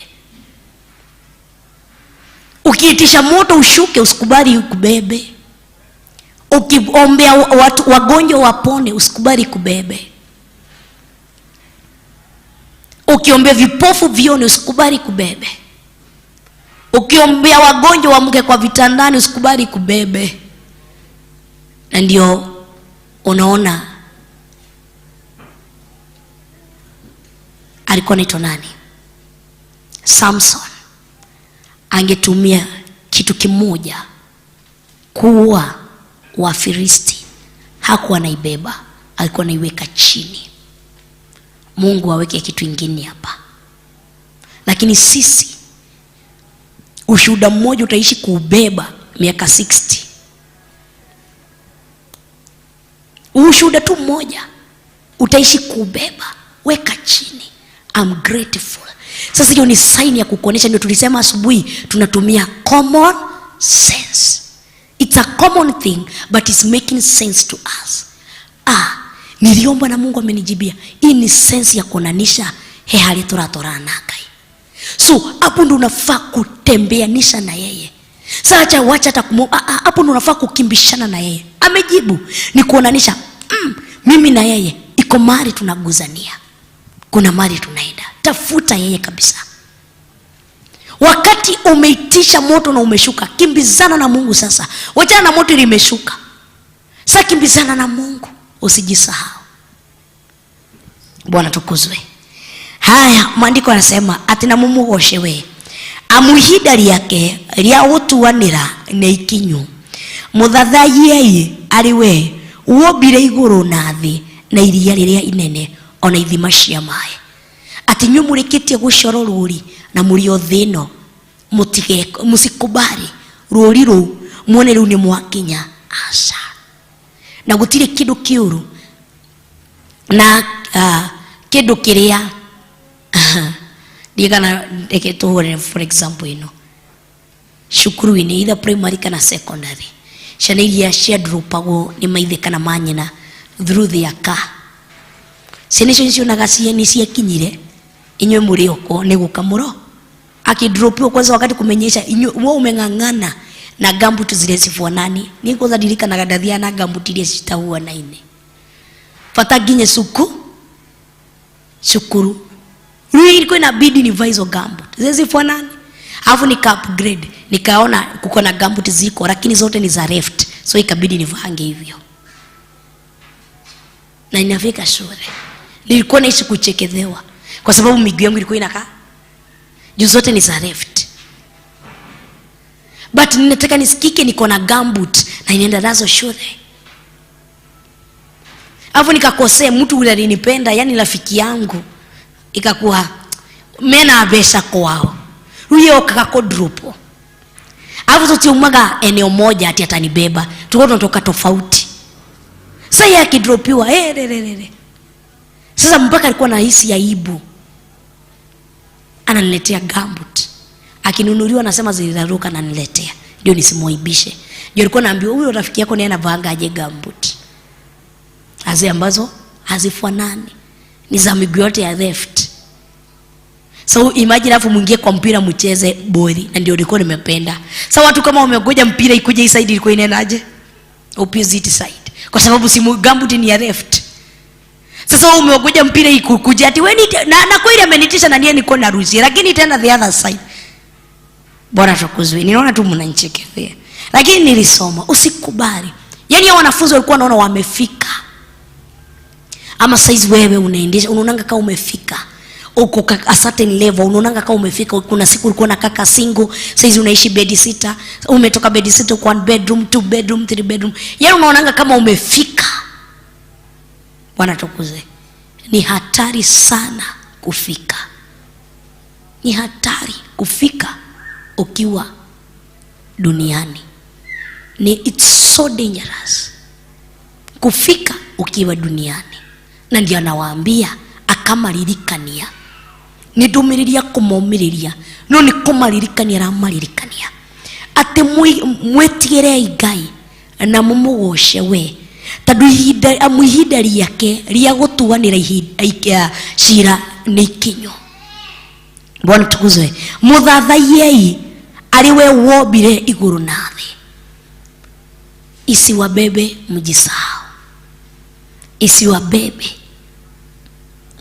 Ukiitisha moto ushuke, usikubali ikubebe. Ukiombea watu wagonjwa wapone, usikubali ikubebe. Ukiombea vipofu vione, usikubali kubebe. Ukiombea wagonjwa waamke kwa vitandani, usikubali kubebe. Na ndio unaona alikuwa anaitwa nani? Samson angetumia kitu kimoja kuua Wafilisti, hakuwa anaibeba, alikuwa anaiweka chini. Mungu aweke kitu kingine hapa. Lakini sisi ushuhuda mmoja utaishi kuubeba miaka 60. Ushuhuda tu mmoja utaishi kuubeba, weka chini. I'm grateful. Sasa hiyo ni sign ya kukuonesha, ndio tulisema asubuhi tunatumia common sense. It's a common thing but it's making sense to us. Niliomba na Mungu amenijibia. Hii ni sense ya kuonanisha he hali turatorana na Ngai. So hapo ndo unafaa kutembeanisha na yeye. Sasa wacha hata hapo ndo unafaa kukimbishana na yeye. Amejibu ni kuonanisha, mimi na yeye iko mahali tunaguzania. Kuna mahali tunaenda. Tafuta yeye kabisa. Wakati umeitisha moto na umeshuka, kimbizana na Mungu sasa. Wachana na moto limeshuka. Sasa kimbizana na Mungu, usijisahau. Bwana tukuzwe. Haya, maandiko yanasema ati na mumugoshe we. Amu ihinda rĩake rĩa gũtuanĩra nĩ ikinyu. Mũthathaiei arĩ we wombire igũrũ na thĩ na iria rĩrĩa inene ona ithima cia maĩ. Atĩ inyuĩ mũrĩkĩtie gũcoro rũri na mũrĩ o thĩ ĩno, mũsikubali rũri rũu muone rĩu nĩ mwakinya. Aca, na gũtirĩ kĩndũ kĩũru na kĩndũ kĩrĩa ndigana reke tũhũre for example ĩno cukuru-inĩ either primary kana secondary, ciana iria ciadropagwo nĩ maithe kana manyina through their car, ciana icio nĩcionaga nĩ ciakinyire, inyuĩ mũrĩ oko nĩ gũka mũro akidropiwa kwanza wakati kumenyesha inyuĩ wewe umeng'ang'ana na gumboot zile zifuanani. Ni kwanza ndirikanaga ndathiaga na gumboot iria citahuanaine bata nginye cukuru rĩu ilikuwa inabidi nivae hizo gumboot zile zifuanani, alafu nika upgrade nikaona kuko na gumboot ziko lakini zote ni za left, so ikabidi nivange hivyo. Na inafika shule nilikuwa naishi kuchekezewa kwa sababu miguu yangu ilikuwa inakaa juu zote ni za left, but ninataka nisikike niko na gumboot na inaenda nazo shule. Alafu nikakosea mtu ule alinipenda, yani rafiki yangu, ikakuwa mena mbeca kwao rĩu ye okaga kũdrop. Alafu tutiumaga eneo moja ati atanibeba, tulikuwa tunatoka tofauti. Sasa yeye akidropiwa, re, re, re, re. Sasa mpaka alikuwa anahisi aibu, ananiletea gumboot, akinunuliwa anasema ziliraruka, ananiletea ndio nisimuaibishe. Ndio alikuwa anaambiwa huyo rafiki yako naye anavaanga aje gumboot aze ambazo hazifanani, ni za miguu yote ya left. So imagine alafu mwingie kwa mpira mcheze boli, na ndio nilikuwa nimependa. So watu kama wamegoja mpira ikuje hii side, ilikuwa inaendaje? Opposite side, kwa sababu si gumboot ni ya left. Sasa wewe umegoja mpira ikukuje ati wewe na kweli amenitisha na niye niko narushia, lakini tena the other side. Bora tukuzwe. Ninaona tu mnanichekelea. Lakini nilisoma usikubali. Yaani hao wanafunzi walikuwa wanaona wamefika. Ama saizi wewe unaendesha unaonanga kama umefika. Uko a certain level unaonanga kama umefika. Kuna siku ulikuwa na kaka single, saizi unaishi bed sita, umetoka bed sita kwa 1 bedroom, 2 bedroom, 3 bedroom. Yaani unaonanga kama umefika. Bwana tukuze. Ni hatari sana kufika. Ni hatari kufika ukiwa duniani. Ni it's so dangerous kufika ukiwa duniani. Na ndio anawaambia akamaririkania. Ni ndũmĩrĩri ya kũmomĩrĩria, no nĩ kũmaririkania aramaririkania atĩ mwĩtigĩrei Ngai na mũmũgoce we, tondũ amu ihinda rĩake rĩa gũtuanĩra cira nĩ ikinyu. Bwana tukuzwe. Mũthathaiei arĩ we wombire igũrũ na thĩ. Isiwabebe mjisahau, isiwabebe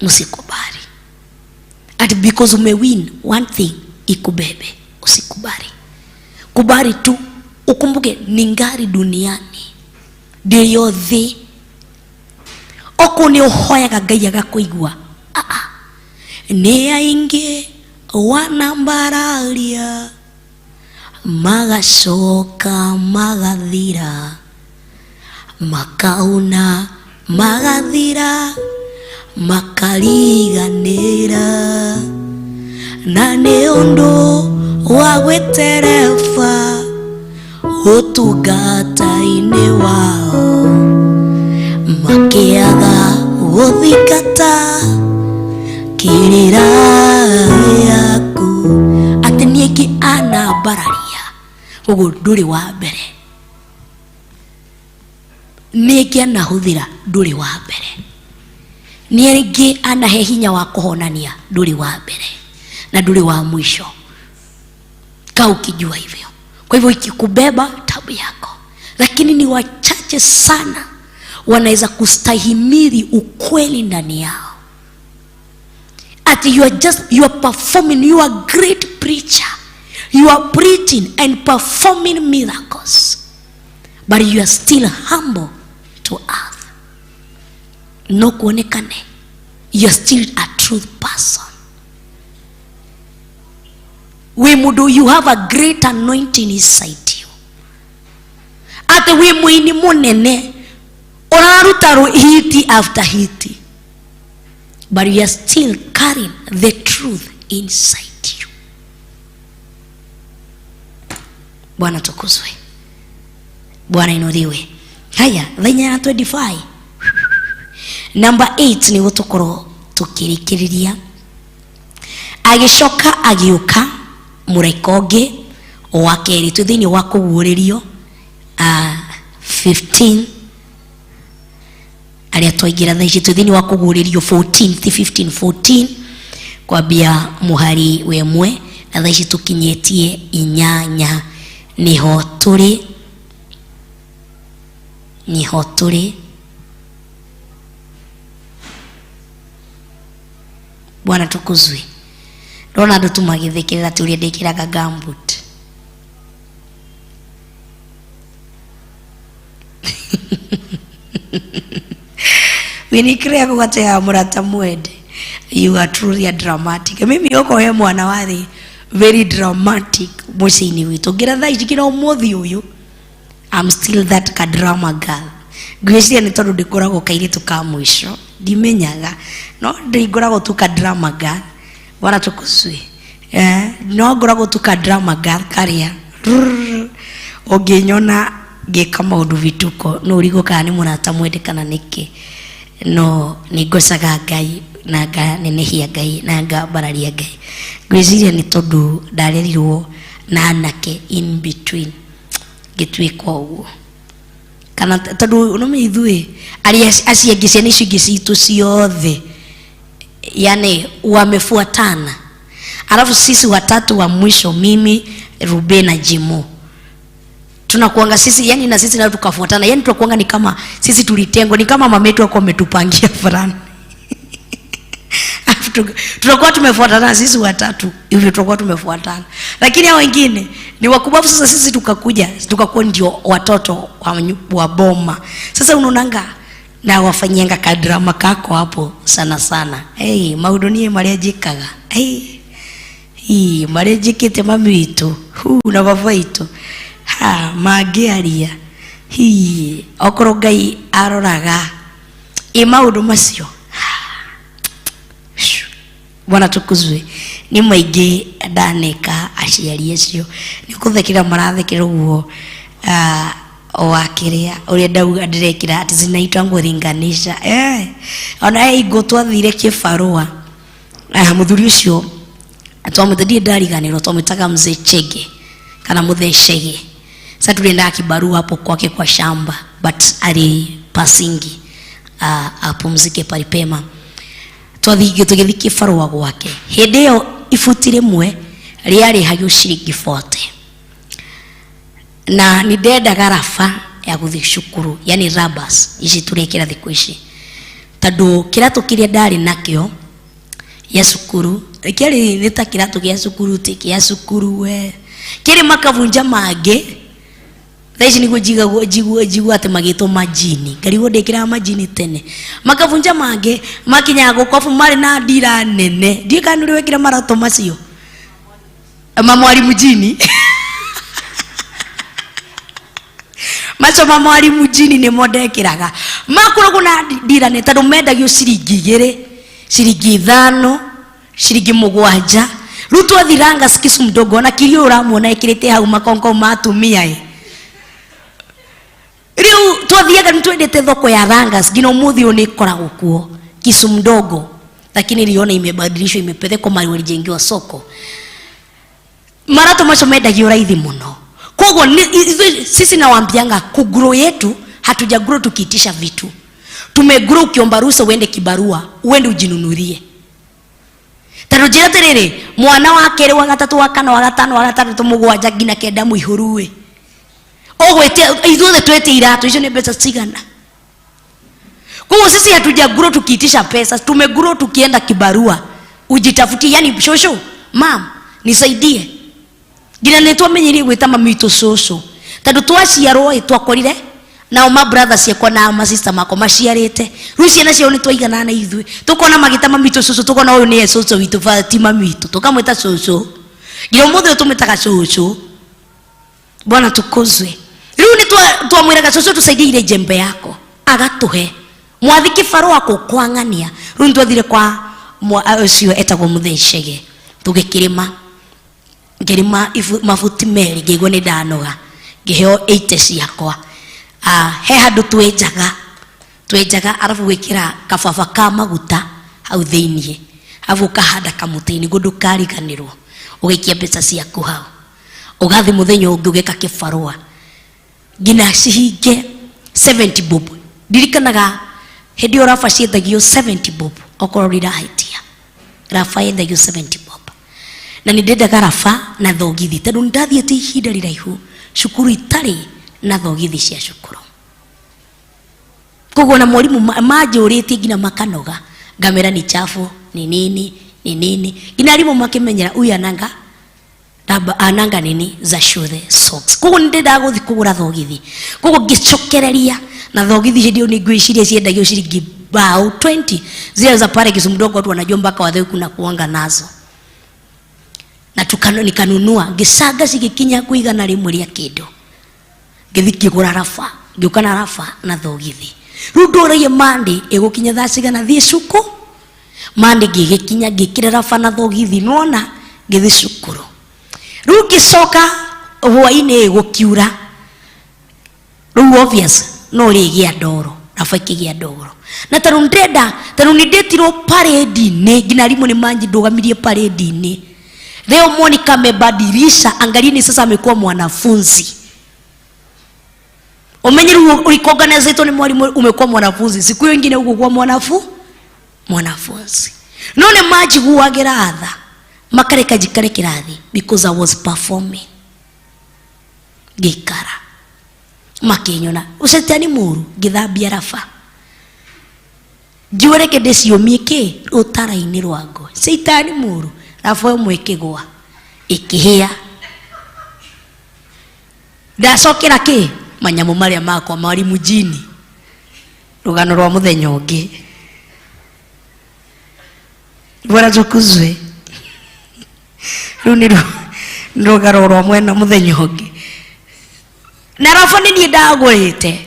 msikubali. At because umewin one thing ikubebe, usikubali. Kubali tu, ukumbuke ni ngari duniani ndiyo thi. Oko ni uhoyaga Ngai agakuigua. Nĩ aingĩ wanambararia magacoka magathira, makauna magathira, makariganĩra, na nĩ ũndũ wa gwĩtereba ũtungata-inĩ wao, makĩaga gũthingata kĩrĩra gĩaku. Atĩ nĩ aingĩ anambararia, ũguo ndũrĩ wa mbere. Nĩ aingĩ anahũthĩra, ndũrĩ wa mbere. Nĩ aingĩ anahe hinya wa kũhonania, ndũrĩ wa mbere na ndũrĩ wa mwisho. Kaa ukijua hivyo. Kwa hivyo ikikubeba tabu yako, lakini ni wachache sana wanaweza kustahimili ukweli ndani yao. Ati you are performing, you are great preacher, you are preaching and performing miracles, but you are still humble to earth. No kuonekane, you are still a truth person. We mudu, you have a great anointing inside you. Atĩ wĩ mũini mũnene ũraruta hiti after hiti, but you are still carrying the truth inside you. Bwana tukuzwe, Bwana inuliwe. Haya, thainya na 25 number 8 nĩguo tũkorwo tũkĩrĩkĩrĩria. Agĩcoka agĩũka mũraika ũngĩ wa kerĩ, twĩ thĩinĩ wa kũguũrĩrio 15 arĩa twaingĩra thaa ici, twĩ thĩinĩ wa kũguũrĩrio 14 ti 15, 14 kwambia mũhari wa ĩmwe, na thaa ici tũkinyĩtie inyanya, nĩho tũrĩ, nĩho tũrĩ. Bwana tukuzwe. Ndona andũ tu magĩthekerera atĩ ũrĩa ndĩkĩraga gumboot. Winikire kũgatea mũrata mwende. You are truly a dramatic. Mimi oko he mwana warĩ very dramatic mũciĩ-inĩ witũ. Ngira thaa ici nginya ũmũthĩ ũyũ I'm still that ka drama girl. Ngwĩciria nĩ tondũ ndĩkoragwo kairĩtu ka mũico, ndimenyaga, no ndĩngoragwo tu ka drama girl. Bwana tukuzwe. No ngoragwo tu ka drama girl karĩa rrrr, ũngĩnyona ngĩka maũndũ vituko no ũrigwo kana nĩ mũrata mwende kana nĩkĩ, no nĩ ngocaga Ngai na nganenehia Ngai na ngambararia Ngai. Ngwĩciria nĩ tondũ ndarerirwo na anake in between, ngĩtuĩka ũguo, kana tondũ no ithuĩ arĩa acio angĩ ciana icio ingĩ citũ ciothe yani wamefuatana, alafu sisi watatu wa mwisho, mimi, Rube na Jimo, tunakuanga sisi yani na sisi nao tukafuatana, yani tunakuanga ni kama sisi tulitengwa, ni kama mama yetu alikuwa ametupangia fulani. Alafu tunakuwa tumefuatana sisi watatu hivyo, tunakuwa tumefuatana, lakini hao wengine ni wakubwa. Sasa sisi tukakuja tukakuwa ndio watoto wa boma. Sasa unaonanga na wafanyianga kadrama kako hapo sana sana. Hey, maundu nie maria njikaga. Hey, hii maria njikite mami witu hu na baba witu ha mangĩaria hii okorwo Ngai aroraga ĩ maũndũ macio. Bwana tukuzwe. Nĩ maingĩ ndaneka aciari acio nĩ kũthekera marathekera ũguo, wa kĩrĩa ũrĩa ndauga ndĩrekĩra atĩ zinaitwa ringanisha. Ona he ingo twathire kĩbarũa, mũthuri ũcio twamwĩta, ndiĩ ndariganĩrwo, twamwĩtaga mzee Chege kana mzee Chege. Sasa tulienda kibarua hapo kwake kwa shamba, but ali pasingi, apumzike palipema. Twathiĩ tũgĩthiĩ kĩbarũa gwake, hĩndĩ ĩyo ibuti rĩmwe rĩarĩhagio ciringi 40, na nĩ ndendaga raba ya gũthiĩ cukuru, yani rabas ici tũrekĩra thikũ ici, tondũ kĩratũ kĩrĩa ndarĩ nakĩo ya cukuru kĩarĩ nĩ ta kĩratũ gĩa cukuru, ti kĩa cukuru we, kĩrĩ makabunja mangĩ. Thaa ici nĩguo njigagwo, njigua atĩ magĩtwo majini, ngarigwo ndĩkĩraga majini tene. Makabunja mangĩ makinyaga gũkũ, abu marĩ na ndira nene, ndiũĩ kana nĩ ũrĩ wekĩra maratũ macio ma mwalimu jini. Macio ma mwalimu jini nĩmo ndekĩraga, makoragwo na ndira nene tondũ mendagio ciringi igĩrĩ, ciringi ithano, ciringi mũgwanja. Rĩu twathiranga Kisu mdogo, ona kirio ũramuona ekĩrĩte hau makongo ma atumia ĩ. Rĩu twathiaga nĩ twendete thoko ya Rangas, nginya ũmũthĩ ũyũ nĩ ĩkoragwo kuo Kisu mdogo, lakini niliona imebadilishwa, imepelekwa mahali walijengewa soko. Maratũ macio mendagio raithi mũno. Koguo sisi nawambianga kugrow yetu, hatuja grow tukiitisha vitu. Tumegrow ukiomba ruhusa uende kibarua, uende ujinunulie. Tondũ njĩra atĩrĩrĩ, mwana wa kerĩ, wa gatatũ, wa kana, wa gatano, wa gatandatũ, mũgwanja nginya kenda mũihũru ĩ. Ũgwĩtia ithuothe twetie iratũ icio nĩ mbeca cigana? Kwa hiyo sisi hatuja grow tukiitisha pesa, tumegrow tukienda kibarua. Ujitafutie, yani shosho, mam, nisaidie. Nginya nĩ twamenyerie gwĩta mami witũ cũcũ. Tondũ twaciarwo ĩ twakorire nao ma brothers ciakwa na ma sister makwa maciarĩte. Rĩu ciana ciao nĩ twaiganana na ithuĩ. Tũkona magĩta mami witũ cũcũ, tũkona ũyũ nĩye cũcũ witũ, ti mami witũ. Tũkamwĩta cũcũ. Nginya ũmũthĩ ũyũ tũmwĩtaga cũcũ. Bwana tukuzwe. Rĩu nĩ twamwĩraga cũcũ tusaidie ile jembe yako, agatuhe mwathi kĩbarũa kũkwang'ania. Rĩu nĩ twathire kwa ũcio etagwo Mũthee tũgĩkĩrĩma, ngĩrĩma mabuti merĩ, ngĩigua nĩ ndanoga, ngĩheo 80 ciakwa. He handũ twenjaga arabu gwĩkĩra kababa ka maguta hau thĩiniĩ, arabu ũkahanda kamũtĩ nĩguo ndũkariganĩrwo, ũgaikia mbeca ciaku hau, ũgathiĩ mũthenya ũngĩ ũgeka kĩbarũa nginya cihinge 70 bob. Ndirikanaga hĩndĩ ĩyo raba ciendagio 70 bob, okorwo ndirahĩtia raba yendagio 70 bob, na nĩ ndendaga raba na thogithi tondũ nĩ ndathiĩte ihinda rĩraihu cukuru itarĩ na thogithi cia cukuru. Koguo na mwalimu manjũrĩtie nginya makanoga, ngamera ni chafu ni nini ni nini, nginya arimũ makĩmenyera huyu ananga raba, ananga nini za shule socks. Koguo nĩ ndendaga gũthiĩ kũgũra thogithi, koguo ngĩcokereria na thogithi hĩndĩ ĩyo nĩ ngwĩciria ciendagio ciringi bao 20 zile za pale Kisumu Dogo, watu wanajua mpaka watheu kuna kuanga nazo, na nikanunua ngĩcanga cigĩkinya kwĩ igana rĩmwe rĩa kĩndũ, ngĩthiĩ ngĩgũra raba, ngĩũka na raba na thogithi. Rĩu ndũragia Monday ĩgũkinya thaa cigana thiĩ cukuru, Monday ngĩgĩkinya ngĩkĩra raba na thogithi, nĩwona ngĩthiĩ cukuru. Rĩu ngĩcoka hwaĩ-inĩ gũkiura, rĩu obvious no rĩgĩa ndoro, raba ĩkĩgĩa ndoro, na tondũ ndĩrenda, tondũ nĩ ndĩtirwo parade-inĩ, nginya arimũ nĩ manjindũgamirie parade-inĩ. Leo Monica amebadilisha, angalieni sasa amekuwa mwanafunzi. Umenye rĩu ũrikoganizĩtwo nĩ mwalimu, umekuwa mwanafunzi, siku hiyo ingine ũgũkua mwanafunzi. No nĩ manjiguagĩra tha, makareka njikare kĩrathi because I was performing. Ngĩikara makĩnyona ũcetani mũru, ngĩthambia raba, ngiuga reke ndĩciũmie kĩ rũtara-inĩ rwa ngũ. Caitani mũru, raba ĩmwe ĩkĩgũa ĩkĩhĩa, ndacokera kĩ manyamũ marĩa makwa mwalimu jini. Rũgano rwa mũthenya ũngĩ. Bwana tukuzwe. Rĩu nĩ rũgano rwa mwena mũthenya ũngĩ. Na raba nĩ niĩ ndagũrĩte.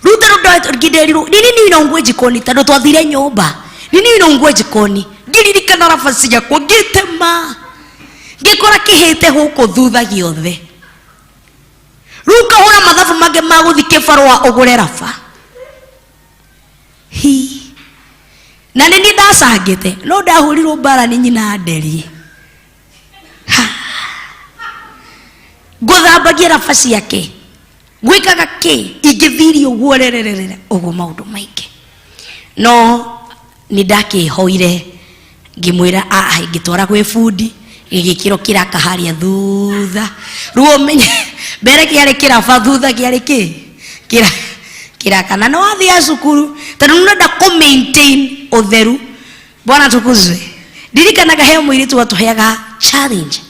Rĩu tondũ ngĩnderirwo nini nini inaungua jikoni, tondũ twathire nyũmba nini inaungua jikoni, ngĩririkana raba ciakwa ngĩtema, ngĩkora kĩhĩte gũkũ thutha gĩothe. Rĩu ngahũra mathabu mangĩ ma gũthiĩ kĩbarũa ũgũre raba. Hi. Na nĩ niĩ ndacangĩte, no ndahũrirwo mbara nĩ nyina nderie. Ha. Ngũthambagia raba ciake, gwĩkaga kĩ, ingĩthirie ũguo rererere, ũguo maũndũ maingĩ. No nĩ ndakĩhoire, ngĩmwĩra a ngĩtwara gwĩ bundi, gĩgĩkĩrwo kĩraka harĩa thutha. Rĩu ũmenye mbere kĩarĩ kĩraba, thutha kĩarĩ kĩ? Kĩraka. Na nĩ wathiaga cukuru tondũ nĩ ũrenda kũ maintain ũtheru. Bwana tukuzwe. Ndirikanaga he mũirĩtu watũheaga challenge,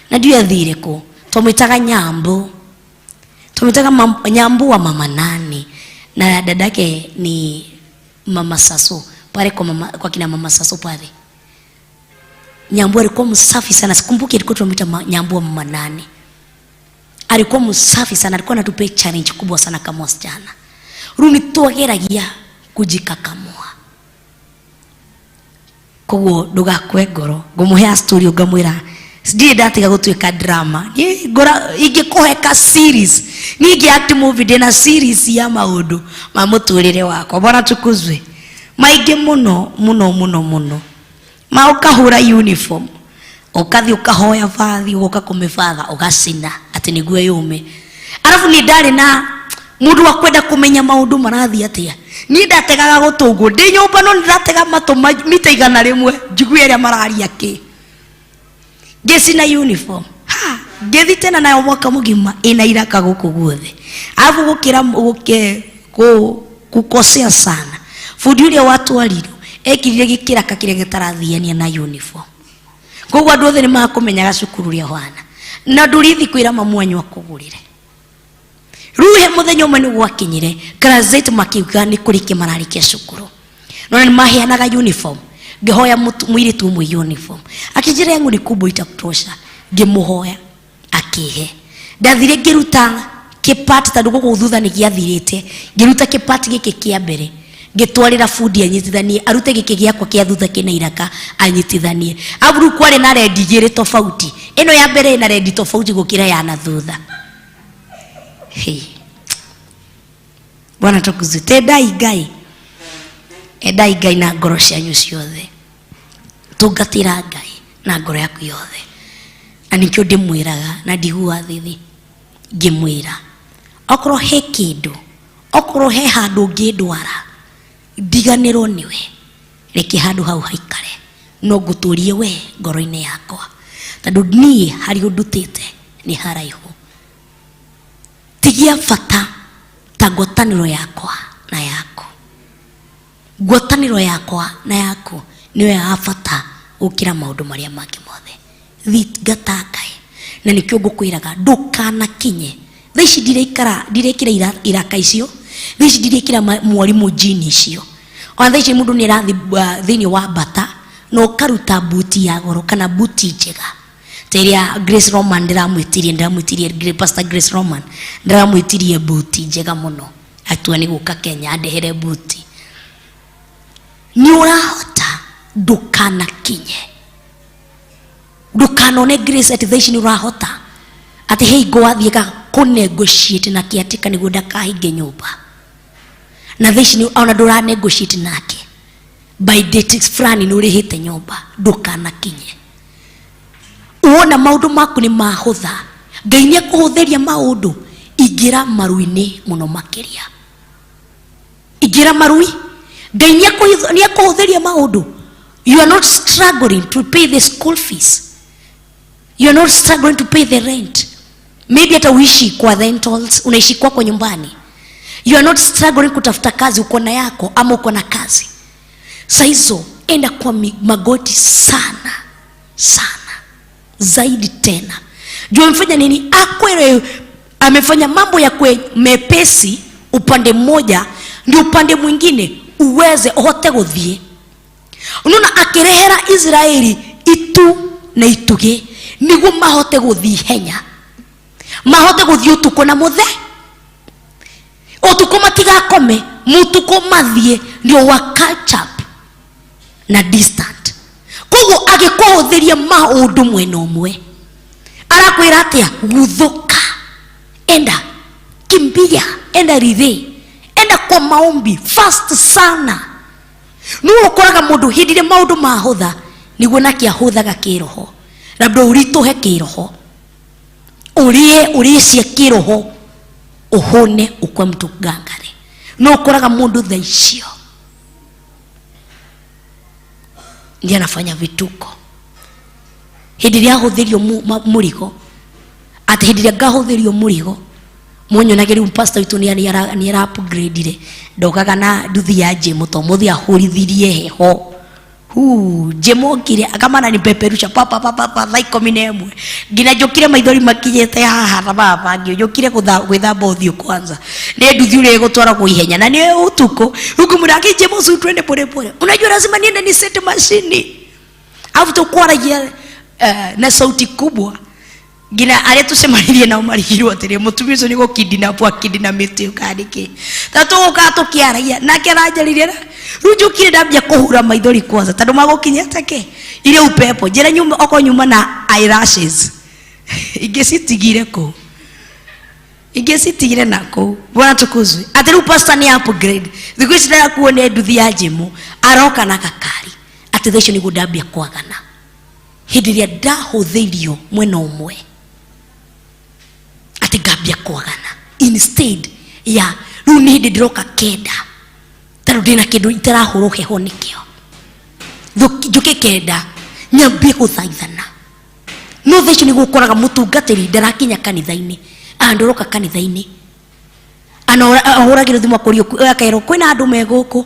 na ndiũĩ athire kũ, twamwĩtaga Nyambu, twamwĩtaga Nyambu wa mama nani, na dadake ni mama Saso pale kwa mama, kwa kina mama Saso pale. Nyambu alikuwa msafi sana, sikumbuki alikuwa tunamwita Nyambu wa mama nani. Alikuwa msafi sana, alikuwa anatupea challenge kubwa sana kama wasichana. Rĩu nĩ twageragia kujikakamua. Koguo ndũgakue ngoro, ngũmũhe story ngamwĩra ndirĩ ndatiga gũtuĩka drama. Niĩ ngora ingĩkũhe ka series, niĩ ingĩ act movie ndĩna series ya maũndũ ma mũtũrĩre wakwa. Bwana tukuzwe. Maingĩ mũno mũno mũno mũno. Ma ũkahũra uniform, ũkathiĩ ũkahoya bathi, ũgoka kũmĩbatha ũgacina atĩ nĩguo yũme. Arabu niĩ ndarĩ na mũndũ wa kwenda kũmenya maũndũ marathiĩ atĩa. Niĩ ndategaga gũtũ ũguo ndĩ nyũmba, no nĩ ndatega matũ mita 100 njigue arĩa mararia kĩ. Ngĩcina uniform, ha, ngĩthiĩ tena nayo mwaka mũgima ĩna iraka gũkũ guothe. Arabu gũkĩra gũke kukosea sana, bundi ũrĩa watwarirwo ekirire gĩkĩraka kĩrĩa gĩtarathiania na uniform, koguo andũ othe nĩ makũmenyaga cukuru ũrĩa ũhana, na ndũrĩthi kwĩra mamu wanyu akũgũrĩre. Rĩu he mũthenya ũmwe nĩ gwakinyire class 8 makiuga nĩ kũrĩkia mararĩkia cukuru, no nĩ maheanaga uniform. Ngĩhoya mũirĩtu ũmwe uniform, akĩnjĩra yangu ni kubwa itakutosha. Ngĩmũhoya akĩhe. Ndathire ngĩruta Kĩpati tondũ gũkũ thutha nĩ gĩathirĩte, ngĩruta kĩpati gĩkĩ kĩa mbere, ngĩtwarĩra bundi anyitithanie, arute gĩkĩ gĩakwa kĩa thutha kĩna iraka anyitithanie. Arabu rĩu kwarĩ na rendi igĩrĩ tofauti, ĩno ya mbere ĩna rendi tofauti gũkĩra ya na thutha. Hey. Bwana tukuzwe. Tendai Ngai, endai Ngai na ngoro cianyu ciothe, tungatĩra Ngai na ngoro yaku yothe. Na nikĩo ndĩmwĩraga na ndigua thithi ngĩmwĩra, okorwo he kĩndũ, okorwo he handũ ũngĩndwara ndiganĩrwo nĩwe, reke handũ hau haikare, no ngũtũrie we ngoro-inĩ yakwa, tondũ niĩ harĩ ũndutĩte nĩ haraihu. Tigia bata ta ngwatanĩro yakwa na yaku. Ngwatanĩro yakwa na yaku nĩyo ya bata gũkĩra maũndũ marĩa mangĩ mothe. Thingata Ngai. Na nĩkĩo ngũkwĩraga ndũkanakinye. Thaa ici ndirekĩra iraka icio, thaa ici ndirekĩra mwarimũ jini icio. Ona thaa ici mũndũ nĩ arathiĩ thĩinĩ wa bata na ũkaruta buti ya goro kana buti njega. Ta ĩrĩa Grace Roman ndĩramwĩtirie, Pastor Grace Roman ndĩramwĩtirie buti njega mũno. Atua nĩ gũka Kenya andehere buti. Nĩ ũrahota, ndũkanakinye. Ndũkanone Grace atĩ thaa ici nĩ ũrahota, atĩ hei ngwathiĩ ka kũnegotiate na kĩatĩka nĩguo ndakahinge nyũmba. Na thaa ici ona ndũranegotiate nake, by date fulani nĩ ũrĩhĩte nyũmba, ndũkanakinye. Wona maũndũ maku nĩ mahũtha, Ngai nĩ ekũhũthĩria maũndũ, ingĩra maru-inĩ mũno makĩria. Ingĩra marui, Ngai nĩ ekũhũthĩria maũndũ. You are not struggling to pay the school fees. You are not struggling to pay the rent. Maybe hata uishi kwa rentals, unaishi kwako nyumbani. You are not struggling kutafuta kazi, uko na yako ama uko na kazi. Saa hizo enda kwa magoti sana sana zaidi tena. Juu amefanya nini? Akwere amefanya mambo ya kwe mepesi upande mmoja, ndio upande mwingine uweze ohote guthie. Unaona akirehera Israeli itu na ituge niguo mahote guthie henya, mahote guthie utuku na muthe, utuku matigakome, mutuku mathie, ndio wa catch up na distant. Koguo agikuhuthiria maundu mwena umwe, arakwira atia? Guthuka, enda kimbia, enda rithe, enda kwa maombi fast sana. Nĩ ũkoraga mũndũ hĩndĩ ĩrĩa maũndũ mahũtha nĩguo nake ahũthaga kĩroho, labda ũritũhe kĩroho, ũrĩe ũrĩe cia kĩroho, ũhũne ũkue mtu ngangare. No ũkoraga mũndũ thaa icio ndiye anafanya vituko. Hĩndĩ ĩrĩa ahũthĩrio mũrigo, atĩ hĩndĩ ĩrĩa ngahũthĩrio mũrigo, munyonage rĩu pastor witũ nĩ ara upgrade-ire, ndokaga na nduthi ya Jim to mũthĩ ahũrithirie heho. Hu, Jim okire akamana ni peperusha pa pa pa pa pa thaa ikũmi na ĩmwe. Nginya njũkire maithori makinyĩte haha na baba, njũkire gwĩthamba ũthiũ kwanza. Nĩ nduthi ũrĩa ĩgũtwaragwo ihenya na nĩ ũtukũ. Rĩu ngũmwĩra, Aki Jim ũcio twende pole pole. Unajua lazima niende ni set machine. Alafu tũkwaragia na sauti kubwa. Nginya arĩa tũcemanirie nao marigirwo atĩrĩ, mũtumia ũcio nĩ gũkidnap akidnamĩte kana nĩkĩ? Ta tũgũkaga tũkĩaragia, nake aranjarĩria na rĩu njũkire ndambia kũhura maithori kwanza, tondũ magũkinya take ile upepo. Njĩra nyuma, okorwo nyuma na eyelashes. Ingĩ citigire kũu. Ingĩ citigire na kũu. Bwana tukuzwe. Atĩ rĩu pastor nĩ upgrade. Thikũ ici ndarakuo nĩ nduthi ya Jim, aroka na gakari. Atĩ thaa icio nĩguo ndambia kwagana. Hĩndĩ ĩrĩa ndahũthĩirio mwena ũmwe, atĩ ngambia kwagana. Instead ya rĩu nĩ hĩndĩ ndĩroka kenda, tondũ ndĩna kĩndũ itarahũrwo heho nĩkĩo. Njũke kenda, nyambie gũthaithana. No thaa icio nĩguo ũkoraga mũtungatĩri ndarakinya kanitha-inĩ, andũroka kanitha-inĩ. Ana ahũragĩrwo thimũ akũrio, akerwo kwĩna andũ me gũkũ.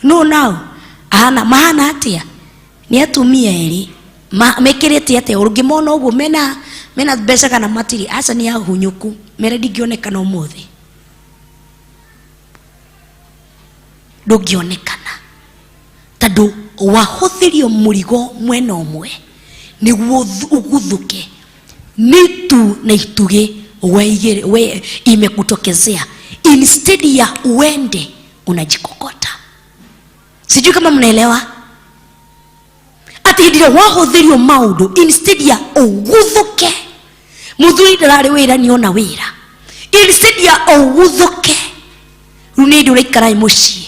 No nao, ahana, mahana atĩa? Nĩ atumia erĩ. Mekĩrĩte atĩa? Ũngĩmona ũguo mena mbeca kana matirĩ? Aca nĩ ahunyũku. Mere ndingĩonekana ũmũthĩ. Ndũngĩonekana. Tondũ wahũthĩrio mũrigo mwena ũmwe nĩguo ũguthũke. Nĩ itu na itugĩ weigere, we imekutokezea, instead ya uende unajikokota. Sijui kama mnaelewa. Ati hĩndĩ ĩrĩa wahũthĩrio maũndũ, instead ya ũguthũke, mũthuri ndararĩ wĩra nĩona wĩra, instead ya ũguthũke, rĩu nĩ hĩndĩ ũraikara mũciĩ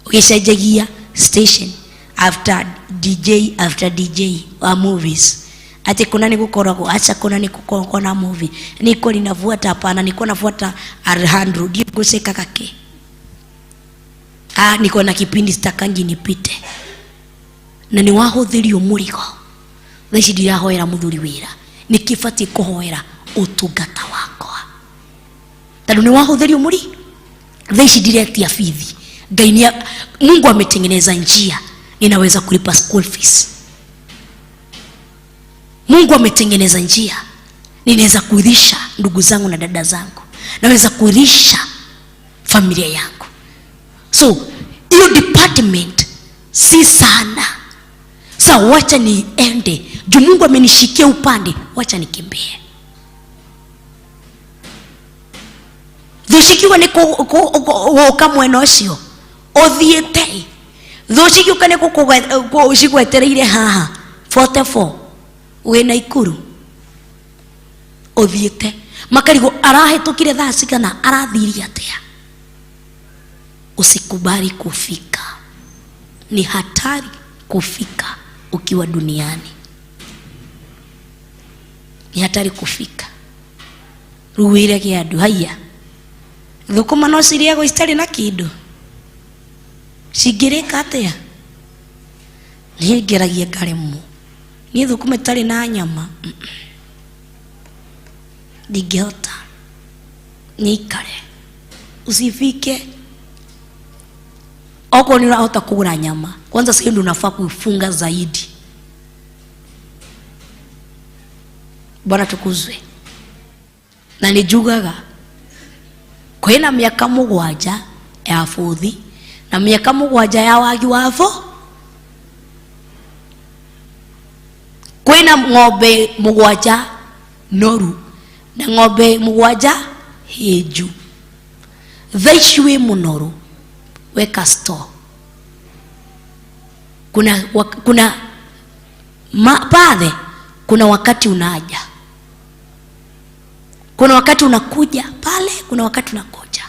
ũgĩcenjagia station after DJ after DJ wa movies. Ati kuna ni gukoragwo, acha kuna ni gukoragwo na movie, niko ninavuata, hapana, niko nafuata Alejandro ndio guseka kake, niko na kipindi sitakangi nipite. Na ni wahũthĩrio mũrigo. Thaa ici ndirahoera mũthuri wĩra, nĩkĩbatiĩ kũhoera ũtungata wakwa, tondũ nĩ wahũthĩrio mũri. Thaa ici ndiretia bithi, Ngai ni Mungu ametengeneza njia, ninaweza kulipa school fees. Mungu ametengeneza njia, ninaweza kulisha ndugu zangu na dada zangu, naweza kulisha familia yangu. So hiyo department si sana. Sa wacha niende, juu Mungu amenishikia upande, wacha nikimbie. Thushikiwa ni gũka mwena ũcio ũthiĩte, thũcikiuka nĩ cigwetereire haha 44 wĩna Ikuru ũthiĩte, makarigwo arahĩtũkire thaa cigana, arathirie atĩa. Usikubali kufika, ni hatari kufika ukiwa duniani, ni hatari kufika. Rĩu wĩrage andũ haiya, thũkũma no cirĩagwo citarĩ na kĩndũ, cingĩrĩka atĩa? Niĩ ngeragia ngaremwo, niĩ thũkũma itarĩ na nyama ndingĩhota, nĩikare. Usifike okorwo nĩ ũrahota kũgũra nyama, kwanza sasa ndio unafaa kuifunga zaidi. Bwana tukuzwe. Na nĩnjugaga kwĩna mĩaka 7 ya bũthi na mĩaka 7 ya wagi wa bo. Kwĩna ng'ombe 7 noru na ng'ombe 7 hĩnju. Thaa ici wĩ mũnoru, weka store. Kuna pale kuna wakati unaja, kuna wakati unakuja pale, kuna wakati unakuja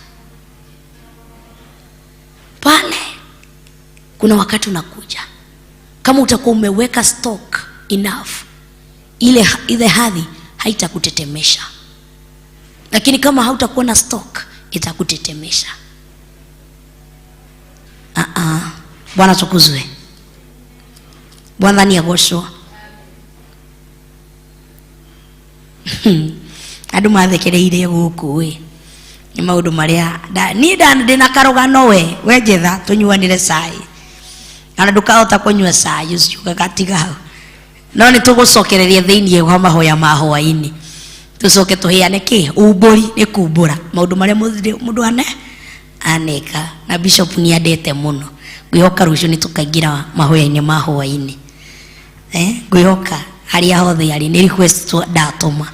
pale, kuna wakati unakuja. Kama utakuwa umeweka stock enough, ile hadhi haitakutetemesha. Lakini kama hautakuwa na stock, itakutetemesha. Bwana tukuzwe. Bwana ni agocwo. Andũ mathekereire gũkũ ĩ, nĩ maũndũ marĩa niĩ ndĩ na karũgano we njetha tũnyuanĩre cai, kana ndũkahota kũnyua cai ũcio ũgagatiga hau. No nĩ tũgũcokereria thĩinĩ wa mahoya ma hwaĩ-inĩ, tũcoke tũheane kĩ umbũri, nĩ kumbũra maũndũ marĩa mũndũ aneka. Na bishop nĩ andete mũno, ngwĩhoka rũciũ nĩ tũkaingĩra mahoya-inĩ ma hwaĩ-inĩ. Ngwĩhoka harĩa hothe arĩ nĩ request ndatũma,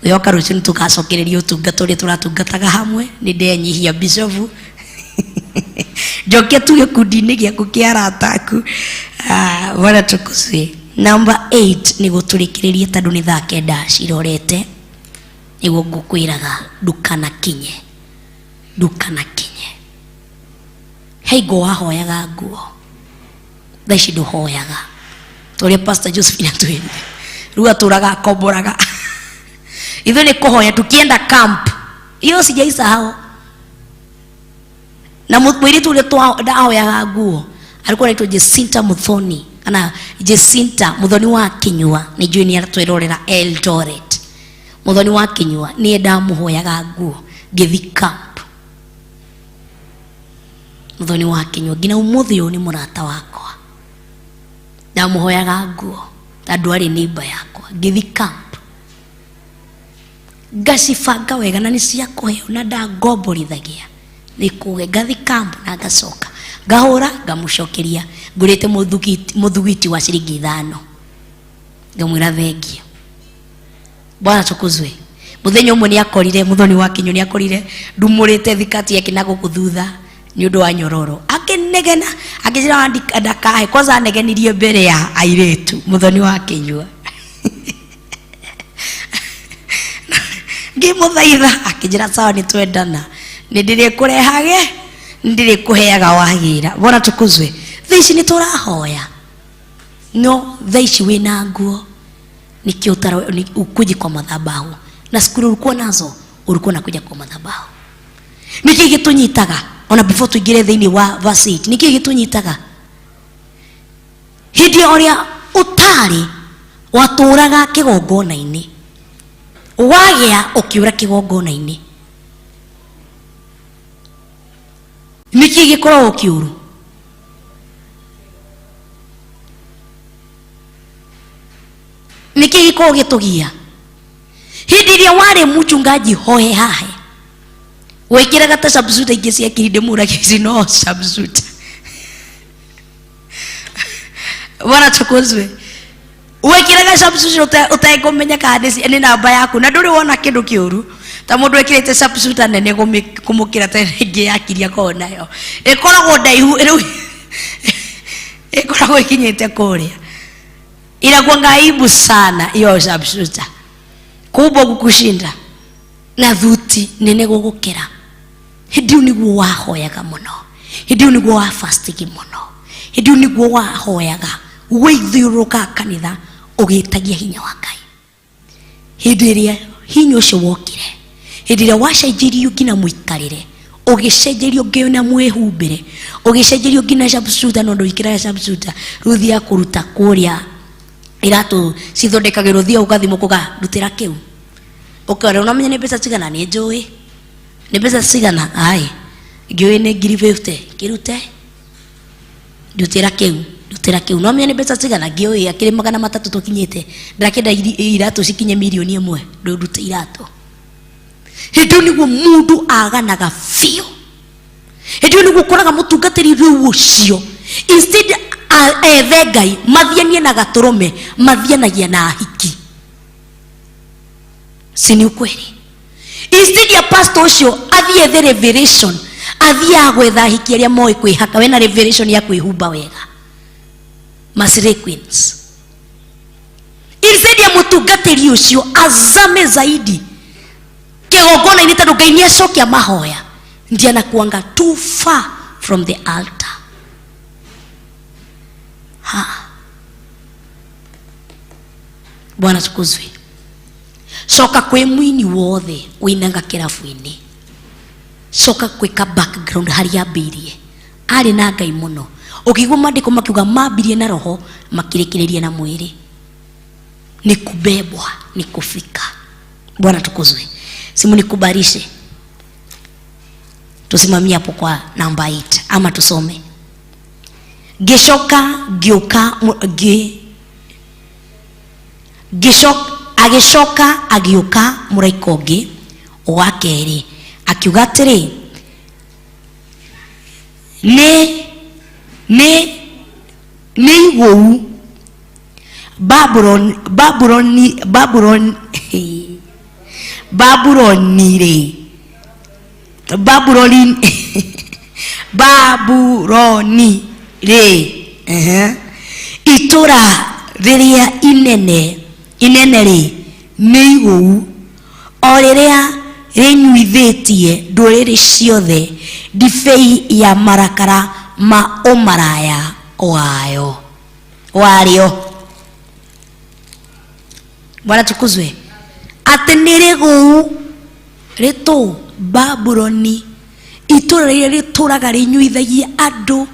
ngwĩhoka rũciũ nĩ tũgacokereria ũtungata ũrĩa tũratungataga hamwe. Nĩ ndenyihia bishop, njoke tu gĩkundi-inĩ gĩaku kĩa arata aku. Bwana tukuzwe. Number 8 nĩ gũtũrĩkĩrĩria tondũ nĩ thaa 9 cirorete, nĩguo ngũkwĩraga ndũkanakinye, ndũkanakinye. He ngo wahoyaga nguo, thaa ici ndũhoyaga, ta ũrĩa Pastor Josephine atwĩrire, rĩu atũraga akomboraga. Ithuĩ nĩ kũhoya tukienda camp, hiyo sijaisahau. Na mũirĩtu ũrĩa ndahoyaga nguo alikuwa anaitwa Jacinta Muthoni, kana Jacinta Muthoni wa Kinyua, nĩ njũĩ nĩ aratwĩrorera Eldoret. Muthoni wa Kinyua niĩ ndamũhoyaga nguo ngĩthi camp. Muthoni wa Kinyua nginya ũmũthĩ ũyũ nĩ mũrata wakwa, ndamũhoyaga nguo tondũ arĩ neighbor yakwa. Ngĩthi camp ngacibanga wega na nĩ cia kũheo na ndangomborithagia, nĩ kuge ngathi camp na ngacoka ngahũra ngamũcokeria ngũrĩte mũthugiti wa ciringi 5, ngamwĩra thengiũ. Bwana tukuzwe. Muthenya ũmwe nĩ akorire muthoni wa kinyo, nĩ akorire ndumũrĩte thikati yake na gũkũ thutha nĩ ũndũ wa nyororo, akĩnegena akĩnjĩra ndakahe. Kwanza anegenirie mbere ya airĩtu. Muthoni wa kinyua ngĩmũthaitha, akĩnjĩra sawa, nĩ twendana, nĩ ndĩrĩkũrehage, nĩ ndĩrĩkũheaga wagĩra. Bwana tukuzwe. Thaa ici nĩ tũrahoya, no thaa ici wĩna nguo nikio ukuji kwa madhabahu, na siku ile ulikuwa nazo ulikuwa unakuja kwa madhabahu. Niki gĩtũnyitaga ona before tuingire thĩinĩ wa verse 8? Niki gĩtũnyitaga hĩndĩ ũrĩa ũtarĩ watũraga kĩgongona-inĩ, wagĩa ũkĩũra kĩgongona-inĩ? Niki gĩkoragwo kĩũru? Niki gĩkoragwo gĩtũgia hĩndĩ ĩrĩa warĩ mchungaji hohe hahe, wĩkĩraga ta sharpshooter ingĩ cia kirinde mũrage ici no sharpshooter? Bwana tukuzwe. Wĩkĩraga sharpshooter ũtekũmenya kana nĩ namba yaku, na ndũrĩ wona kĩndũ kĩũru ta mũndũ wĩkĩrĩte sharpshooter nene kũmũkĩra ta ĩngĩ yakiria korwo nayo ĩkoragwo ndaihu, rĩu ĩkoragwo ĩkinyĩte kũrĩa, inakuanga aibu sana hiyo sharpshooter kubwa kukushinda na thuti nene gũgũkĩra. Hĩndĩ ĩyo nĩguo wahoyaga mũno, hĩndĩ ĩyo nĩguo wa fasting mũno, hĩndĩ ĩyo nĩguo wahoyaga wĩthiũrũrũkaga kanitha ũgĩtagia hinya wa Ngai. Hĩndĩ ĩrĩa hinya ũcio wokire, hĩndĩ ĩrĩa wacenjirio nginya mũikarĩre, ũgĩcenjerio nginya mwĩhumbĩre, ũgĩcenjerio nginya sharpshooter, no ndũikĩraga sharpshooter rĩu, thiaga kũruta kũrĩa iratũ cithondekagĩrwo, thiaga ũgathimwo kuga ndutĩra kĩu, ũkora ũnamenya nĩ mbeca cigana. Nĩ njũĩ nĩ mbeca cigana, ai ngĩũĩ nĩ ngiri 50, kĩrute, ndutĩra kĩu, ndutĩra kĩu. No menya nĩ mbeca cigana, ngĩũĩ akĩrĩ 300 tũkinyĩte, ndĩrakĩenda iratũ cikinye mirioni 1, ndũndute iratũ. Hĩndĩ ĩyo nĩguo mũndũ aganaga biũ. Hĩndĩ ĩyo nĩguo ũkoraga mũtungatĩri rĩu ũcio, instead ethe Ngai mathianie na gatũrũme, mathianagia na ahiki. Si ni ukweli? Instead ya pastor ũcio athiĩ ethe revelation, athiaga gwetha ahiki arĩa moĩ kwĩhaka wena revelation ya kwĩhumba wega, masray queens. Instead ya mũtungatĩri ũcio azame zaidi kĩgongona-inĩ tondũ Ngai nĩ acokia mahoya, ndiye anakuanga too far from the altar. Ha, Bwana tukuzwe. Coka kwĩ mwini wothe wĩinaga kĩrabu-inĩ, coka gwĩka background harĩa ambĩirie arĩ na Ngai mũno, ũkĩigua maandĩko makiuga mambirie na roho, makĩrĩkĩrĩria na mwĩrĩ. Ni kubebwa, ni kufika. Bwana tukuzwe. Simu nikubarishe, tusimamie hapo kwa namba 8 ama tusome? Ngĩcoka ngĩũka ngĩ ngĩcoka agĩcoka agĩũka mũraika ũngĩ wa kerĩ akiuga atĩrĩ, nĩ igũu Babuloni, Babuloni, Babuloni, Babuloni rĩ, Babuloni, Babuloni rĩ, ehe, itũra rĩrĩa inene inene rĩ, nĩ igũu, o rĩrĩa rĩnyuithĩtie ndũrĩrĩ ciothe ndibei ya marakara ma ũmaraya wayo warĩo. Bwana tukuzwe. Atĩ nĩ rĩgũu rĩtũ Babuloni, itũra rĩrĩa rĩtũraga rĩnyuithagia andũ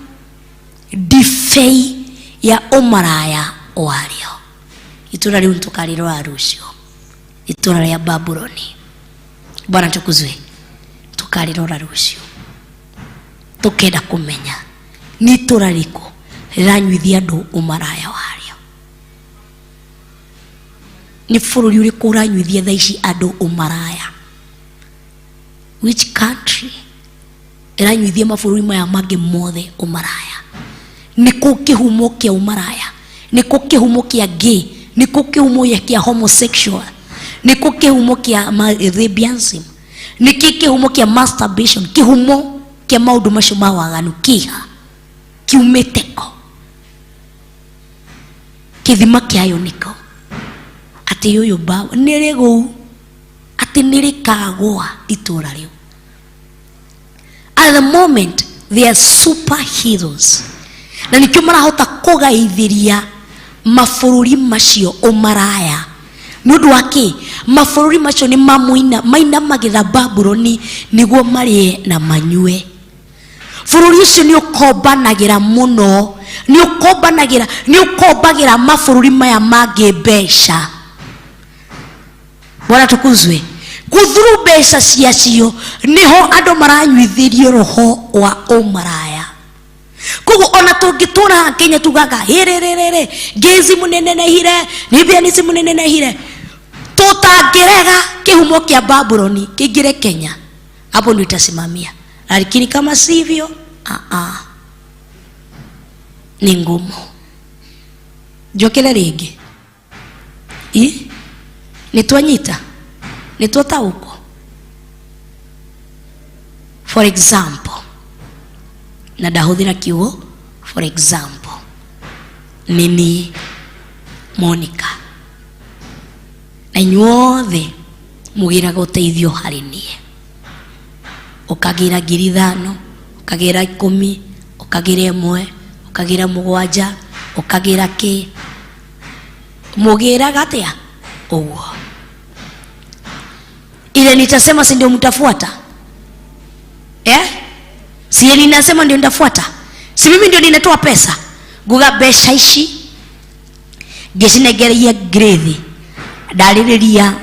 ndibei ya ũmaraya warĩo. Itũra rĩu nĩtũkarĩrora rũciũ, itũra rĩa Babuloni. Bwana tukuzwe. Tũkarĩrora rũciũ, tũkenda kũmenya nĩ itũra rĩkũ rĩranyuithia andũ ũmaraya warĩo, nĩ bũrũri ũrĩkũ ũranyuithia thaa ici andũ ũmaraya, which country ĩranyuithia mabũrũri maya mangĩ mothe ũmaraya, nĩ kũ kĩhumo kĩa ũmaraya, nĩ kũ kĩhumo kĩa gay, nĩ kũ kĩhumo kĩa homosexual, Nĩkũ kĩhumo kĩa lesbianism? Nĩkĩ kĩhumo kĩa masturbation? Kĩhumo kĩa maũndũ macio ma waganu kĩha kiumĩte kũ? Kĩthima kĩayo nĩkũ? Atĩ ũyũ ba nĩ rĩgũu, atĩ nĩ rĩkagũa itũũra rĩu. At the moment they are superheroes, na nĩkĩo marahota kũgaithĩria mabũrũri macio ũmaraya. Nĩ ũndũ wa kĩ? Mabũrũri macio nĩ mamũina mainamagĩrĩra Babuloni nĩguo marĩe na manyue. Bũrũri ũcio nĩ ũkombanagĩra mũno, nĩ ũkombanagĩra, nĩ ũkombagĩra mabũrũri maya mangĩ mbeca. Bwana tukuzwe. Kuthuru mbeca ciacio niho andũ maranyuithĩrio roho wa ũmaraya. Koguo ona tũngĩtũra haha Kenya tugaga hĩrĩrĩrĩrĩ ngezi mũnenenehire, Libyans mũnenenehire, tũtangĩrega kĩhumo kĩa Babuloni kĩingĩre Kenya, hapo ndio itasimamia. Lakini kama sivyo, ni ngumu. Njokere rĩngĩ. I? Nĩ twanyita? Nĩ twataũkwo? For example, na ndahũthĩra kiugo for example, nĩ niĩ Monica, na inyuothe mũgĩraga ũteithio harĩ niĩ, ũkagĩra 5,000, ũkagĩra 10, ũkagĩra 1, ũkagĩra 7, ũkagĩra kĩ, mũgĩraga atĩa ũguo. Ile nitasema si ndio mtafuata? Si ile ninasema ndio nitafuata? Si mimi ndio ninatoa pesa? Nguga mbeca ici ngĩcinengereria Grace, ndarĩrĩria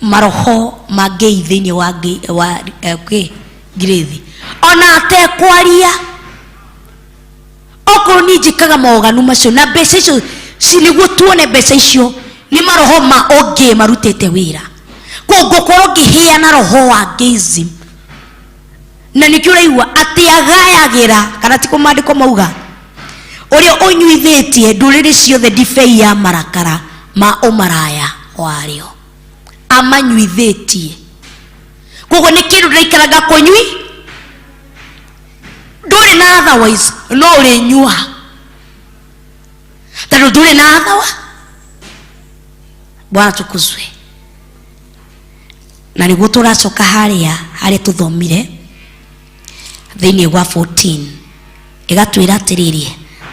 maroho ma ngei thĩinĩ wa ngei, wa kĩ Grace, ona atekwaria okorwo niĩ njĩkaga moganu macio na mbeca icio ci nĩguo tuone mbeca icio nĩ maroho ma ũngĩ marutĩte wĩra. Koguo ngũkorwo ngĩheana roho wa ngeism, na nĩkĩo ũraigua atĩ agayagĩra, kana ti maandĩko mauga ũrĩa ũnyuithĩtie ndũrĩrĩ ciothe ndibei ya marakara ma ũmaraya warĩo, amanyuithĩtie. Koguo nĩ kĩndũ ndĩraikaraga kũnyui, ndũrĩ na otherwise no ũrĩnyua tondũ ndũrĩ na otherwise. Bwana tukuzwe. Na nĩguo tũracoka harĩa harĩa tũthomire thĩinĩ wa 14, ĩgatwĩra atĩrĩrĩ,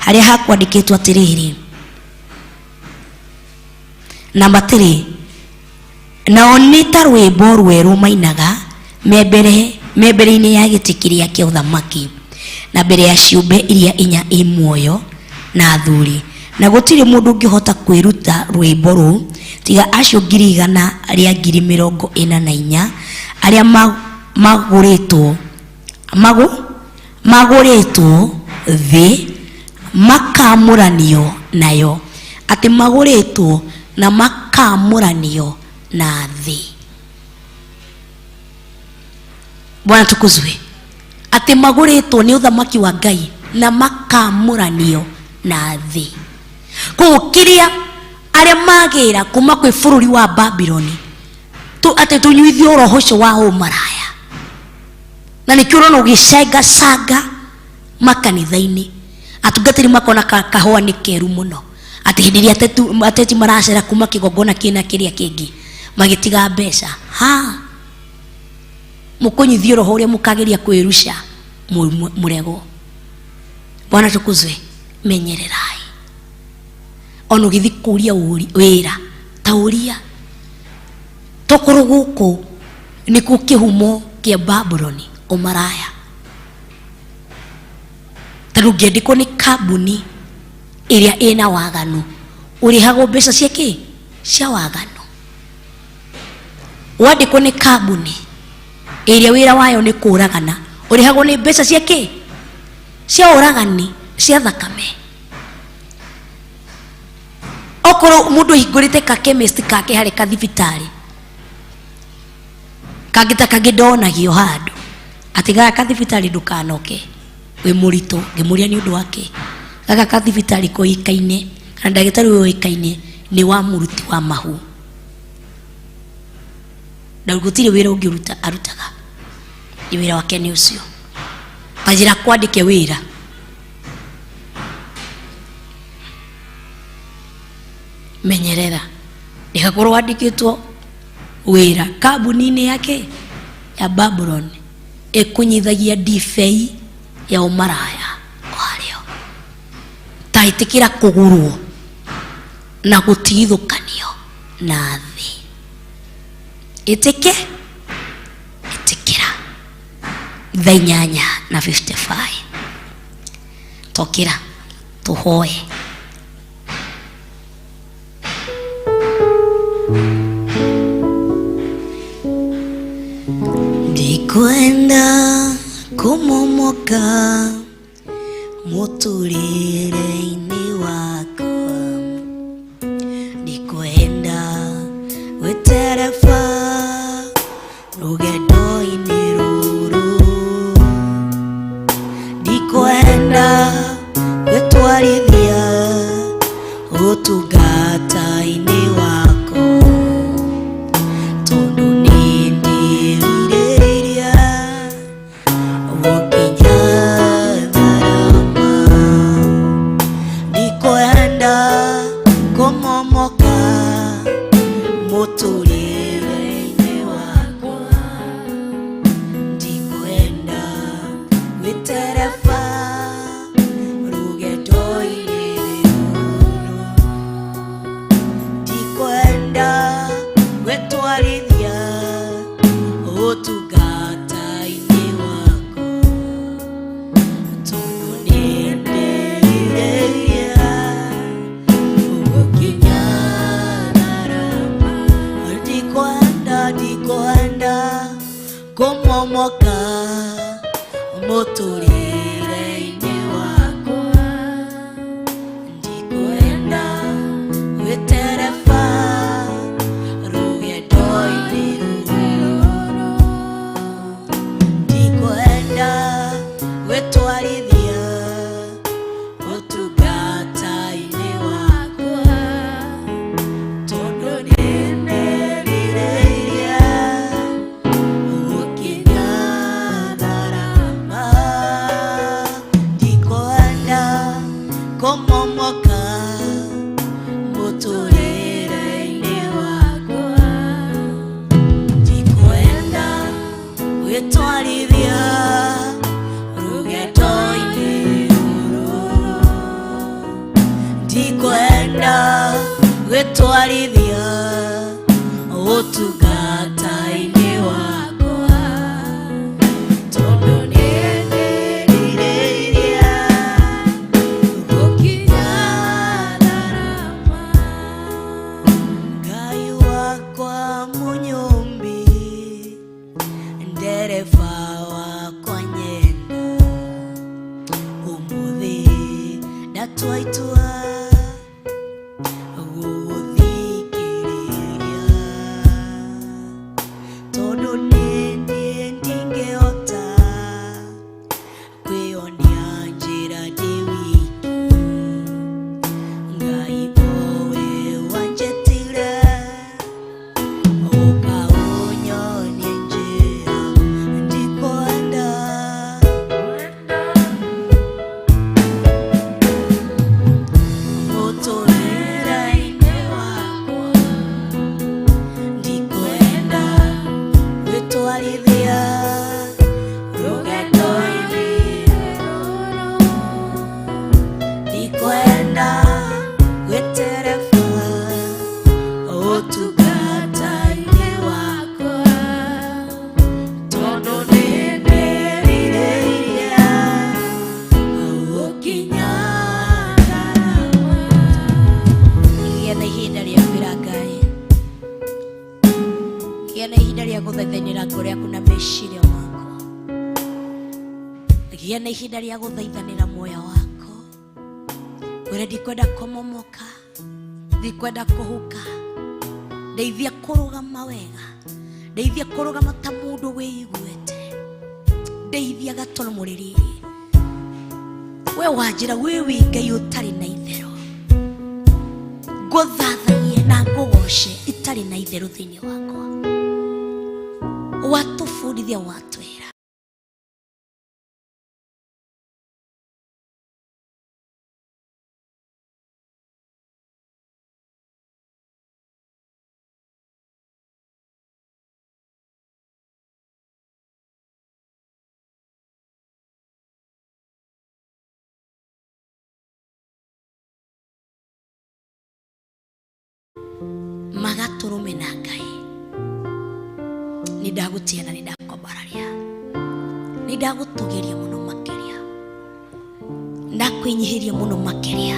harĩa hakwandĩkĩtwo atĩrĩrĩ, namba 3, nao nĩ ta rwĩmbo rwerũ mainaga me mbere-inĩ ya gĩtĩ kĩrĩa kĩa ũthamaki na mbere ya ciũmbe iria inya i muoyo na athuri, na gũtirĩ mũndũ ũngĩhota kwĩruta rwĩmbo rũu tiga acio 144,000 arĩa magũrĩtwo thĩ makamũranio nayo, atĩ magũrĩtwo na makamũranio na thĩ. Bwana tukuzwe. Atĩ magũrĩtwo nĩ ũthamaki wa Ngai na makamũranio na thĩ. Koguo kĩrĩa arĩa magĩra kuma kwĩ bũrũri wa Babyloni, atĩ tũnyuithio roho ũcio wa ũmaraya, na nĩkĩo ũrona ũgĩcangacanga makanitha-inĩ, atungatĩri makona kahũa nĩ keru mũno, atĩ hĩndĩ ĩrĩa ateti maracera kuma kĩgongona kĩna kĩrĩa kĩngĩ magĩtiga mbeca, ha mũkũnyithio roho ũrĩa mũkageria kwĩruca mũrego. Bwana tukuzwe. Menyererai ona ũgĩthiĩ kũria wĩra, ta ũria tokorwo gũkũ nĩkuo kĩhumo kĩa Babuloni ũmaraya, tondũ ũngĩandĩkwo nĩ kambuni ĩrĩa ĩna waganu, ũrĩhagwo mbeca cia kĩ? Cia waganu. Wandĩkwo nĩ kambuni ĩrĩa wĩra wayo nĩ kũragana, ũrĩhagwo nĩ mbeca cia kĩ? Cia ũragani, cia thakame. Okorwo mũndũ ahingũrĩte ka chemist kake harĩ kathibitarĩ kangĩ ta kangĩ ndonagio handũ atĩ gaka kathibitarĩ ndũkanoke wĩ mũritũ, ngĩmũria nĩ ũndũ wa kĩ? Gaka kathibitarĩ koĩkaine kana ndagĩtarĩ ũyũ ũĩkaine nĩ wa mũruti wa mahu. Na gũtirĩ wĩra ũngĩ ũruta arutaga. Wĩra wake nĩ ũcio. Ta njĩra kwandĩke wĩra. Menyerera. Ndĩgakorwo wandĩkĩtwo wĩra kambuni-inĩ yake ya Babuloni ĩkũnyithagia ndibei ya ũmaraya warĩo. Ta ĩtĩkĩra kũgũrwo na gũtigithũkanio na thĩ. Ĩtĩke ĩtĩkĩra. Thaa inyanya na 55. Tokĩra tũhoe. Ndikwenda kũmomoka mũtũrĩre-inĩ wakwa, ndikwenda gwĩtereba rũgendo-inĩ rũrũ, ndikwenda gwĩtwarithia ũtungata-inĩ wakwa, tondũ nĩndĩrirĩria gũkinya tharama. Ndikwenda kũmomoka mũtũrĩre-inĩ wakwa, ndikwenda gwĩtereba rũgendo-inĩ rũrũ, ndikwenda gwĩtwarithia ũtungata-inĩ wakwa, tondũ nĩndĩrirĩria gũkinya tharama. Ndikwenda, ndikwenda kũmomoka mũtũrĩre-inĩ wakwa, ndikwenda gwĩtereba rũgendo-inĩ rũrũ, ndikwenda gwĩtwarithia ũtungata-inĩ wakwa, tondũ nĩndĩrirĩria gũkinya tharama. Ndikwenda kũmomoka mũtũrĩre-inĩ wakwa, ndikwenda gwĩtwarithia rũgendo-inĩ rũrũ, ndikwenda gwĩtwarithia ũtungata-inĩ wakwa, tondũ nĩndĩrirĩria gũkinya tharama. Ngai wakwa mũnyũmbi, ndereba wakwa nyenda, ũmũthĩ ndatua itua gũgũthikĩrĩria, tondũ nĩ ndingĩhota kwĩyonia njĩra ndĩ wiki. Ngai owe wanjĩtire ũkaũnyonie njĩra, ndikwenda mũtũrĩre-inĩ wakwa, ndikwenda gwĩtwarithia rũgendo-inĩ rũrũ, ndikwenda gwĩtereba ũtungata-inĩ wakwa, tondũ nĩndĩrirĩria gũkinya tharama. Gĩa na ihinda rĩa kwĩra Ngai, gĩa na ihinda rĩa gũthaithanĩra ngoro yaku na meciria makwa, gĩa na ihinda rĩa gũthaithanĩra muoyo wako, wĩre ndikwenda kũmomoka, ndikwenda kũhuka, ndeithia kũrũgama wega, ndeithia kũrũgama ta mũndũ wĩiguĩte, ndeithia gatoro mũrĩrĩ we wanjĩra wĩ wĩ Ngai ũtarĩ na itherũ, ngũthathaie na ngũgoce itarĩ na itherũ thĩinĩ wakwa. Watũbundithia, watwĩra. Magatũrũme na Ngai. Nĩ ndagũtĩa na nĩ ndakwambararia, nĩ ndagũtũgĩria mũno makĩria, ndakwĩnyihĩria mũno makĩria.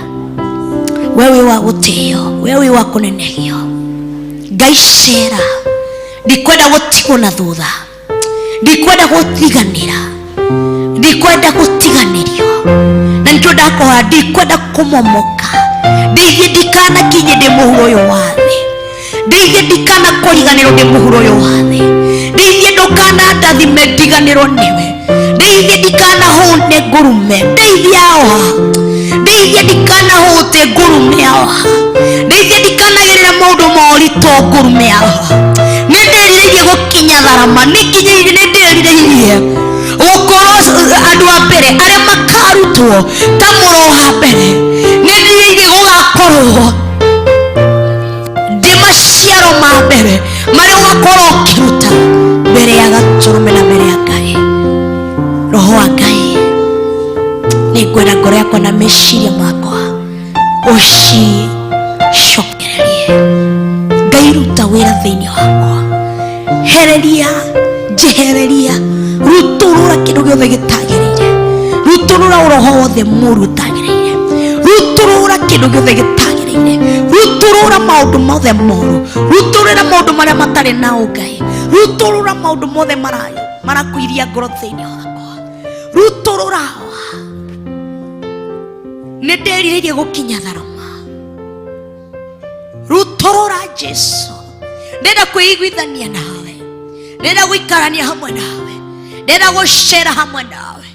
We wĩ wa gũtĩo, we wĩ wa kũnenehio. Ngai cera, ndikwenda gũtigwo na thutha, ndikwenda gũtiganĩra, ndikwenda gũtiganĩrio, na nĩkĩo ndakũhoya, ndikwenda kũmomoka. Ndeithie ndikanakinye ndĩ mũhuro ũyũ wa thĩ, ndeithie ndikana kũriganĩrwo ndĩ mũhuro ũyũ wa thĩ, ndeithie ndũkanandathime ndiganĩrwo nĩwe, ndeithie ndikanahũne ngũrume, ndeithie awa, ndeithie ndikanahũte ngũrume awa, ndeithie ndikanagerera maũndũ ma ũritũ ngũrume awa. Nĩ ndĩrirĩirie gũkinya tharama, nĩ nginyĩire, nĩ ndĩrirĩirie gũkorwo andũ a mbere arĩa makarutwo ta mũro wa mbere. Nĩ ndĩrirĩirie gũgakorwo ndĩ maciaro ma mbere marĩa ũgakorwo ũkĩruta mbere ya gatũrũme na mbere ya Ngai. Roho wa Ngai, nĩ ngwenda ngoro yakwa na meciria makwa ũcicokererie. Ngai, ruta wĩra thĩinĩ wakwa, hereria, njehereria, rutũrũra kĩndũ gĩothe gĩtagĩrĩire, rutũrũra ũroho wothe mũru ũtagĩrĩire, rutũrũra kĩndũ gĩothe gĩtagĩrĩire, rutũrũra maũndũ mothe moru, rutũrũra maũndũ marĩa matarĩ na ũngai, rutũrũra maũndũ mothe marakuiria ngoro thĩinĩ wakwa, rutũrũra. Nĩ ndĩrirĩirie gũkinya tharama, rutũrũra Jesu. Ndĩrenda kwĩiguithania nawe, ndĩrenda gũikarania hamwe nawe, ndĩrenda gũcera hamwe nawe.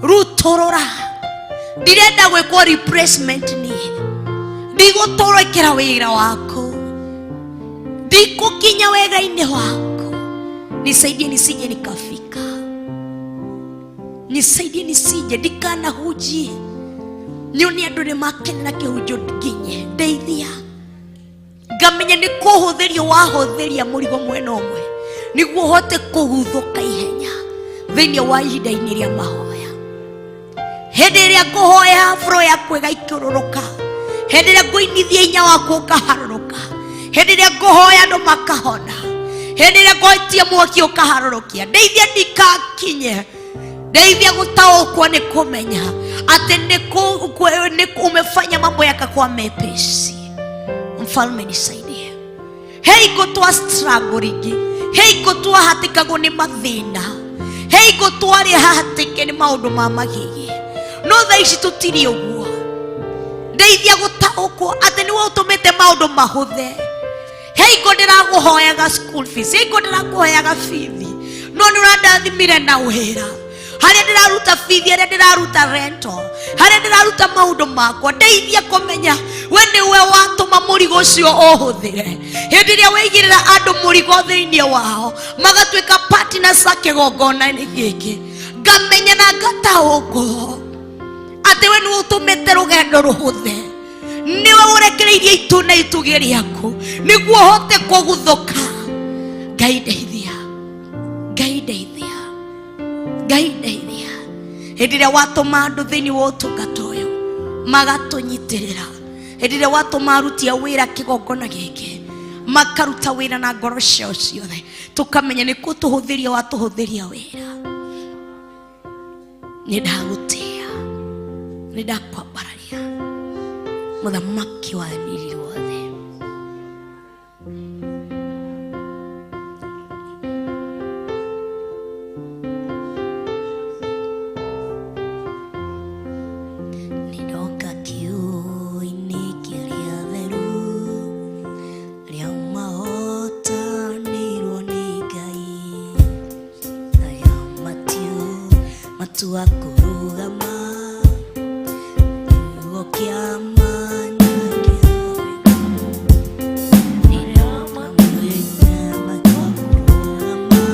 Rutũrũra, ndirenda gwĩkwo replacement niĩ, ndigũtũrĩkĩra wĩra waku, ndikũkinya wega-inĩ waku. Nisaidie nisije nikafika, nisaidie nisije ndikanahunjie nyone andũ nĩ makenera kĩhunjio nginye. Ndeithia ngamenya nĩ kũhũthĩria wahũthĩria mũrigo mwena ũmwe nĩguo ũhote kũguthũka ihenya thĩinĩ wa ihinda-inĩ rĩa mahoya. Hĩndĩ ĩrĩa ngũhoya bro yaku ĩgaikũrũrũka, hĩndĩ ĩrĩa ngũinithia hinya waku ũkaharũrũka, hĩndĩ ĩrĩa ngũhoya andũ makahona, hĩndĩ ĩrĩa ngũitia mwaki ũkaharũrũkia. Ndeithia ndikakinye, ndeithia gũtaũkwo nĩ kũmenya atĩ nĩ umefanya mambo yakakuwa mepesi. Mfalme nisaidie. Hei ngũtwa struggle rĩngĩ, hei ngũtwa hatĩkagwo nĩ mathĩna, hei ngũtwarĩ hatĩke nĩ maũndũ ma magigi, no thaa ici tũtirĩ ũguo. Ndeithia gũtaũkwo atĩ nĩwe ũtũmĩte maũndũ mahũthe. Hei ngo ndĩragũhoyaga school fees, hei ngo ndĩrakũhoyaga bithi, no nĩ ũrandathimire na wĩra harĩa ndĩraruta bithi, harĩa ndĩraruta rental, harĩa ndĩraruta maũndũ makwa. Ndeithia kũmenya we nĩwe watũma mũrigo ũcio ũhũthĩre. Hĩndĩ ĩrĩa waigĩrĩra andũ mũrigo thĩinĩ wao magatuĩka partners a kĩgongona-inĩ gĩkĩ, ngamenya na ngataũkwo atĩ we nĩwe ũtũmĩte rũgendo rũhũthe, nĩwe ũrekereirie itu na itugĩ rĩaku nĩguo ũhote kũguthũka. Ngai ndeithia, Ngai ndeithia, Ngai ndeithia. Hĩndĩ ĩrĩa watũma andũ thĩinĩ wa ũtungata ũyũ magatũnyitĩrĩra, hĩndĩ ĩrĩa watũma aruti a wĩra kĩgongona gĩkĩ makaruta wĩra na ngoro ciao ciothe, tũkamenya nĩ kũtũhũthĩria watũhũthĩria wĩra. Nĩ ndagũtĩa, nĩ ndakwambararia, mũthamaki wa riri wothe. Nĩndoka kiugo-inĩ kĩrĩa theru rĩa mahotanĩirwo nĩ Ngai, aya matiu matua kũrũgama kiugo kĩa mana kĩa wega. Nĩndoka matua kũrũgama.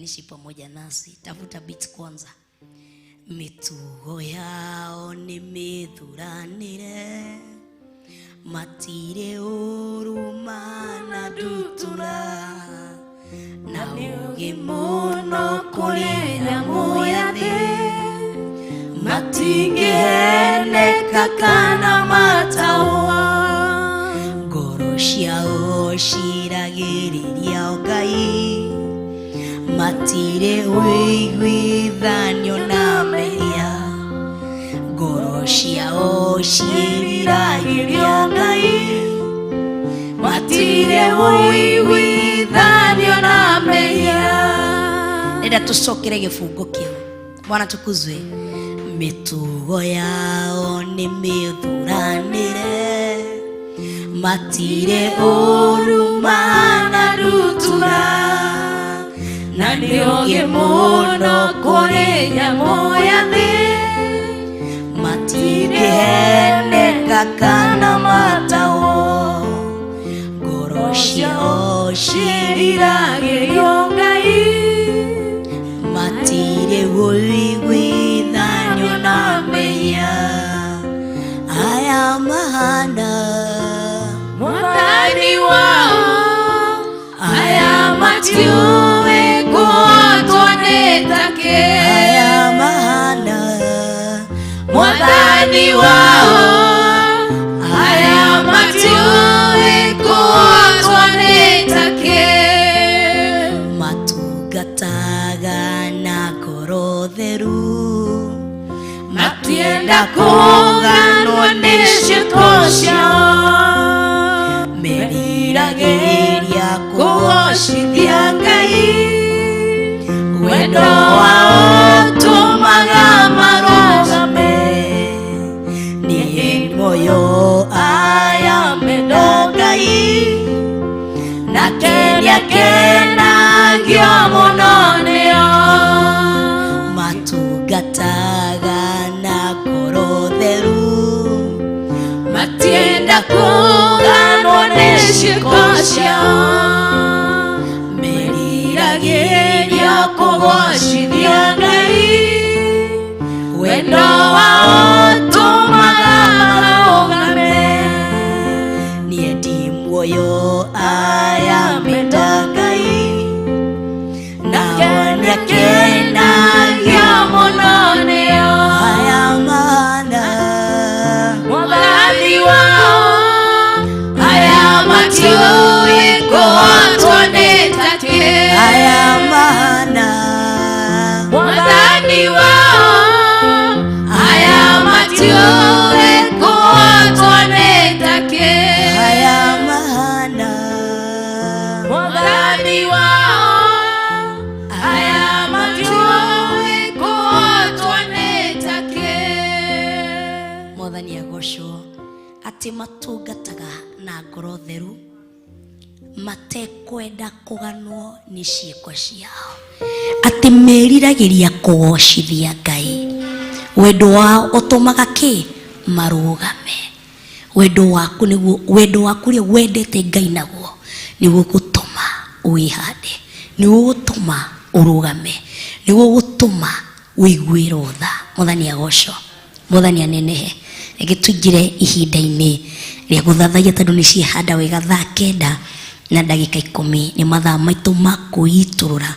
Haijalishi pamoja nasi. Tafuta beat kwanza. Mĩtugo yao nĩ mĩthuranĩre, matirĩ ũruma na ndutura, na ũũgĩ mũno kũrĩ nyamũ ya thĩ, matingĩheneka kana mataũa, ngoro ciao ciragĩrĩria Ngai, matirĩ ũiguithanio na mehia, ngoro ciao ciĩriragĩria Ngai, matirĩ ũiguithanio na mehia. Nenda tũcokere gĩbungo kĩu. Bwana tukuzwe. Mĩtugo yao nĩ mĩthuranĩre, matirĩ ũruma na ndutura, na nĩ ũũgĩ mũno kũrĩ nyamũ ya thĩ, matingĩheneka kana mataũo, ngoro ciao ciĩriragĩrio Ngai, matirĩ ũiguithanio na mehia, aya mahana Mwathani wao, aya matiũĩ kũhotwo nĩ ta kĩ. Aya mahana Mwathani wao, aya matiũĩ kũhotwo nĩ ta kĩ. Matungataga na ngoro theru, Matienda kũganwo nĩ ciĩko ciao, meriragĩria kũgocithia Ngai, wendo wao ũtũmaga marũgame, niĩ muoyo aya menda Ngai, nake nĩakenagio mũno nĩo, matungataga na ngoro theru, matienda kũganwo nĩ ciĩko ciao, meriragĩria kũgocithia Ngai, wendo wao ũtũmaga marũgame, niĩ ndi muoyo aya menda Ngai, nao nĩakenagio mũno nĩo, aya mahana Mwathani wao, aya matiũĩ kũhotwo nĩ ta kĩ. Aya mahana Mwathani wao, aya matiũĩ kũhotwo nĩ ta kĩ. Aya mahana Mwathani wao, aya matiũĩ kũhotwo nĩ ta kĩ. Mwathani agocwo atĩ matungataga na ngoro theru, matekwenda kũganwo nĩ ciĩko ciao, atĩ meriragĩria kũgocithia Ngai, wendo wao ũtũmaga kĩ marũgame. Wendo waku nĩguo, wendo waku ũrĩa wendete Ngai naguo nĩguo gũtũma wĩhande, nĩguo gũtũma ũrũgame, nĩguo gũtũma ũiguĩrwo tha. Mwathani agocwo, Mwathani anenehe. Reke tũingĩre ihinda-inĩ rĩa gũthathaiya tondũ nĩ ciehanda wega thaa 9 na ndagĩka 10 nĩ mathaa maitũ ma kwĩitũrũra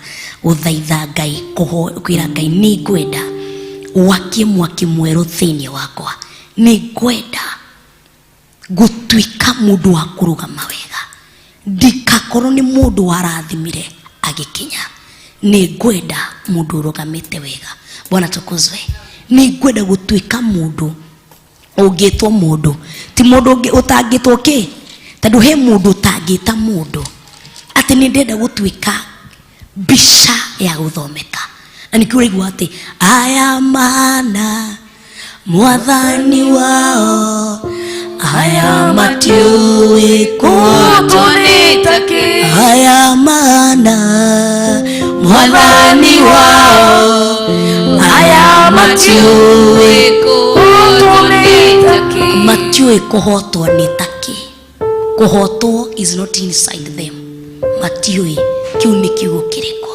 gũthaitha Ngai, kwĩra Ngai nĩ ngwenda wakie mwaki mwerũ thĩinĩ wakwa, nĩ ngwenda gũtuĩka mũndũ wa kũrũgama wega, ndikakorwo nĩ mũndũ warathimire agĩkinya, nĩ ngwenda mũndũ ũrũgamĩte wega. Bwana tukuzwe. Nĩ ngwenda gũtuĩka mũndũ ũngĩtwo mũndũ, ti mũndũ ũtangĩtwo kĩ, tondũ he mũndũ ũtangĩta mũndũ atĩ nĩ ndĩrenda gũtuĩka mbica ya gũthomeka, na nĩkĩo ũraigua atĩ aya mana Mwathani wao, aya matiũĩ Kũhotwo nĩ ta kĩ. Aya mana Mwathani wao, aya matiũĩ Kũhotwo nĩ ta kĩ. Matiũĩ kũhotwo nĩ ta kĩ. Kũhotwo is not inside them. Matiũĩ. Kĩu nĩ kiugo kĩrĩkũ?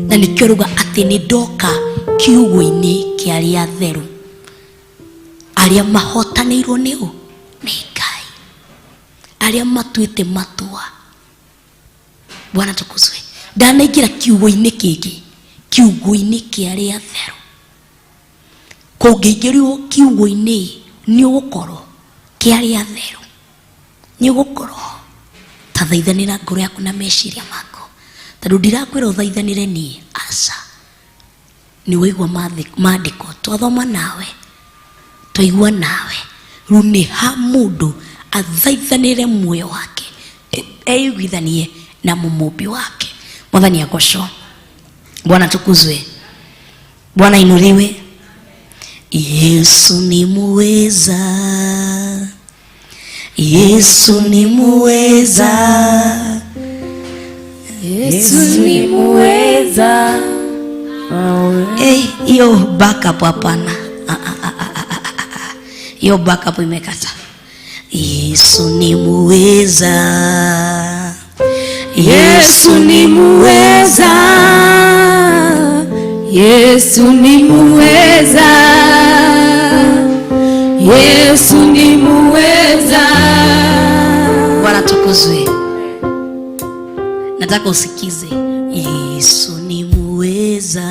Na nĩkĩo ruga atĩ nĩ ndoka kiugo-inĩ kĩa arĩa atheru, arĩa mahotanĩirwo nĩ ũ? Nĩ Ngai, arĩa matuĩte matua. Bwana tukuzwe. Ndanaingĩra kiugo-inĩ kĩngĩ, kiugo-inĩ kĩa arĩa atheru. Kũngĩingĩrio kiugo-inĩ nĩ ũgũkorwo kĩa arĩa atheru, nĩ ũgũkorwo. Tathaithanĩra ngoro yaku na meciria maku, tondũ ndirakwĩra ũthaithanĩre niĩ, aca. Nĩ waigua maandĩko, twathoma nawe, twaigua nawe. Rĩu nĩ ha mũndũ athaithanĩre muoyo wake, eiguithanie na mũmũmbi wake. Mwathani agocwo. Bwana tukuzwe. Bwana inuliwe. Yesu ni muweza, Yesu ni muweza, Yesu ni muweza. Eh, hiyo backup hapana. Ah, ah, ah, ah, ah, ah, ah. Hiyo backup imekata. Yesu ni muweza, Yesu ni muweza. Yesu ni muweza. Yesu ni muweza. Bwana tukuzwe. Nataka usikize. Yesu ni muweza,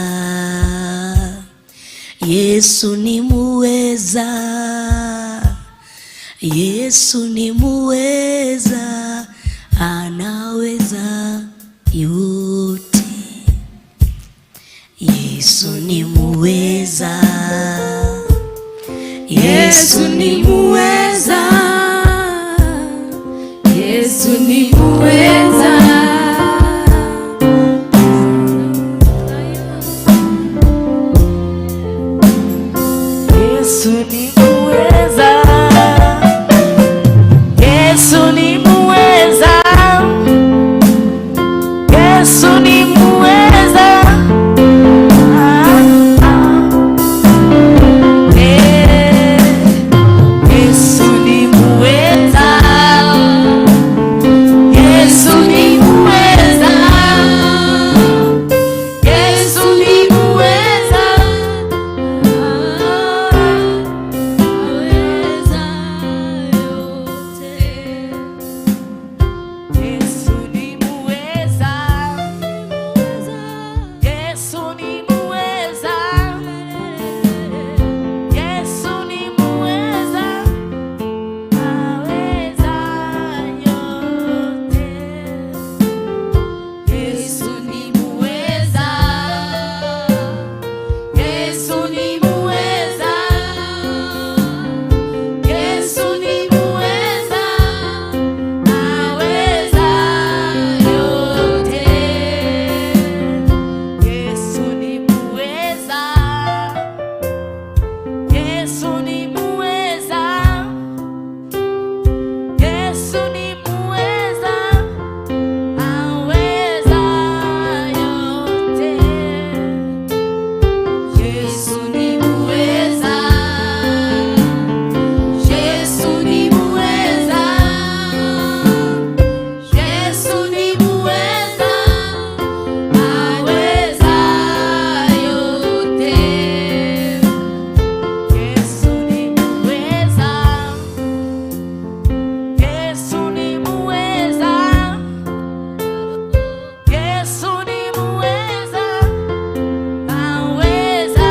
Yesu ni muweza, Yesu ni muweza, anaweza yote. Yesu ni muweza, Yesu ni muweza. Yesu ni muweza. Yesu ni muweza, Yesu ni muweza, Yesu ni muweza. Ah, ah. Eh, Yesu ni muweza, Yesu ni muweza, Yesu ni muweza. Yesu ni muweza, Yesu ni muweza, Yesu ni muweza, aweza yote. Yesu ni muweza, Yesu ni muweza, Yesu ni muweza, aweza yote. Yesu ni muweza, Yesu ni muweza, Yesu ni muweza, aweza yote. Yesu ni muweza. Yesu ni muweza. Yesu ni muweza. Aweza yote. Yesu ni muweza, Yesu ni muweza, Yesu ni muweza, aweza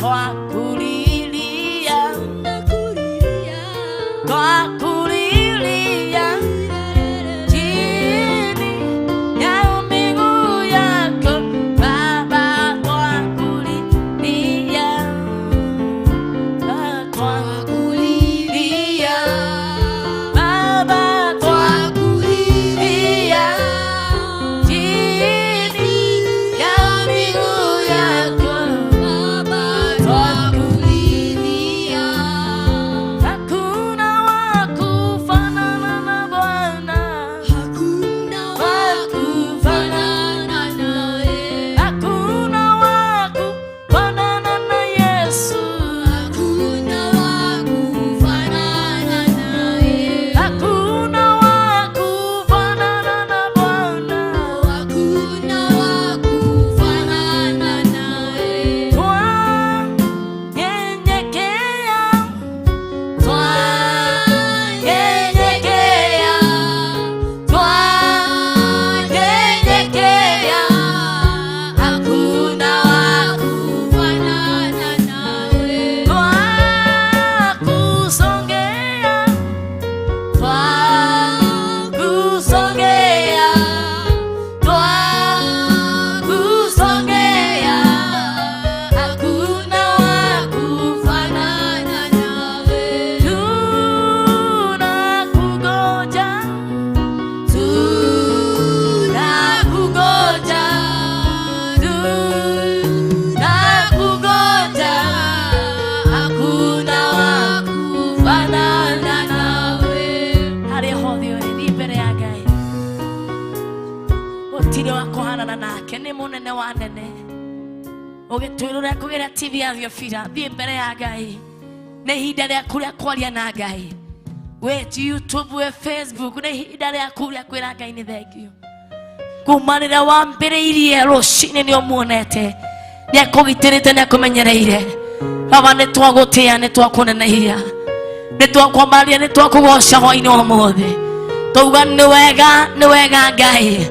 Twakulilia, twakulilia chini ya miguu yako Baba, twakulilia, twakulilia Baba, twakulilia chini ya miguu yako Baba, twakulilia. Hakuna wa kufanana na Bwana, Hakuna wa kufanana nawe. hakuna wa kufanana na Yesu, Hakuna wa kufanana naye. hakuna wa kufanana na Bwana. Hakuna wa kufanana naye. Twanyenyekea, Twanyenyekea, twanyenyekea, hakuna wa kufanana nawe. twakusongea, Twakusongea, twakusongea, hakuna wa kufanana nawe. tunakungoja, Tunakungoja, tunakungoja, hakuna wa kufanana nawe. Harĩa hothe ũrĩ, thiĩ mbere ya Ngai. Gũtirĩ wa kũhanana nake, nĩ mũnene wa anene. Ũgĩtwĩrũra kũgerera TV ya Theophila, thiĩ mbere ya Ngai. Nĩ ihinda rĩaku rĩa kwaria na Ngai. Wĩ YouTube, wĩ Facebook, nĩ ihinda rĩaku rĩa kwĩra Ngai nĩ thengiũ. Kuma rĩrĩa wambĩrĩirie rũcinĩ nĩ ũmuonete, nĩ akũgitĩrĩte, nĩ akũmenyereire. Baba, nĩ twagũtĩa, nĩ twakũnenehia, nĩ twakwambaria, nĩ twakũgoca hwainĩ wa ũmũthĩ. Twauga nĩ wega, nĩ wega Ngai,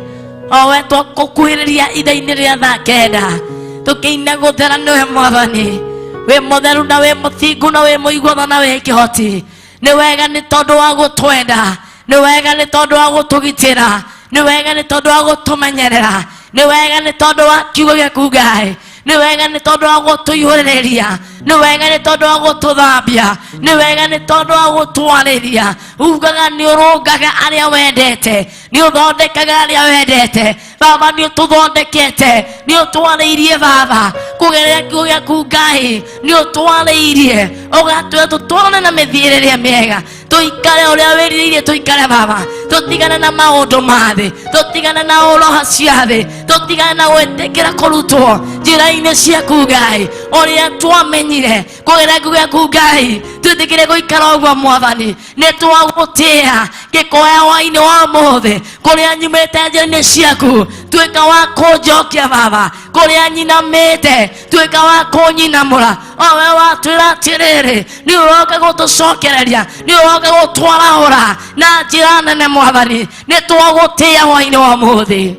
o we twakũkuhĩrĩria ithaa-inĩ rĩa thaa 9 tũkĩina gũthera nĩwe Mwathani, wĩ mũtheru na wĩ mũthingu na wĩ mũiguano na wĩ kĩhoti. Nĩ wega nĩ tondũ wa gũtwenda, nĩ wega nĩ tondũ wa gũtũgitĩra, nĩ wega nĩ tondũ wa gũtũmenyerera, nĩ wega nĩ tondũ wa kiugo gĩaku Ngai, nĩ wega nĩ tondũ wa gũtũihũrĩrĩria, nĩ wega nĩ tondũ wa gũtũthambia, nĩ wega nĩ tondũ wa gũtwarĩria. Ugaga nĩ ũrũngaga arĩa wendete, nĩ ũthondekaga arĩa wendete. Baba, nĩ ũtũthondekete, nĩ ũtwarĩirie Baba kũgerera kiugo gĩaku Ngai, nĩ ũtwarĩirie ũgatwĩra tũtwarane na mĩthiĩre ĩrĩa mĩega, tũikare ũrĩa wĩrirĩirie tũikare Baba, tũtigane na maũndũ ma thĩ, tũtigane na ũroha cia thĩ, tũtigane na gwĩtĩkĩra kũrutwo njĩra-inĩ ciaku Ngai, ũrĩa twamenyire kũgerera kiugo gĩaku Ngai, twĩtĩkĩre gũikara ũguo Mwathani. Nĩ twagũtĩa ngĩkoya hwainĩ wa ũmũthĩ, kũrĩa nyumĩte njĩra-inĩ ciaku, tuĩka wa kũnjokia Baba, kũrĩa nyinamĩte tuĩka wa kũnyinamũra. O we watwĩra atĩrĩrĩ, nĩ ũroka gũtũcokereria, nĩ ũroka gũtwarahũra na njĩra nene Mwathani. Nĩ twagũtĩa hwainĩ wa ũmũthĩ,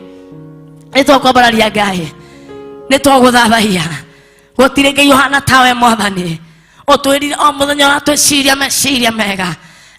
nĩ twakwambararia Ngai, nĩ twagũthathaiya. Gũtirĩ Ngai ũhana tawe Mwathani. Ũtwĩrire o mũthenya ũratwĩciria meciria mega,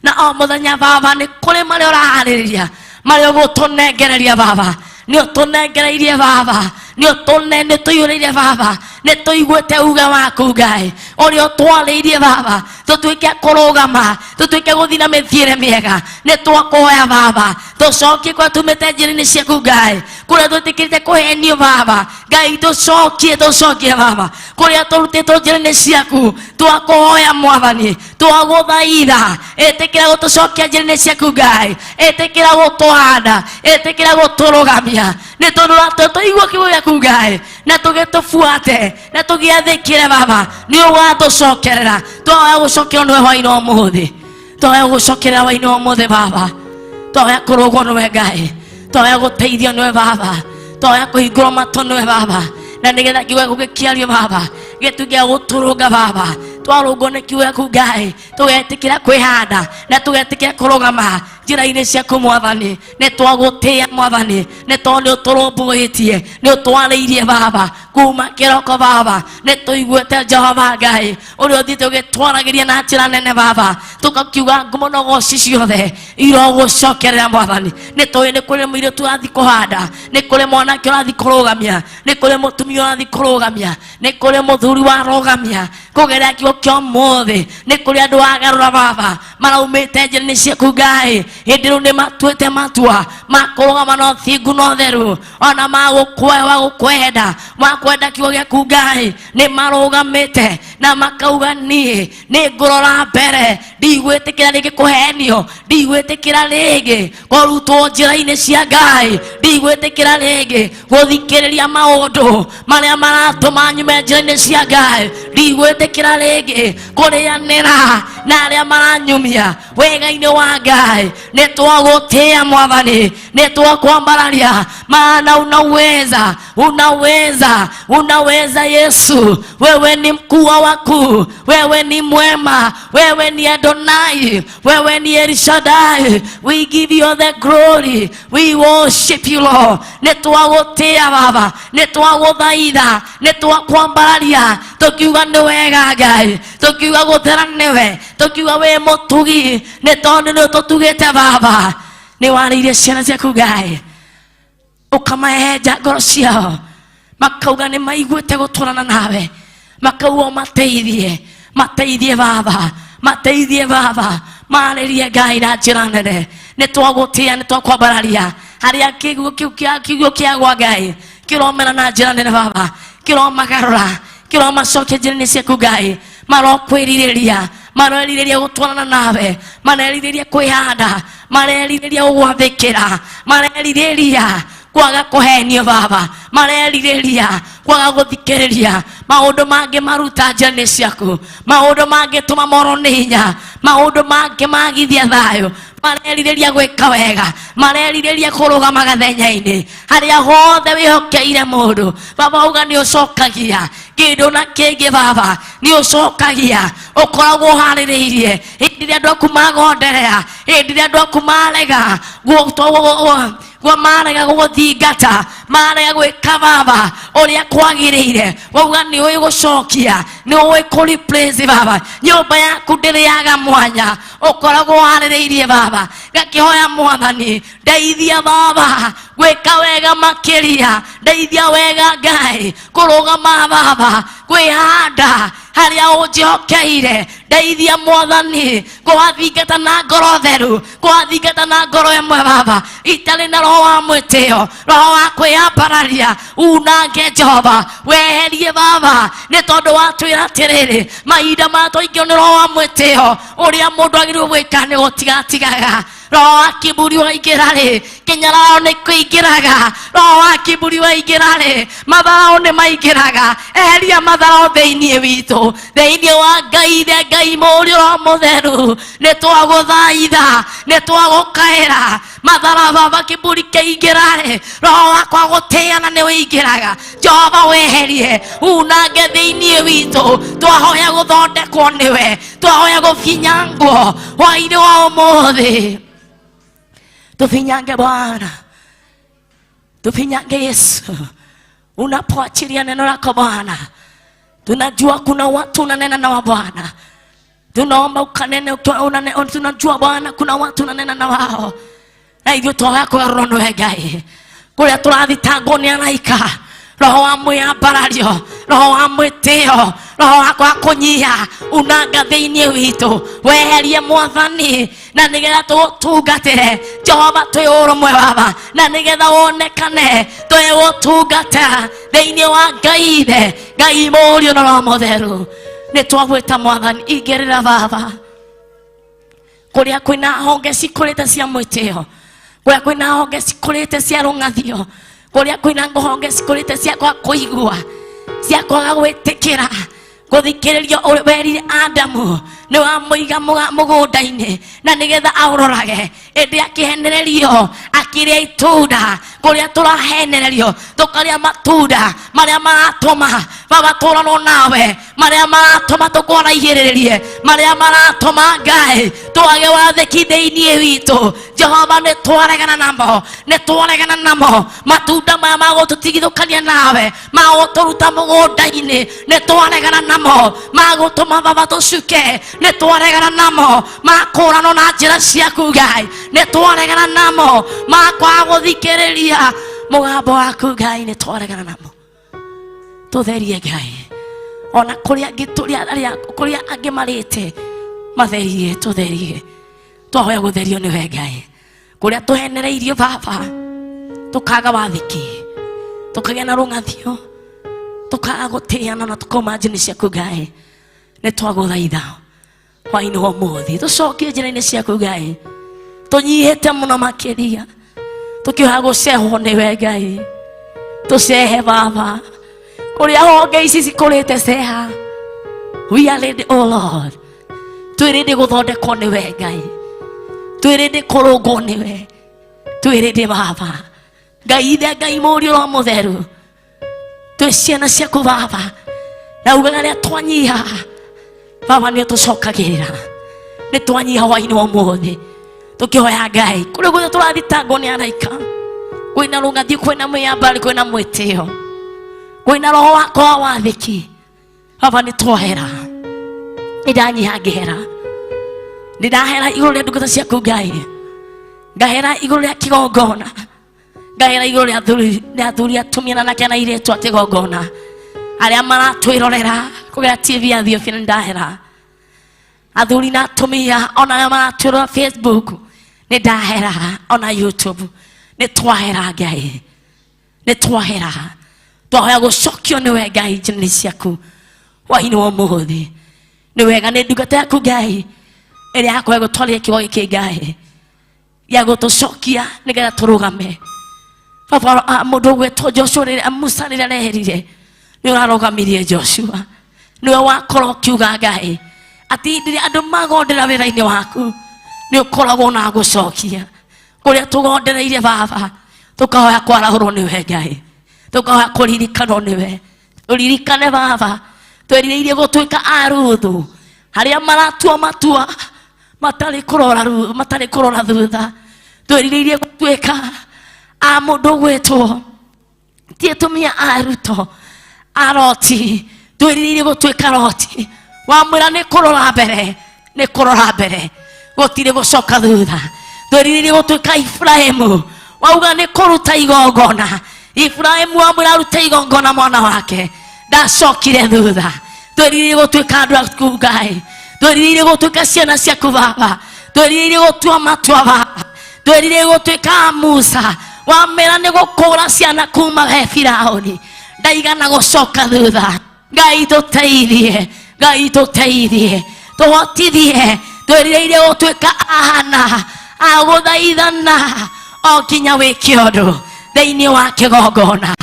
na o mũthenya Baba nĩ kũrĩ marĩa ũraharĩrĩria, marĩa ũgũtũnengereria Baba. Nĩ ũtũnengereirie Baba, nĩ ũtũiyũrĩire Baba, nĩ tũiguĩte uge waku Ngai, ũrĩa ũtwarĩirie Baba, tũtuĩke a kũrũgama, tũtuĩke gũthiĩ na mĩthiĩre mĩega. Nĩ twakũhoya Baba, tũcokie kũrĩa tumĩte njĩra-inĩ ciaku Ngai, kũrĩa twĩtĩkĩrĩte kũhenio Baba Ngai, tũcokie, tũcokie Baba kũrĩa tũrutĩtwo njĩra-inĩ ciaku. Twakũhoya Mwathani, twagũthaitha, ĩtĩkĩra gũtũcokia njĩra-inĩ ciaku Ngai, ĩtĩkĩra gũtũhanda, ĩtĩkĩra gũtũrũgamia, nĩ tondũ tũigua kiugo gĩaku Ngai, na tũgĩtũbuate na tũgĩathĩkĩre Baba, nĩ ũgatũcokerera. Twahoya gũcokerwo nĩwe hwainĩ wa ũmũthĩ, twahoya gũcokerera hwainĩ wa ũmũthĩ Baba, twahoya kũrũgwo nĩwe Ngai, twahoya gũteithio nĩwe Baba, twahoya kũhingũrwo matũ nĩwe Baba, na nĩgetha kiugo gĩaku gĩkĩario Baba, gĩtuĩke gĩa gũtũrũnga Baba. Twarũngwo nĩ kiugo gĩaku Ngai, tũgetĩkĩra kwĩhanda na tũgetĩkĩra kũrũgama njĩra-inĩ ciaku Mwathani. Nĩ twagũtĩĩa Mwathani, nĩ tondũ nĩ ũtũrũmbũĩtie, nĩ ũtwarĩirie Baba kuma kĩroko Baba. Nĩ tũiguĩte Jehova Ngai ũrĩa ũthiĩte ũgĩtwaragĩria na njĩra nene Baba, tũkakiuga ngumo na ũgoci ciothe irogũcokerera Mwathani. Nĩ tũĩ nĩ kũrĩ mũirĩtu ũrathiĩ kũhanda, nĩ kũrĩ mwanake ũrathiĩ kũrũgamia, nĩ kũrĩ mũtumia ũrathiĩ kũrũgamia, nĩ kũrĩ mũthuri warũgamia kũgerera kiugo kĩa ũmũthĩ. Nĩ kũrĩ andũ agarũra Baba maraumĩte njĩra-inĩ ciaku Ngai, hĩndĩ rĩu nĩ matuĩte matua ma kũrũgama na ũthingu na ũtheru, ona magũkwe wa gũkwenda wa kwenda kiugo gĩaku Ngai. Nĩ marũgamĩte na makauga niĩ nĩ ngũrora mbere, ndigwĩtĩkĩra rĩngĩ kũhenio, ndigwĩtĩkĩra rĩngĩ kũrutwo njĩra-inĩ cia Ngai, ndigwĩtĩkĩra rĩngĩ gũthikĩrĩria maũndũ marĩa maratũma nyume njĩra-inĩ cia Ngai, ndigwĩtĩkĩra rĩngĩ kũrĩanĩra na arĩa maranyumia wega-inĩ wa Ngai. Nĩ twagũtĩĩa Mwathani, nĩ twakwambararia, maana unaweza, unaweza, unaweza Yesu. Wewe ni mkuu wa wakuu, wewe ni mwema, wewe ni Adonai, wewe ni El Shaddai. We give you the glory, we worship you Lord. Nĩ twagũtĩĩa Baba, nĩ twagũthaitha, nĩ twakwambararia, tũkiuga nĩ wega Ngai, tũkiuga gũthera nĩwe, tũkiuga wĩ mũtugi, nĩ tondũ nĩ ũtũtugĩte Baba. Nĩ warĩirie ciana ciaku Ngai, ũkamahehenja ngoro ciao, makauga nĩ maiguĩte gũtũrana nawe, makauga ũmateithie, mateithie Baba, mateithie Baba, marĩrie Ngai na njĩra nene. Nĩ twagũtĩĩa, nĩ twakwambararia harĩa kiugo kĩu kĩa kiugo kĩagwa Ngai kĩromera na njĩra nene Baba, kĩromagarũra, kĩromacokia njĩra-inĩ ciaku Ngai. Marokwĩrirĩria, marerirĩria gũtwarana nawe, marerirĩria kwĩhanda, marerirĩria gũgwathĩkĩra, marerirĩria kwaga kũhenio Baba, marerirĩria kwaga gũthikĩrĩria maũndũ mangĩ maruta njĩra-inĩ ciaku, maũndũ mangĩtũma morwo nĩ hinya, maũndũ mangĩ magithia thayũ. Marerirĩria gwĩka wega, marerirĩria kũrũgama gathenya-inĩ harĩa hothe wĩhokeire mũndũ Baba. Uga nĩ ũcokagia kĩndũ na kĩngĩ Baba, nĩ ũcokagia, ũkoragwo ũharĩrĩirie hĩndĩ ĩrĩa andũ aku magonderea, hĩndĩ ĩrĩa andũ aku marega gwa marega gũgũthingata, marega gwĩka Baba ũrĩa kwagĩrĩire, wauga nĩ ũĩ gũcokia, nĩ ũĩ kũ replace Baba. Nyũmba yaku ndĩrĩaga mwanya, ũkoragwo ũharĩrĩirie Baba. Ngakĩhoya Mwathani, ndeithia Baba gwĩka wega makĩria, ndeithia wega Ngai kũrũgama Baba, kwĩhanda harĩa ũnjĩhokeire. Ndeithia Mwathani kũhathingata na ngoro theru, kũhathingata na ngoro ĩmwe Baba, itarĩ na roho wa mwĩtĩo, roho wa kwĩyambararia. Unange Jehova, weherie Baba, nĩ tondũ watwĩra atĩrĩrĩ, mahinda ma twaingĩrwo nĩ roho wa mwĩtĩo, ũrĩa mũndũ agĩrĩirwo gwĩka nĩ gũtigatigaga. Roho wa kiburi waingĩra rĩ, kĩnyararo nĩ kũingĩraga. Roho wa kiburi waingĩra rĩ, matharao nĩ maingĩraga. Eheria matharao thĩinĩ witũ, thĩinĩ wa Ngai ithe, Ngai Mũriũ, Roho Mũtheru. Nĩ twagũthaitha, nĩ twagũkaĩra. Mathara Baba, kiburi kĩingĩra rĩ, roho wakwa gũtĩana nĩ ũingĩraga. Jehova weherie, unange thĩinĩ witũ. Twahoya gũthondekwo nĩwe, twahoya gũfinyangwo hwainĩ wa ũmũthĩ. Tufinyange Bwana, tufinyange Yesu. Unapoachilia neno lako Bwana, tunajua kuna watu unanena na Bwana, tunaomba ukanene ukiwa tunajua Bwana kuna watu unanena na wao, na ithuĩ twaga kũgarũrwo nĩwe Ngai. Kũrĩa tũrathitangwo nĩ araika, roho wa mwĩyambarario, roho wa mwĩtĩo, roho wa kwaga kũnyiha, unanga thĩinĩ witũ, weherie Mwathani, na nĩgetha tũgũtungatĩre Jehova twĩ ũrũmwe Baba, na nĩgetha wonekane twĩgũtungata thĩinĩ wa Ngai Ithe, Ngai Mũriũ na Roho Mũtheru. Nĩ twagwĩta Mwathani, ingĩrĩra Baba kũrĩa kwĩna honge cikũrĩte cia mwĩtĩo, kũrĩa kwĩna honge cikũrĩte cia rũng'athio, kũrĩa kwĩna honge cikũrĩte cia kwaga kũigua, cia kwaga gwĩtĩkĩra gũthikĩrĩria. Werire Adamu nĩ wamũiga mũgũnda-inĩ na nĩgetha aũrorage, ĩndĩ akĩhenererio akĩrĩa itunda. Kũrĩa tũrahenererio tũkarĩa matunda marĩa maratũma baba tũranwo nawe, marĩa maratũma tũkũraihĩrĩrie, marĩa maratũma Ngai twage wathĩki thĩinĩ witũ. Jehova, nĩ twaregana namo, nĩ twaregana namo matunda maya magũtũtigithũkania nawe, magũtũruta mũgũnda-inĩ, nĩ twaregana namo magũtũma baba tũcuke, nĩ twaregana namo makũranwo na njĩra ciaku Ngai, nĩ twaregana namo makwaga gũthikĩrĩria mũgambo waku Ngai, nĩ twaregana namo. Tũtherie Ngai, ona kũrĩa angĩ tũrĩa arĩa kũrĩa angĩ marĩte matherie, tũtherie. Twahoya gũtherio nĩwe Ngai, kũrĩa tũhenereirio baba tũkaga wathĩki, tũkagĩa na rũng'athio, tũkaga gũtĩana na tũkauma njĩra ciaku Ngai, nĩ twagũthaitha hwainĩ wa ũmũthĩ tũcokie njĩra-inĩ ciaku Ngai, tũnyihĩte mũno makĩria, tũkĩhoya gũcehwo nĩwe Ngai, tũcehe baba kũrĩa honge ici cikũrĩte ceha. We are ready, oh Lord, twĩ ready gũthondekwo nĩwe Ngai, twĩ ready kũrũngwo nĩwe, twĩ ready baba Ngai ithe, Ngai mũriũ Roho mũtheru, twĩ ciana ciaku baba, na ugaga rĩa twanyiha baba nĩ tũcokagĩrĩra, nĩ twanyiha hwainĩ wa ũmũthĩ tũkĩhoya Ngai kũrĩa guothe tũrathitangwo nĩ araika, kwĩna rũng'athio, kwĩna mwĩyambari, kwĩna mwĩtĩo, kwĩna roho wakwa wa wathĩki baba, nĩ twahera, nĩ ndanyiha ngĩhera, nĩ ndahera igũrũ rĩa ndungata ciaku Ngai, ngahera igũrũ rĩa kĩgongona, ngahera igũrũ rĩa athuri atumia na anake na airĩtu a kĩgongona arĩa maratwĩrorera kũgerera TV ya Theophile, nĩ ndahera athuri na atumia ona arĩa maratwĩrora Facebook, nĩ ndahera ona YouTube, nĩ twahera Ngai, nĩ twahera, twahoya gũcokio nĩwe Ngai njĩra-inĩ ciaku hwainĩ wa ũmũthĩ. Nĩ wega nĩ ndungata yaku Ngai ĩrĩa yakũhe gũtwarĩria kiugo gĩkĩ Ngai gĩa gũtũcokia nĩgetha tũrũgame baba. Mũndũ ũgwĩtwo Joshua rĩrĩa Musa rĩrĩa areherire nĩ ũrarũgamirie Joshua, nĩwe wakorwo ũkiuga Ngai atĩ hĩndĩ ĩrĩa andũ magondera wĩra-inĩ waku nĩ ũkoragwo na gũcokia kũrĩa tũgondereire baba, tũkahoya kwarahũrwo nĩwe Ngai, tũkahoya kũririkanwo nĩwe, ũririkane baba, twerirĩirie gũtuĩka a Ruthu harĩa maratua matua matarĩ kũrora matarĩ kũrora thutha, twerirĩirie gũtuĩka a mũndũ ũgwĩtwo ti atumia a Ruto a Loti, twerirĩirie gũtuĩka Loti wamwĩra nĩ kũrora mbere, nĩ kũrora mbere, gũtirĩ gũcoka thutha, twerirĩirie gũtuĩka Ibrahimu wauga nĩ kũruta igongona, Ibrahimu wamwĩra arute igongona mwana wake ndacokire thutha, twerirĩirie gũtuĩka andũ aku Ngai, twerirĩirie gũtuĩka ciana ciaku baba, twerirĩirie gũtua matua baba, twerirĩirie gũtuĩka Musa wamera nĩ gũkũra ciana kuma he Firaũni ndaigana gũcoka thutha. Ngai tũteithie, Ngai tũteithie, tũhotithie, twerirĩirie gũtuĩka ahana agũthaithana o nginya wĩke ũndũ thĩinĩ wa kĩgongona.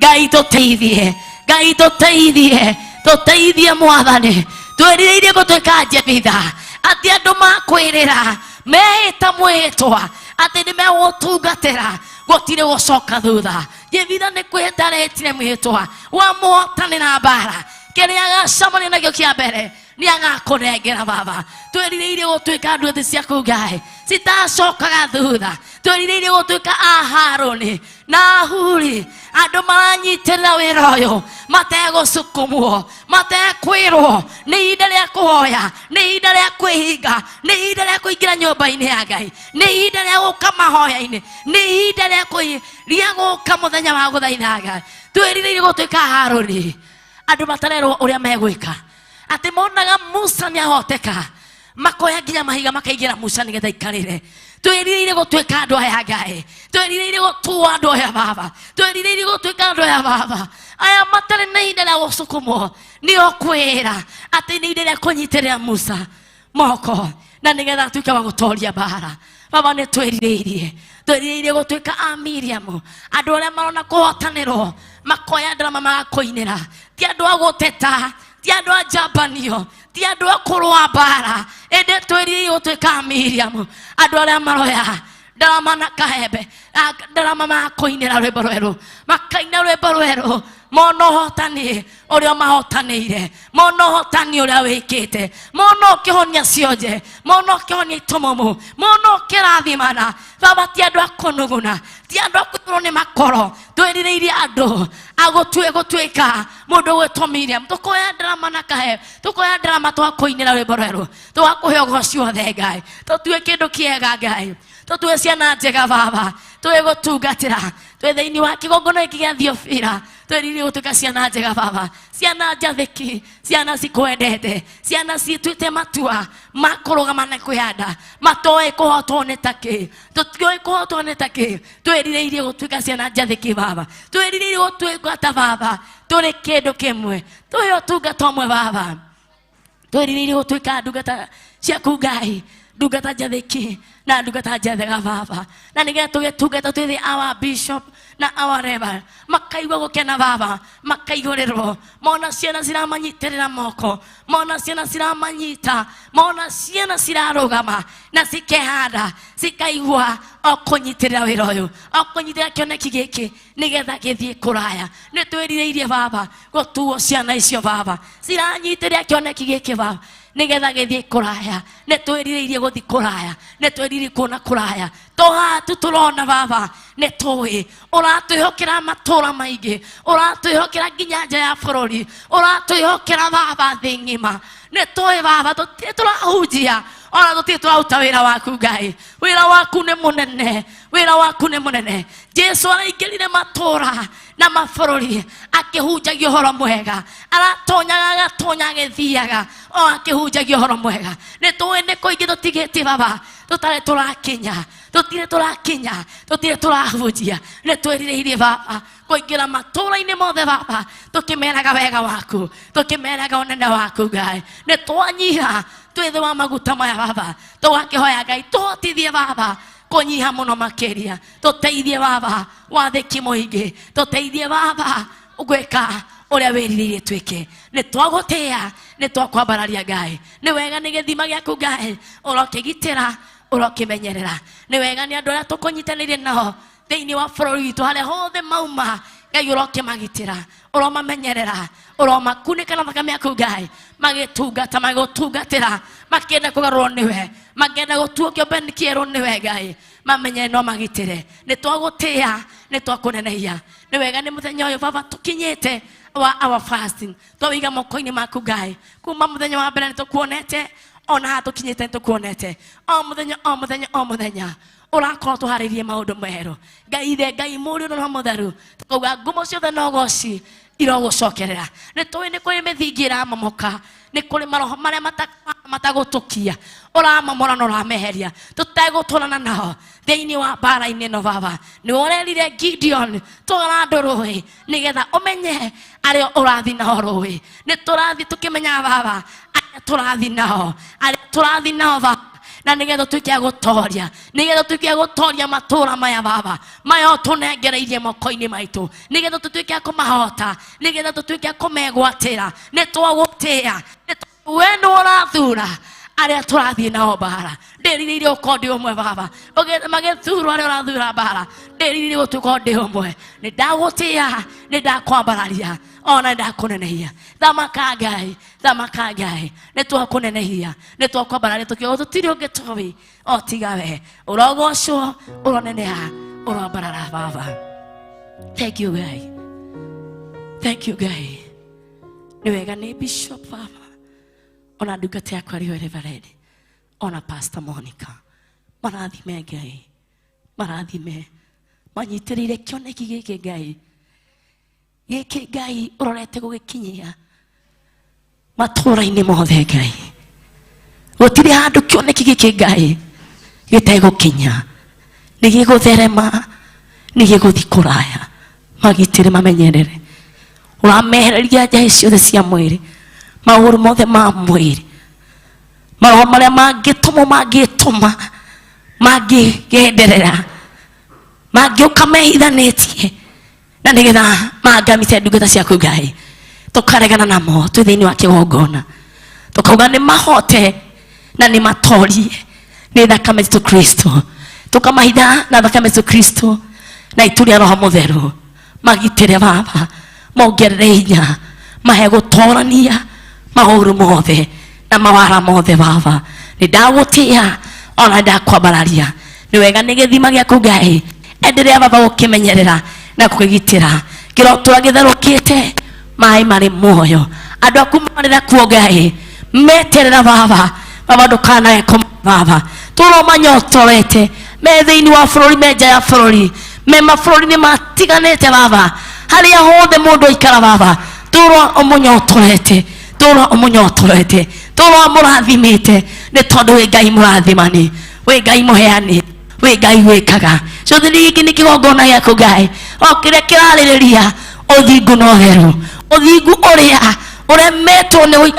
Ngai tũteithie, Ngai tũteithie, tũteithie Mwathani, twerirĩirie gũtuĩka Jebitha atĩ andũ makwĩrĩra mehĩta mwĩhĩtwa atĩ nĩ megũtungatĩra gũtirĩ gũcoka thutha. Jebitha nĩ kwĩhĩta arehĩtire mwĩhĩtwa wa mũhotanĩra mbara, kĩrĩa agacemania nakĩo kĩa mbere nĩ agakũnengera baba. Twerirĩirie gũtuĩka andũ ethĩ ciaku Ngai citacokaga thutha, twerirĩirie gũtuĩka a Harũni na Huri, andũ maranyitĩrĩra wĩra ũyũ mategũsukumwo, matekwĩrwo nĩ ihinda rĩa kũhoya, nĩ ihinda rĩa kwĩhinga, nĩ ihinda rĩa kũingĩra nyũmba-inĩ ya Ngai, nĩ ihinda rĩa gũka mahoya-inĩ, nĩ ihinda rĩa rĩa gũka mũthenya wa gũthaitha Ngai. Twĩrirĩirie gũtuĩka Harũni, andũ matarerwo ũrĩa megwĩka, atĩ monaga Musa nĩ ahoteka makoya nginya mahiga makaigĩra Musa nĩgetha aikarĩre. Twĩrirĩirie gũtuĩka andũ aya Ngai, twĩrirĩirie gũtua andũ aya baba, twĩrirĩirie gũtuĩka andũ aya baba, aya matarĩ na ihinda rĩa gũsukumwo nĩo kwĩra atĩ nĩ ihinda rĩa kũnyitĩrĩra Musa moko na nĩgetha atuĩke wa gũtoria mbara. Baba nĩ twĩrirĩirie, twĩrirĩirie gũtuĩka a Miriam, andũ arĩa marona kũhotanĩrwo makoya ndarama magakũinĩra, ti andũ a gũteta, ti andũ a njambanio, ti andũ a kũrũa mbara, ĩndĩ twĩrirĩirie gũtuĩka a Miriam, andũ arĩa maroya Ndarama na kahembe, ndarama makũinĩra rwĩmbo rwerũ, makaina rwĩmbo rwerũ, mona ũhotani ũrĩa mahotanĩire, mona ũhotani ũrĩa wĩkĩte, mona ũkĩhonia cionje, mona ũkĩhonia itumumu, mona ũkĩrathimana. Baba, ti andũ a kũnuguna, ti andũ a kũiyũrwo nĩ makoro. Twĩrirĩirie andũ a gũtuĩka mũndũ ũgwĩtwo Miriam. Tũkoya ndarama na kahe, tũkoya ndarama twakũinĩra rwĩmbo rwerũ, twakũhe ũgoci wothe Ngai. Tũtue kĩndũ kĩega Ngai, tũtue ciana njega Baba, twĩgũtungatĩra twĩ thĩinĩ wa kĩgongona gĩkĩ gĩa Thiobira. Twĩrirĩrie gũtuĩka ciana njega Baba, ciana njathĩki, ciana cikwendete, ciana cituĩte matua ma kũrũgama na kwĩhanda, matoĩ kũhotwo nĩ ta kĩ, tũtiũĩ kũhotwo nĩ ta kĩ. Twĩrirĩirie gũtuĩka ciana njathĩki Baba, twĩrirĩirie gũtuĩka ta Baba, tũrĩ kĩndũ kĩmwe, tũhe ũtungata ũmwe Baba. Twĩrirĩirie gũtuĩka ndungata ciaku Ngai, ndungata njathĩki na ndungata njethega Baba, na nĩgetha tũgĩtungata twĩ our bishop na our reverend makaigua gũkena Baba, makaihũrĩrwo, mona ciana ciramanyitĩrĩra moko, mona ciana ciramanyita, mona ciana cirarũgama na cikehanda, cikaigua o kũnyitĩrĩra wĩra ũyũ, o kũnyitĩrĩra kĩoneki gĩkĩ nĩgetha gĩthiĩ kũraya. Nĩ twĩrirĩirie Baba gũtuo ciana icio Baba ciranyitĩrĩra kĩoneki gĩkĩ Baba nĩgetha gĩthiĩ kũraya. Nĩ twĩrirĩirie gũthiĩ kũraya, nĩ twĩrirĩirie kuona kũraya. To haha tu tũrona Baba, nĩ tũĩ ũratwĩhokera matũra maingĩ, ũratwĩhokera nginya nja ya bũrũri, ũratwĩhokera Baba thĩ ng'ima. Nĩ tũĩ Baba tũtirĩ tũrahunjia, ona tũtirĩ tũraruta wĩra waku Ngai. Wĩra waku nĩ mũnene, wĩra waku nĩ mũnene. Jesu araingĩrire matũra na mabũrũri akĩhunjagia ũhoro mwega, aratonyaga agatonya agĩthiaga o akĩhunjagia ũhoro mwega. Nĩ tũĩ nĩ kũingĩ tũtigĩtie Baba, tũtarĩ tũrakinya, tũtirĩ tũrakinya, tũtirĩ tũrahunjia. Nĩ twĩrirĩirie Baba kũingĩra matũra-inĩ mothe Baba, tũkĩmeraga wega waku, tũkĩmeraga ũnene waku Ngai. Nĩ twanyiha twĩ thĩ wa maguta maya Baba, tũgakĩhoya Ngai tũhotithie Baba kũnyiha mũno makĩria, tũteithie Baba wathĩki mũingĩ, tũteithie Baba gwĩka ũrĩa wĩrirĩirie twĩke. Nĩ twagũtĩĩa, nĩ twakwambararia Ngai. Nĩ wega nĩ gĩthima gĩaku Ngai, ũrokĩgitĩra, ũrokĩmenyerera. Nĩ wega nĩ andũ arĩa tũkũnyitanĩire nao thĩinĩ wa bũrũri witũ, harĩa hothe mauma Ngai ũrokĩmagitĩra, ũromamenyerera, ũromakunĩka na thakame yaku Ngai, magĩtungata, magĩgũtungatĩra, makĩenda kũgarũrwo nĩwe, makĩenda gũtuo kĩũmbe kĩerũ nĩwe Ngai, mamenye no magitĩre. Nĩ twagũtĩĩa, nĩ twakũnenehia. Nĩ wega nĩ mũthenya ũyũ Baba tũkinyĩte wa our fasting, twawiga moko-inĩ maku Ngai. Kuma mũthenya wa mbere nĩ tũkuonete, ona haha tũkinyĩte nĩ tũkuonete, o mũthenya, o mũthenya, o mũthenya ũrakorwo tũharĩirie maũndũ merũ Ngai ithe, Ngai mũriũ na Roho Mũtheru. Tũkauga ngumo ciothe na ũgoci irogũcokerera. Nĩ tũĩ nĩ kũrĩ mĩthingi ĩramomoka, nĩ kũrĩ maroho marĩa matagũtũkia, ũramomora na ũrameheria, tũtegũtũrana nao thĩinĩ wa mbara-inĩ ĩno Baba. Nĩ ũrerire Gideon twara andũ rũĩ nĩgetha ũmenye arĩa ũrathiĩ nao rũĩ. Nĩ tũrathiĩ tũkĩmenyaga Baba arĩa tũrathiĩ nao, arĩa tũrathiĩ nao Baba, na nĩgetha tũtuĩke a gũtoria, nĩgetha tũtuĩke a gũtoria matũra maya Baba, maya ũtũnengereirie moko-inĩ maitũ, nĩgetha tũtuĩke a kũmahota, nĩgetha tũtuĩke a kũmegwatĩra. Nĩ twagũtĩĩa, we nĩ ũrathura arĩa tũrathiĩ nao mbara. Ndĩrirĩirie gũkorwo ndĩ ũmwe Baba, magĩthurwo arĩa ũrathura mbara, ndĩrirĩirie gũtuĩka ndĩ ũmwe. Nĩ ndagũtĩĩa, nĩ ndakwambararia, ona nĩ ndakũnenehia. Thamaka Ngai, thamaka Ngai, nĩ twakũnenehia, nĩ twakwambararia, tũkiuga tũtirĩ ũngĩ tũĩ o tiga we. Ũrogocwo, ũroneneha, ũroambarara Baba. Thank you Ngai, thank you Ngai. Nĩ wega nĩ Bishop Baba, ona ndungata yakwa rĩo Reverend, ona Pastor Monica, marathime Ngai, marathime, manyitĩrĩire kĩoneki gĩkĩ Ngai, gĩkĩ Ngai ũrorete gũgĩkinyia matũra-inĩ mothe Ngai. Gũtirĩ handũ kĩoneki gĩkĩ Ngai gĩtegũkinya, nĩ gĩgũtherema, nĩ gĩgũthiĩ kũraya. Magitĩre, mamenyerere, ũramehereria njahi ciothe cia mwĩrĩ, maũru mothe ma mwĩrĩ, maroho marĩa mangĩtũmwo, mangĩtũma, mangĩgenderera, mangĩũka mehithanĩtie na nĩgetha mangamite ndungata ciaku Ngai, tũkaregana namo twĩ thĩinĩ wa kĩgongona, tũkauga nĩ mahote na nĩ matorie nĩ thakame Jesu Kristo. Tukamahitha na thakame Yesu Kristo na itu rĩa Roho Mũtheru. Magitĩre Baba, mongerere hinya, mahe gũtorania maũru mothe na mawara mothe Baba. Nĩ ndagũtĩa ona ndakwambararia. Nĩ wega nĩ gĩthima gĩaku Ngai, enderea Baba gũkĩmenyerera na kũgĩgitĩra. Kĩrotũra gĩtherũkĩte maĩ marĩ muoyo. Andũ aku marĩra kuo Ngai, meterera Baba, Baba ndũkanae kũma Baba. Tũrwo manyotorete me thĩinĩ wa bũrũri, me nja ya bũrũri, me mabũrũri-inĩ matiganĩte Baba, harĩa hothe mũndũ aikara Baba, tũrwo ũmũnyotorete, tũrwo ũmũnyotorete, tũrwo mũrathimĩte, nĩ tondũ wĩ Ngai mũrathimani, wĩ Ngai mũheani, wĩ Ngai wĩkaga. Ciothe gĩkĩ nĩ kĩgongona gĩaku Ngai, o kĩrĩa kĩrarĩrĩria ũthingu na ũtheru, ũthingu ũrĩa ũremetwo nĩ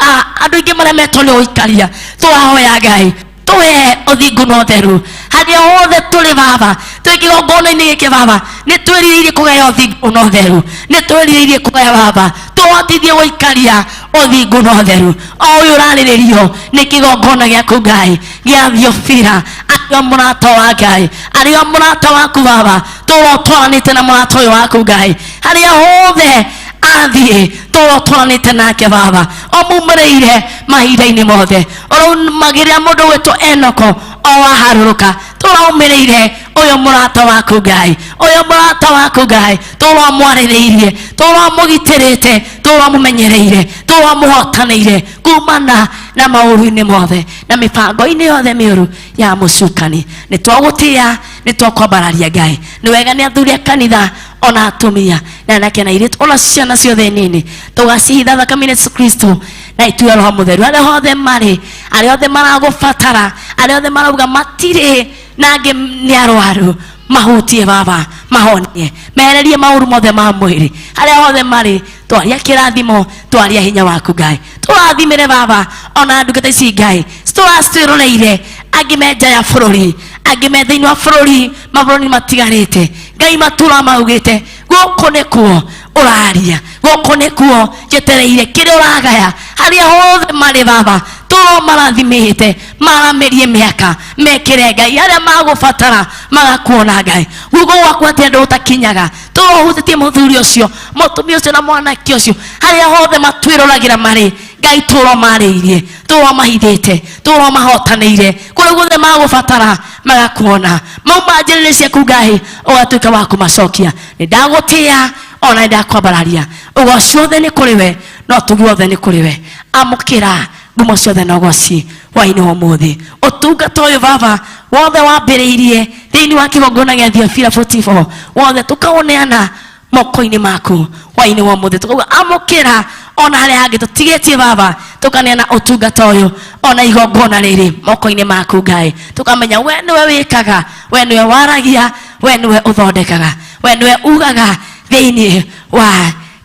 andũ aingĩ maremetwo nĩ ũikaria. Tũrahoya Ngai tũhe ũthingu na ũtheru harĩa hothe tũrĩ Baba, twĩ kĩgongona-inĩ gĩkĩ Baba, nĩ twĩrirĩirie kũgaya ũthingu na ũtheru, nĩ twĩrirĩirie kũgaya Baba, tũhotithie gũikaria ũthingu na ũtheru. O ũyũ ũrarĩrĩrio nĩ kĩgongona gĩaku Ngai gĩa Thiobira, arĩ o mũrata wa Ngai, arĩ o mũrata waku Baba, tũrwo twaranĩte na mũrata ũyũ waku Ngai, harĩa hothe athiĩ tũrwo twaranĩte nake Baba, ũmumĩrĩire mahinda-inĩ mothe. Ũraumagĩrĩra mũndũ gwĩtwo Enoko o waharũrũka, tũraumĩrĩire ũyũ mũrata waku Ngai, ũyũ mũrata waku Ngai, tũramwarĩrĩirie, tũramũgitĩrĩte, tũramũmenyereire, tũramũhotanĩire kumana na maũru-inĩ mothe na mĩbango-inĩ yothe mĩũru ya mũcukani. Nĩ twagũtĩa, nĩ twakwambararia Ngai. Nĩ wega nĩ athuri a kanitha ona atumia na anake na airĩtu ona ciana ciothe nini, tũgacihitha thakame-inĩ Yesu Kristo na itu ya Roho Mũtheru. Arĩa othe marĩ, arĩa othe maragũbatara, arĩa othe marauga matirĩ na angĩ nĩ arwaru, mahutie Baba, mahonie, mehererie maũru mothe ma mwĩrĩ. Arĩa othe marĩ, twaria kĩrathimo, twaria hinya waku Ngai. Tũrathimĩre Baba ona ndungata ici Ngai, tũracitwĩroreire, angĩ me nja ya bũrũri, angĩ me thĩinĩ wa bũrũri, mabũrũri matiganĩte. Ngai matũra maugĩte gũkũ nĩkuo ũraria, gũkũ nĩkuo njetereire kĩrĩa ũragaya. Harĩa hothe marĩ Baba, tũro marathimĩte, maramĩrie mĩaka, mekĩre Ngai arĩa magũbatara magakuona Ngai. Guoko gwaku atĩ andũ ũtakinyaga, tũro ũhutĩtie mũthuri ũcio, mũtumia ũcio na mwanake ũcio, harĩa hothe matwĩroragĩra marĩ Ngai, tũro marĩirie, tũro mahithĩte, tũro mahotanĩire, kũrĩa guothe magũbatara magakuona. Mauma njĩra-inĩ ciaku Ngai, ũgatuĩka wa kũmacokia. Nĩ ndagũtĩa ona nĩ ndakwambararia. Ũgoci wothe nĩ kũrĩ we, no ũtugi wothe nĩ kũrĩ we. Amũkĩra ngumo ciothe na ũgoci hwaĩ-inĩ wa ũmũthĩ. Ũtungata ũyũ Baba wothe wambĩrĩirie thĩinĩ wa kĩgongona gĩa Thiobira 44, wothe tũkaũneana moko-inĩ maku hwaĩ-inĩ wa ũmũthĩ. Tũkauga amũkĩra ona harĩa hangĩ tũtigĩtie Baba, tũkaneana ũtungata ũyũ ona igongona rĩrĩ moko-inĩ maku Ngai. Tũkamenya we nĩwe wĩkaga, we nĩwe waragia, we nĩwe ũthondekaga, we nĩwe ugaga thĩinĩ wa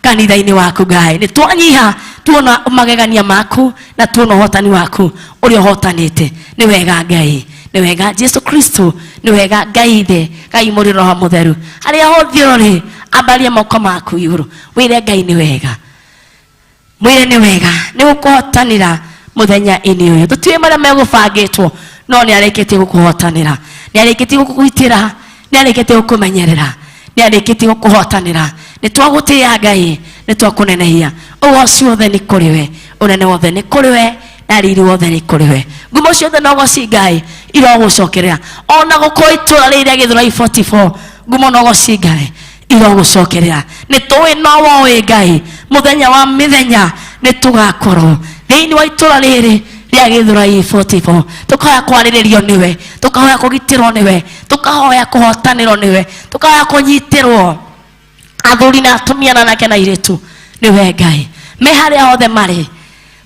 kanitha-inĩ waku Ngai. Nĩ twanyiha tuona magegania maku na tuona ũhotani waku ũrĩa ũhotanĩte. Nĩ wega Ngai, nĩ wega Jesu Kristo, nĩ wega Ngai Ithe, Ngai Mũriũ Roho Mũtheru. Harĩa hothe ũrĩ, ambaria moko maku igũrũ, wĩre Ngai nĩ wega, mwĩre nĩ wega, nĩ gũkũhotanĩra mũthenya-inĩ ũyũ. Tũtiũĩ marĩa megũbangĩtwo, no nĩ arĩkĩtie gũkũhotanĩra, nĩ arĩkĩtie gũkũgitĩra, nĩ arĩkĩtie gũkũmenyerera, nĩ arĩkĩtie gũkũhotanĩra. Nĩ twagũtĩĩa Ngai, nĩ twakũnenehia. Ũgoci wothe nĩ kũrĩ we, ũnene wothe nĩ kũrĩ we, na riri wothe nĩ kũrĩ we. Ngumo ciothe na ũgoci Ngai irogũcokerera. Ona gũkorwo itũra rĩrĩ rĩa Gĩthũrai 44, ngumo na ũgoci Ngai irogũcokerera. Nĩ tũĩ no woĩ Ngai, mũthenya wa mĩthenya nĩ tũgakorwo thĩinĩ wa itũra rĩrĩ rĩa Gĩthũrai 44. Tũkahoya kwarĩrĩrio nĩwe, tũkahoya kũgitĩrwo nĩwe, tũkahoya kũhotanĩrwo nĩwe, tũkahoya kũnyitĩrwo athuri na atumia na anake na airĩtu nĩwe Ngai. Me harĩa hothe marĩ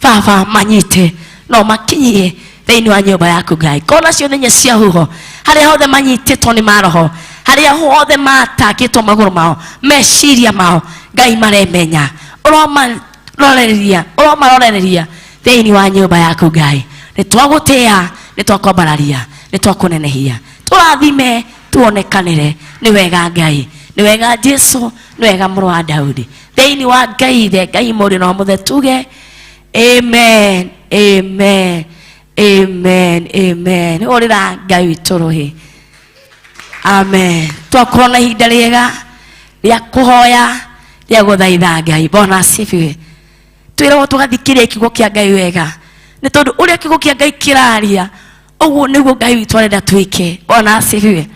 Baba, manyite no makinyie thĩinĩ wa nyũmba yaku Ngai. Kona ciothe inya cia huho, harĩa hothe manyitĩtwo nĩ maroho, harĩa hothe matakĩtwo magũrũ mao, meciria mao, Ngai maremenya, ũromarorereria, ũromarorereria thĩinĩ wa nyũmba yaku Ngai. Nĩ twagũtĩa, nĩ twakwambararia, nĩ twakũnenehia. Tũrathime, tuonekanĩre. Nĩ wega Ngai, nĩ wega Jesu, nĩ wega mũrũ wa Daudi. Thĩinĩ wa Ngai Ithe, Ngai Mũriũ na Mũtheru, tuge amen, amen, amen, amen. Hũrĩra Ngai witũ rũhĩ. Amen. Twakorwo na ihinda rĩega rĩa kũhoya, rĩa gũthaitha Ngai. Bwana asifiwe. Twĩragwo tũgathikĩrĩria kiugo kĩa Ngai wega, nĩ tondũ ũrĩa kiugo kĩa Ngai kĩraria ũguo nĩguo Ngai witũ arenda twĩke. Bwana asifiwe.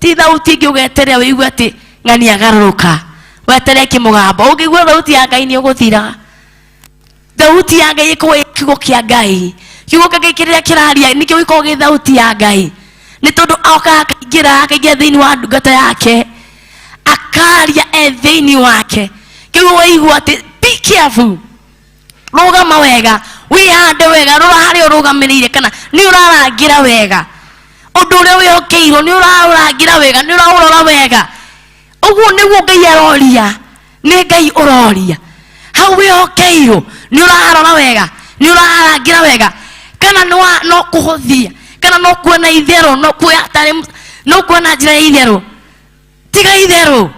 Ti thauti ĩngĩ ũgeterera wĩigue atĩ ng'ani agarũrũka, weterere kĩmũgambo. Ũngĩigua thauti ya Ngai nĩ ũgũthira. Thauti ya Ngai ĩkorwo ĩ kiugo kĩa Ngai. Kiugo kĩa Ngai kĩrĩa kĩraria nĩkĩo gĩkoragwo gĩ thauti ya Ngai, nĩ tondũ okaga akaingĩra thĩinĩ wa ndungata yake, akaria e thĩinĩ wake. Kĩu waigua atĩ be careful, rũgama wega, wĩhande wega, rora harĩa ũrũgamĩrĩire kana nĩ ũrarangĩra wega ũndũ ũrĩa wĩhokeirwo, nĩ ũraũrangĩra wega, nĩ ũraũrora wega. Ũguo nĩguo Ngai aroria, nĩ Ngai ũroria hau wĩhokeirwo, nĩ ũraharora wega, nĩ ũraharangĩra wega, kana no kũhũthia, kana no kuona itherũ, no kuoya tarĩ, no kuona njĩra ya itherũ. Tiga itherũ.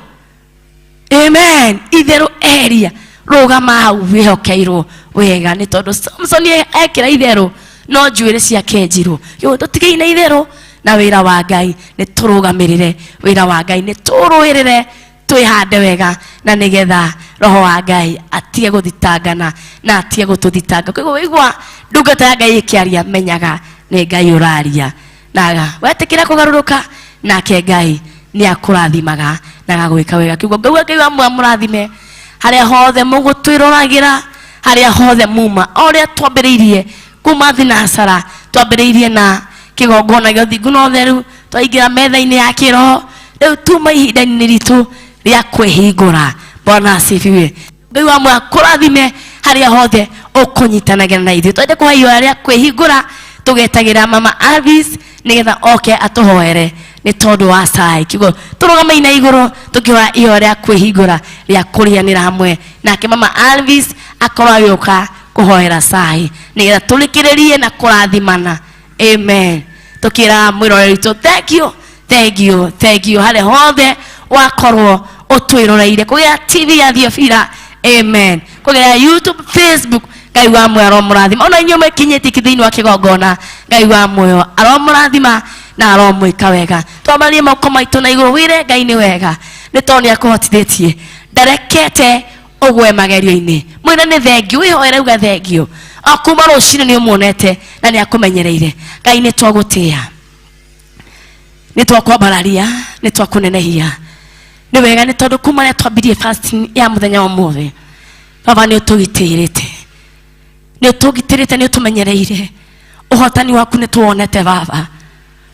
Amen. Itherũ eheria, rũgama hau wĩhokeirwo wega, nĩ tondũ Samson ekĩra itherũ no njuĩrĩ ciake njirũ. Yo tũtigei na itherũ na wĩra wa Ngai, nĩ tũrũgamĩrĩre wĩra wa Ngai, nĩ tũrũĩrĩre, twĩhande wega, na nĩgetha roho wa Ngai atige gũthitangana na atige gũtũthitanga. Koguo waigua ndungata ya Ngai ĩkĩaria, menyaga nĩ Ngai ũraria, na wetĩkĩra kũgarũrũka nake Ngai nĩ akũrathimaga na agagwĩka wega. Kiugo ngauga Ngai wa mũrathime harĩa hothe mũgũtwĩroragĩra, harĩa hothe muma, o ũrĩa twambĩrĩirie kuma thinacara, twambĩrĩirie na kĩgongona gĩa ũthingu na ũtheru, twaingĩra metha-inĩ ya kĩroho, rĩu tuma ihinda-inĩ ritũ rĩa kwĩhingũra. Bwana asifiwe. Ngai wa muoyo akũrathime harĩa hothe ũkũnyitanagĩra na ithuĩ. Twende kũhe ihoya rĩa kwĩhingũra, tũgetagĩra Mama Alvis nĩgetha oke atũhoere nĩ tondũ wa cai. Kiugo tũrũgamei na igũrũ tũkĩhoya ihoya rĩa kwĩhingũra rĩa kũrĩanĩra hamwe nake Mama Alvis akorwo agĩũka kũhoera cai nĩgetha tũrĩkĩrĩrie na kũrathimana. Amen. Tũkĩra mwĩroreri witũ thank you, thank you, thank you harĩa hothe wakorwo ũtwĩroreire kũgerera TV ya Theophila. Amen. Kũgerera YouTube, Facebook, Ngai wa muoyo aromũrathima. Ona inyuĩ mwĩkinyĩtie thĩinĩ wa kĩgongona, Ngai wa muoyo aromũrathima na aromwĩka wega. Twambarie moko maitũ na igũrũ, wĩre Ngai nĩ wega, nĩ tondũ nĩ akũhotithĩtie, ndarekete ũgwe magerio-inĩ. Mwĩre nĩ thengio, wĩhoere uga thengio. O kuma rũcinĩ nĩ ũmuonete na nĩ akũmenyereire. Ngai nĩ twagũtĩĩa, nĩ twakwambararia, nĩ twakũnenehia. Nĩ wega nĩ tondũ kuma rĩrĩa twambirie fasting ya mũthenya wa ũmũthĩ, Baba nĩ ũtũgitĩrĩte, nĩ ũtũgitĩrĩte, nĩ ũtũmenyereire. Ũhotani waku nĩ tuwonete Baba.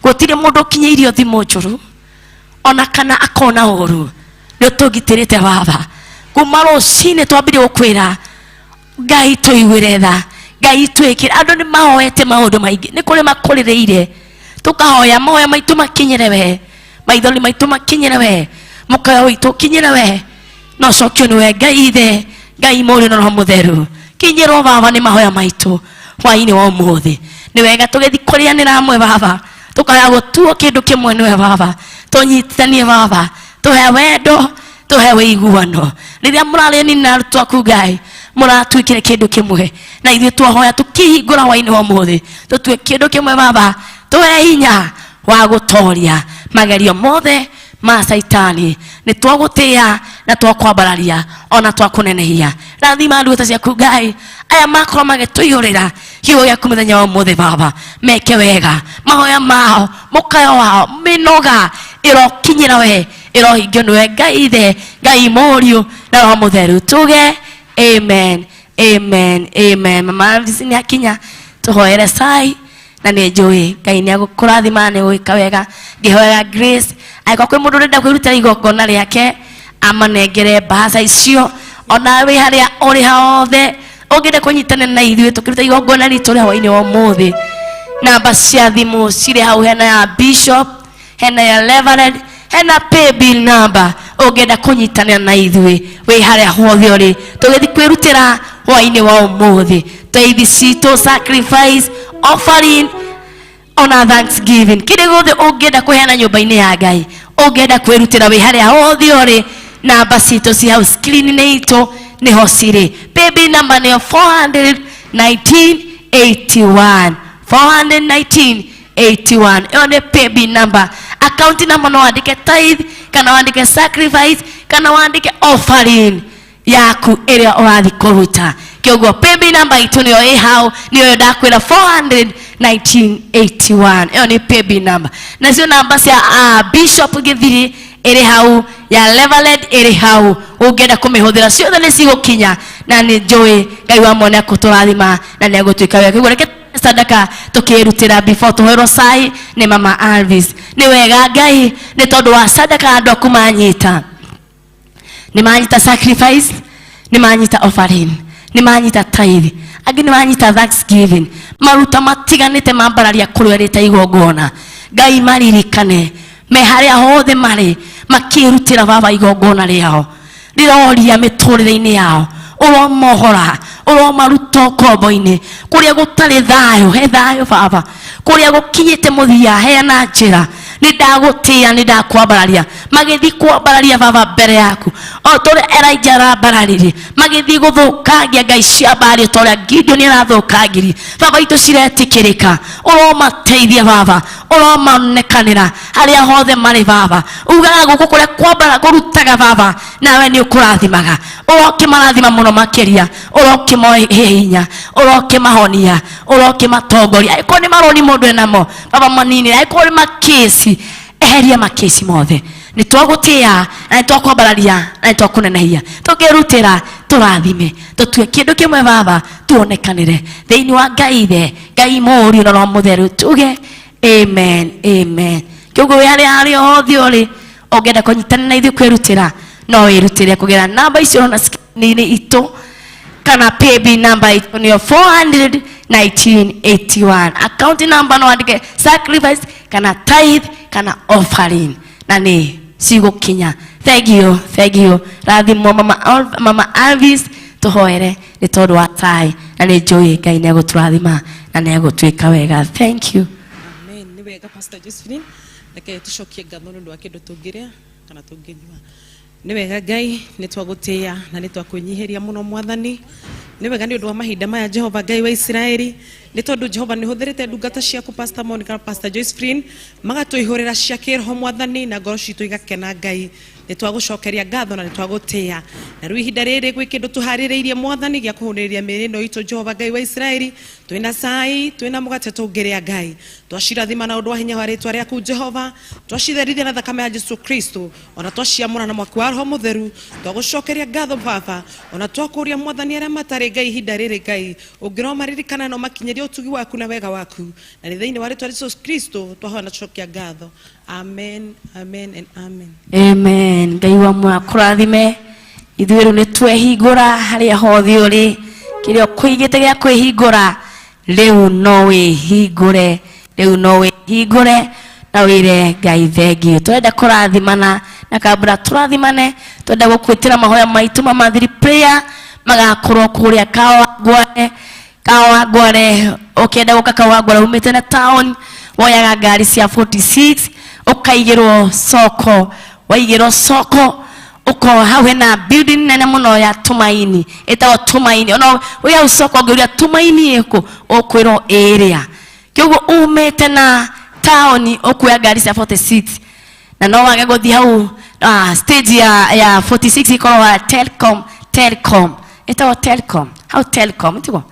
Gũtirĩ mũndũ ũkinyĩirio thimũ njũru ona kana akona ũru, nĩ ũtũgitĩrĩte Baba. Kuma rũcinĩ twambirie gũkwĩra Ngai tũiguĩre tha, Ngai twĩkĩre. Andũ nĩ mahoete maũndũ maingĩ, nĩ kũrĩ makũrĩrĩire, tũkahoya mahoya maitũ makinyĩre we, maithori maitũ makinyĩre we, mũkayo witũ ũkinyĩre we, na ũcokio nĩ we Ngai Ithe, Ngai Mũriũ na Roho Mũtheru. Kinyĩrwo Baba nĩ mahoya maitũ hwainĩ wa ũmũthĩ. Nĩ wega tũgĩthiĩ kũrĩanĩra hamwe Baba, tũkaya gũtuo kĩndũ kĩmwe nĩwe Baba, tũnyitithanie Baba, tũhe wendo, tũhe ũiguano. Rĩrĩa mũrarĩani na arutwo aku Ngai, mũratuĩkire kĩndũ kĩmwe, na ithuĩ twahoya tũkĩhingũra hwainĩ wa ũmũthĩ, tũtue kĩndũ kĩmwe Baba, tũhe hinya wa gũtoria magerio mothe ma Saitani. Nĩ twagũtĩĩa na twakwambararia ona twakũnenehia. Rathima ndungata ciaku Ngai, aya makorwo magĩtũihũrĩra kiugo gĩaku mũthenya wa ũmũthĩ Baba, meke wega mahoya mao, mũkayo wao, mĩnoga ĩrokinyĩra we, ĩrohingio nĩwe Ngai Ithe, Ngai Mũriũ na Roho Mũtheru. Tuge amen, amen, amen. Mama Alvis nĩ akinya, tũhoere cai na nĩ njũĩ Ngai nĩ agũkũrathima, nĩ ũgwĩka wega. Ngĩhoera Grace, angĩkorwo kwĩ mũndũ ũrenda kwĩrutĩra igongona rĩake, amanengere mbaca icio, ona wĩ harĩa ũrĩ hothe ũngĩenda kũnyitanĩra na ithuĩ tũkĩruta igongona ritũ rĩa hwainĩ wa ũmũthĩ, namba cia thimũ cirĩ hau, hena ya Bishop, hena ya Reverend, hena paybill number. Ũngĩenda kũnyitanĩra na ithuĩ wĩ harĩa hothe ũrĩ, tũgĩthiĩ kwĩrutĩra hwainĩ wa ũmũthĩ, tithe citũ, sacrifice, offering ona thanksgiving, kĩrĩa gĩothe ũngĩenda kũheana nyũmba-inĩ ya Ngai, ũngĩenda kwĩrutĩra wĩ harĩa hothe ũrĩ, namba citũ ci hau screen-inĩ itũ nĩho cirĩ. Paybill number nĩyo 41981, 41981, ĩyo nĩ paybill number. Account number no wandĩke tithe kana wandĩke sacrifice kana wandĩke offering yaku ĩrĩa ũrathiĩ kũruta. Kĩoguo paybill number itũ nĩyo ĩ hau, nĩyo ndakwĩra 41981, ĩyo nĩ paybill number. Nacio namba cia Bishop Gĩthiri ĩrĩ hau, ya Reverend ĩrĩ hau, ũngĩenda kũmĩhũthĩra ciothe nĩ cigũkinya, na nĩ njũĩ Ngai wa mwene akũtũrathima na nĩ egũtuĩka wega. Kĩoguo reke sadaka tukirutira before tuhoerwo cai nĩ Mama Alvis. Nĩ wega Ngai nĩ tondũ wa sadaka andũ aku manyita, nĩ manyita sacrifice, nĩ manyita offering, nĩ manyita tithe, angĩ nĩ manyita thanksgiving, maruta matiganĩte mambararia kũrĩa rĩta igongona. Ngai maririkane me harĩa hothe marĩ makĩrutĩra Baba igongona rĩao rĩroria mĩtũrĩre-inĩ yao, ũromohora, ũromaruta ũkombo-inĩ kũrĩa gũtarĩ thayũ, he thayũ Baba, kũrĩa gũkinyĩte mũthia heana njĩra. Nĩ ndagũtĩĩa, nĩ ndakwambararia, magĩthiĩ kwambararia Baba mbere yaku o ta ũrĩa Elijah arambararirie, magĩthiĩ gũthũkangia ngai cia Baali ta ũrĩa Gideon arathũkangirie. Baba itũ ciretĩkĩrĩka, ũromateithia Baba, ũromaonekanĩra harĩa hothe marĩ Baba. Ugaga gũkũ kũrĩa kwambara kũrutaga Baba, nawe nĩ ũkũrathimaga, ũrokĩmarathima mũno makĩria, ũrokĩmohe hinya, ũrokĩmahonia, ũrokĩmatongoria. Angĩkorwo nĩ marũni mũndũ enamo Baba manini, angĩkorwo nĩ makĩci, eheria makĩci mothe. Nĩ twagũtĩĩa na nĩ twakwambararia na nĩ twakũnenehia, tũkĩrutĩra tũrathime, tũtue kĩndũ kĩmwe Baba, tuonekanĩre thĩinĩ wa Ngai Ithe, Ngai Mũriũ na Roho Mũtheru, tuge amen, amen. Kĩoguo wĩ harĩa harĩa hothe ũrĩ, ũngĩenda kũnyitanĩra na ithuĩ kwĩrutĩra, no wĩrutĩre kũgerera namba icio ũrona screen-inĩ itũ kana paybill number itũ nĩyo 41981. Account number no wandĩke sacrifice kana tithe kana offering na nĩ cigũkinya. Thank you, thank you. Rathimwo Mama, Mama Alvis, tũhoere nĩ tondũ wa tai, na nĩ njũĩ Ngai nĩ egũtũrathima na nĩ egũtuĩka wega. Thank you. Amen. Nĩ wega Pastor Josephine, reke tũcokie ngatho nĩ ũndũ wa kĩndũ tũngĩrĩa kana tũngĩnyua. Nĩ wega Ngai, nĩ twagũtĩĩa na nĩ twakwĩnyihĩria mũno Mwathani. Nĩ wega nĩ ũndũ wa mahinda maya Jehova Ngai wa Isiraeli, nĩ tondũ Jehova nĩ ũhũthĩrĩte ndungata ciaku Pastor Monica na Pastor Josephine magatũihũrĩra cia kĩroho Mwathani, na ngoro citũ igakena Ngai. Nĩ twagũcokeria ngatho na nĩ twagũtĩĩa. Na rĩu ihinda rĩrĩ gwĩ kĩndũ tũharĩrĩirie Mwathani gĩa kũhũnĩrĩria mĩĩrĩ ĩno itũ Jehova Ngai wa Isiraeli. Twĩna cai, twĩna mũgate tũngĩrĩa Ngai. Twacirathima na ũndũ wa hinya wa rĩtwa rĩaku Jehova, twacitherithia na thakame ya Jesu Kristo, ona twaciamũra na mwaki wa Roho Mũtheru. Twagũcokeria ngatho Baba, ona twakũria Mwathani arĩa matarĩ Ngai ihinda rĩrĩ Ngai, ũngĩromaririkana na ũmakinyĩrie ũtugi waku na wega waku. Na nĩ thĩinĩ wa rĩtwa rĩa Jesu Kristo twahoya na tũcokia ngatho. Amen, amen and amen. Amen. Ngai wa muoyo akũrathime. Ithuĩ rĩu nĩ twehingũra harĩa hothe ũrĩ, kĩrĩa ũkũigĩte gĩa kwĩhingũra rĩu no wĩhingũre, rĩu no wĩhingũre na wĩre Ngai thengiũ. Tũrenda kũrathimana na kambura tũrathimane, tũrenda gũkwĩtĩra mahoya maitũ ma monthly prayer magakorwo kũrĩa Kawangware. Kawangware, ũkĩenda gũka Kawangware umĩte na town, woyaga ngari cia 46 ũkaigĩrwo soko, waigĩrwo soko uko hau hena building nene mũno ya Tumaini, ĩtagwo Tumaini. Ona wĩ hau soko ũngĩũria Tumaini ĩkũ, ũkwĩrwo ĩrĩa. Kĩoguo umĩte na taũni ũkuoya ngari cia 46 na no wage gũthiĩ hau stage ya 46 ĩkoragwo ya Telcom, Telcom ĩtagwo Telcom, hau Telcom tiguo?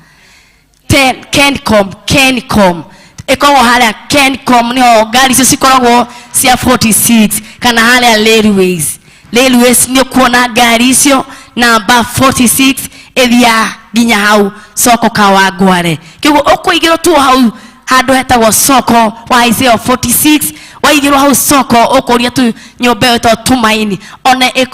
Kencom, Kencom ĩkoragwo harĩa Kencom, nĩho ngari icio cikoragwo cia 46 kana harĩa Railways. Railways nĩ ũkuona ngari icio namba 46 ĩthiaga nginya hau soko Kawangware. Kĩoguo ũkũigĩrwo tu hau handũ hetagwo soko wa Isaiah 46, waigĩrwo hau soko ũkũria tu nyũmba ĩyo ĩtagwo Tumaini,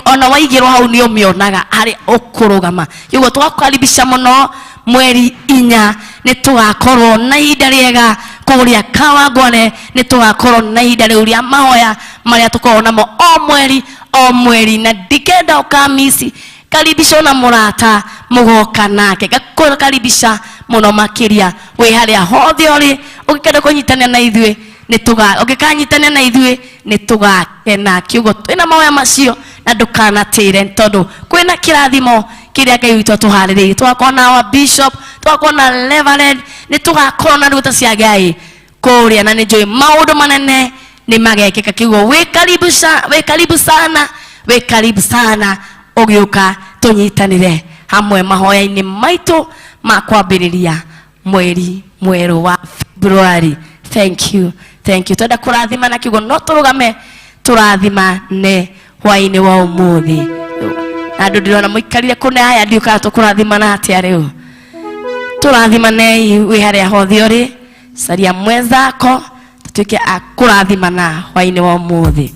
ona waigĩrwo hau nĩ ũmĩonaga harĩa ũkũrũgama. Kĩoguo tũgakũkaribisha mũno mweri 4 nĩ tũgakorwo na ihinda rĩega kũrĩa Kawangware, nĩ tũgakorwo na ihinda rĩu rĩa mahoya marĩa tũkoragwo namo o mweri o mweri, na ndikenda ũkamisi. Karibisha na mũrata mũgoka nake, ngakũkaribisha mũno makĩria wĩ harĩa hothe ũrĩ, ũngĩkenda kũnyitanĩra na ithuĩ nĩ ũngĩkanyitanĩra na ithuĩ nĩ tũgakena. Kiugo twĩna mahoya macio na ndũkanatĩre, tondũ kwĩna kĩrathimo kĩrĩa Ngai witũ atũharĩrĩirie. Tũgakorwo na our bishop, tũgakorwo na reverend, nĩ tũgakorwo na ndungata cia Ngai kũrĩa, na nĩ njũĩ maũndũ manene nĩ Nĩ magekĩka. Kĩguo wĩ karibu wĩ karibu sana, wĩ karibu sana ũgĩũka tũnyitanĩre hamwe mahoya-inĩ maitũ ma kwambĩrĩria mweri mwerũ wa February. Thank you, thank you. Twenda kũrathima na kiugo, no tũrũgame tũrathimane hwaĩ-inĩ wa ũmũthĩ. Na andũ ndĩrona mũikarire kũna aya, ndiũ kana tũkũrathimana atĩa rĩu. Tũrathimanei wĩ harĩa hothe ũrĩ, caria mwenzako tũtuĩke a kũrathimana hwaĩ-inĩ wa ũmũthĩ.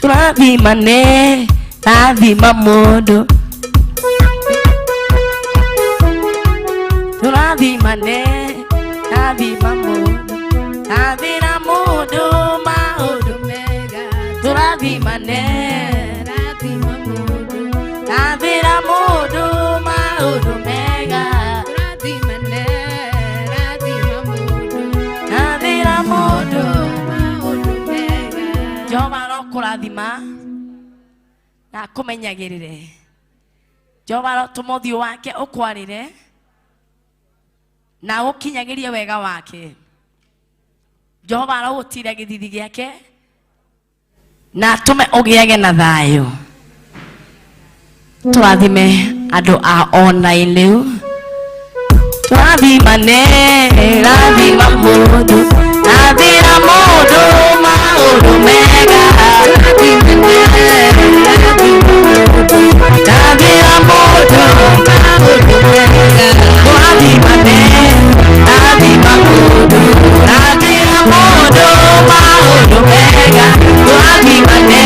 Tũrathimane, rathima mũndũ, tũrathimane, rathima mũndũ, rathira mũndũ maũndũ mega. Tũrathimane, Rathima mũndũ, rathira mũndũ maũndũ mega. Tũrathimane, rathima mũndũ, rathira mũndũ maũndũ mega. Jehova arokũrathima na akũmenyagĩrĩre. Jehova arotũma ũthiũ wake ũkwarĩre na agũkinyagĩrie wega wake. Jehova arogũtira gĩthithi gĩake na atũme ũgĩage na thayũ. Tũrathime andũ a online rĩu. Tũrathimane, rathima mũndũ, rathira mũndũ maũndũ mega. Rathira mũndũ maũndũ mega. Tũrathimane, rathima mũndũ, rathira mũndũ maũndũ mega. Tũrathimane,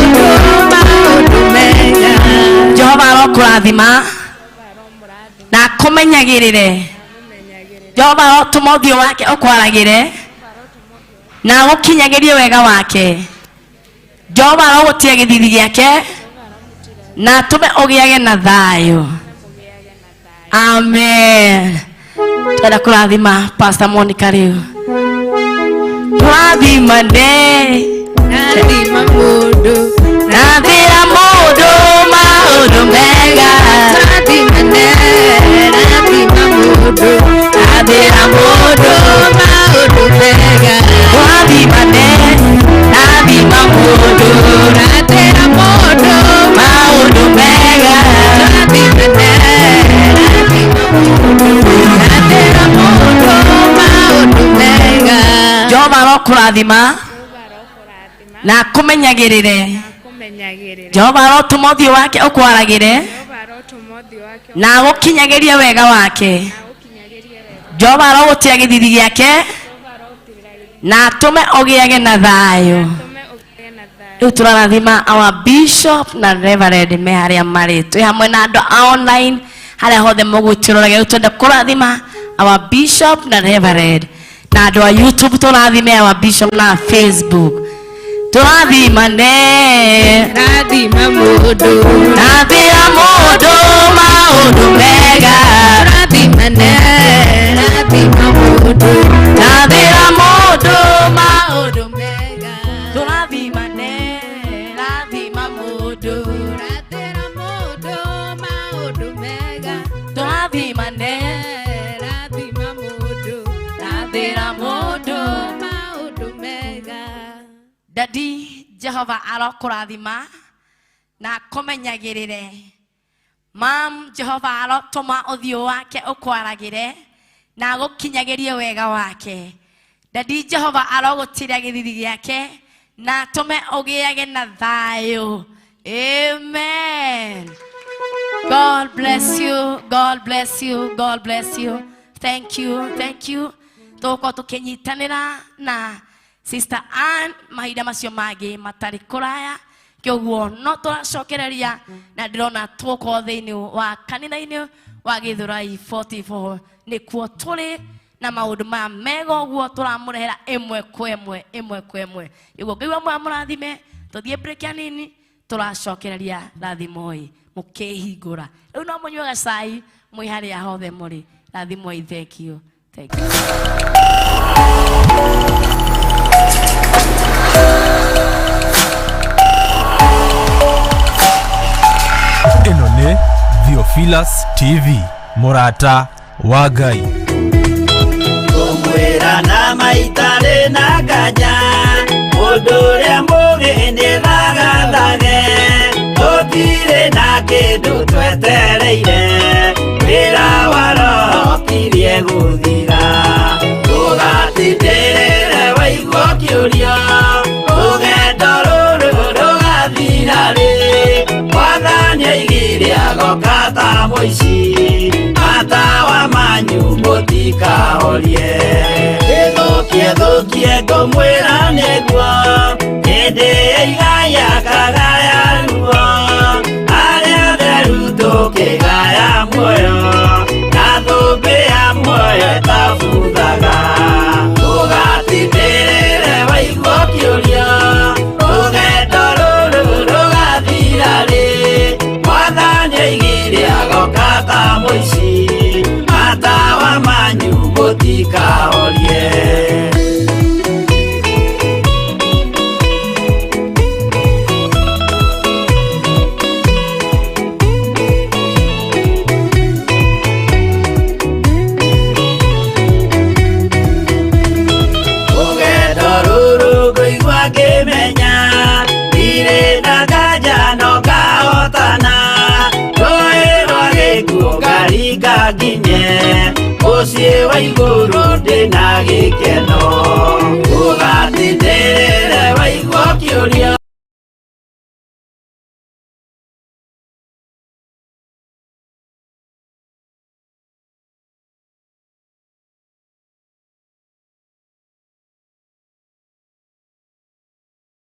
Maũndũ mega. Jehova arokũrathima na akũmenyagĩrĩre. Jehova arotũma ũthiũ wake ũkwaragĩre na agũkinyagĩrie wega wake. Jehova arogũtia gĩthithi gĩake na atũme ũgĩage na thayũ. Amen. Twenda kũrathima Pastor Monica rĩu. Tũrathimane, Rathima mũndũ, rathira mũndũ maũndũ mega. Tũrathimane, rathima mũndũ, rathira mũndũ maũndũ mega. Tũrathimane, rathima mũndũ, Rathira mũndũ maũndũ mega. Tũrathimane, rathima mũndũ, rathira mũndũ maũndũ mega. Jehova arokũrathima na akũmenyagĩrĩre. Jehova arotũma ũthiũ wake ũkwaragĩre na agũkinyagĩrie wega wake. Jehova arogũtia gĩthithi gĩake na atũme ũgĩage na thayũ. Rĩu tũrarathima our bishop na reverend me harĩa marĩ, twĩ hamwe na andũ a online harĩa hothe mũgũtũroraga. Rĩu twenda kũrathima our bishop na reverend na andũ a YouTube, tũrathime our bishop na Facebook. Tũrathimane, Rathima mũndũ, rathira mũndũ maũndũ mega. Tũrathimane, rathima mũndũ, rathira mũndũ maũndũ mega. Tũrathimane, rathima mũndũ, Rathira mũndũ maũndũ mega. Tũrathimane, Rathima mũndũ, rathira mũndũ maũndũ mega. Dadi, Jehova arokũrathima na akũmenyagĩrĩre. Mam, Jehova arotũma ũthiũ wake ũkwaragĩre na agũkinyagĩrie wega wake. Dadi, Jehova arogũtira gĩthithi gĩake na atũme ũgĩage na thayũ. Amen. God bless you, God bless you, God bless you. Thank you, thank you. Tũgũkorwo tũkĩnyitanĩra na Sister Ann mahinda macio mangĩ matarĩ kũraya, kĩoguo no tũracokereria na ndĩrona tũgũkorwo thĩinĩ wa kanitha-inĩ wa Gĩthũrai 44, nĩkuo tũrĩ na maũndũ maya mega ũguo tũramũrehera ĩmwe kwa ĩmwe, ĩmwe kwa ĩmwe. Ũguo Ngai wa muoyo amũrathime. Tũthiĩ break ya nini, tũracokereria rathimoi mũkĩhingũra. Rĩu no mũnyue gacai mwĩ harĩa hothe mũrĩ. Rathimoi, thank you, thank you. Ĩno nĩ Theophilus TV, mũrata wa Ngai. Ngũmwĩra itarĩ na nganja mũndũ ũrĩa mũgĩ nĩ thagathage tũtirĩ na kĩndũ twetereire wĩra wa roho kirie gũthira tũgatindĩrĩre waigua kĩũria rũgendo rũrũ rũgathira rĩ mwathani aigire agoka ta mũici matawa manyu mũtikahorie ĩthũkie thũkie ngũmwĩra nĩguo hĩndĩ ĩigaya kagaya ruo arĩa theru tũkĩgaya muoyo na thũmbĩ ya muoyo ĩtabuthaga tũgatindĩrĩre waigua kĩũria rũgendo rũrũ rũgathira rĩ mwathani aigire agoka ta mũici matawa manyu mũtikahorie. Rũgendo rũrũ ngũigua ngĩmenya ndirĩ na nganja no ngahotana rũĩ rwa gĩkuũ ngaringa nginye mũciĩ wa igũrũ ndĩna gĩkeno.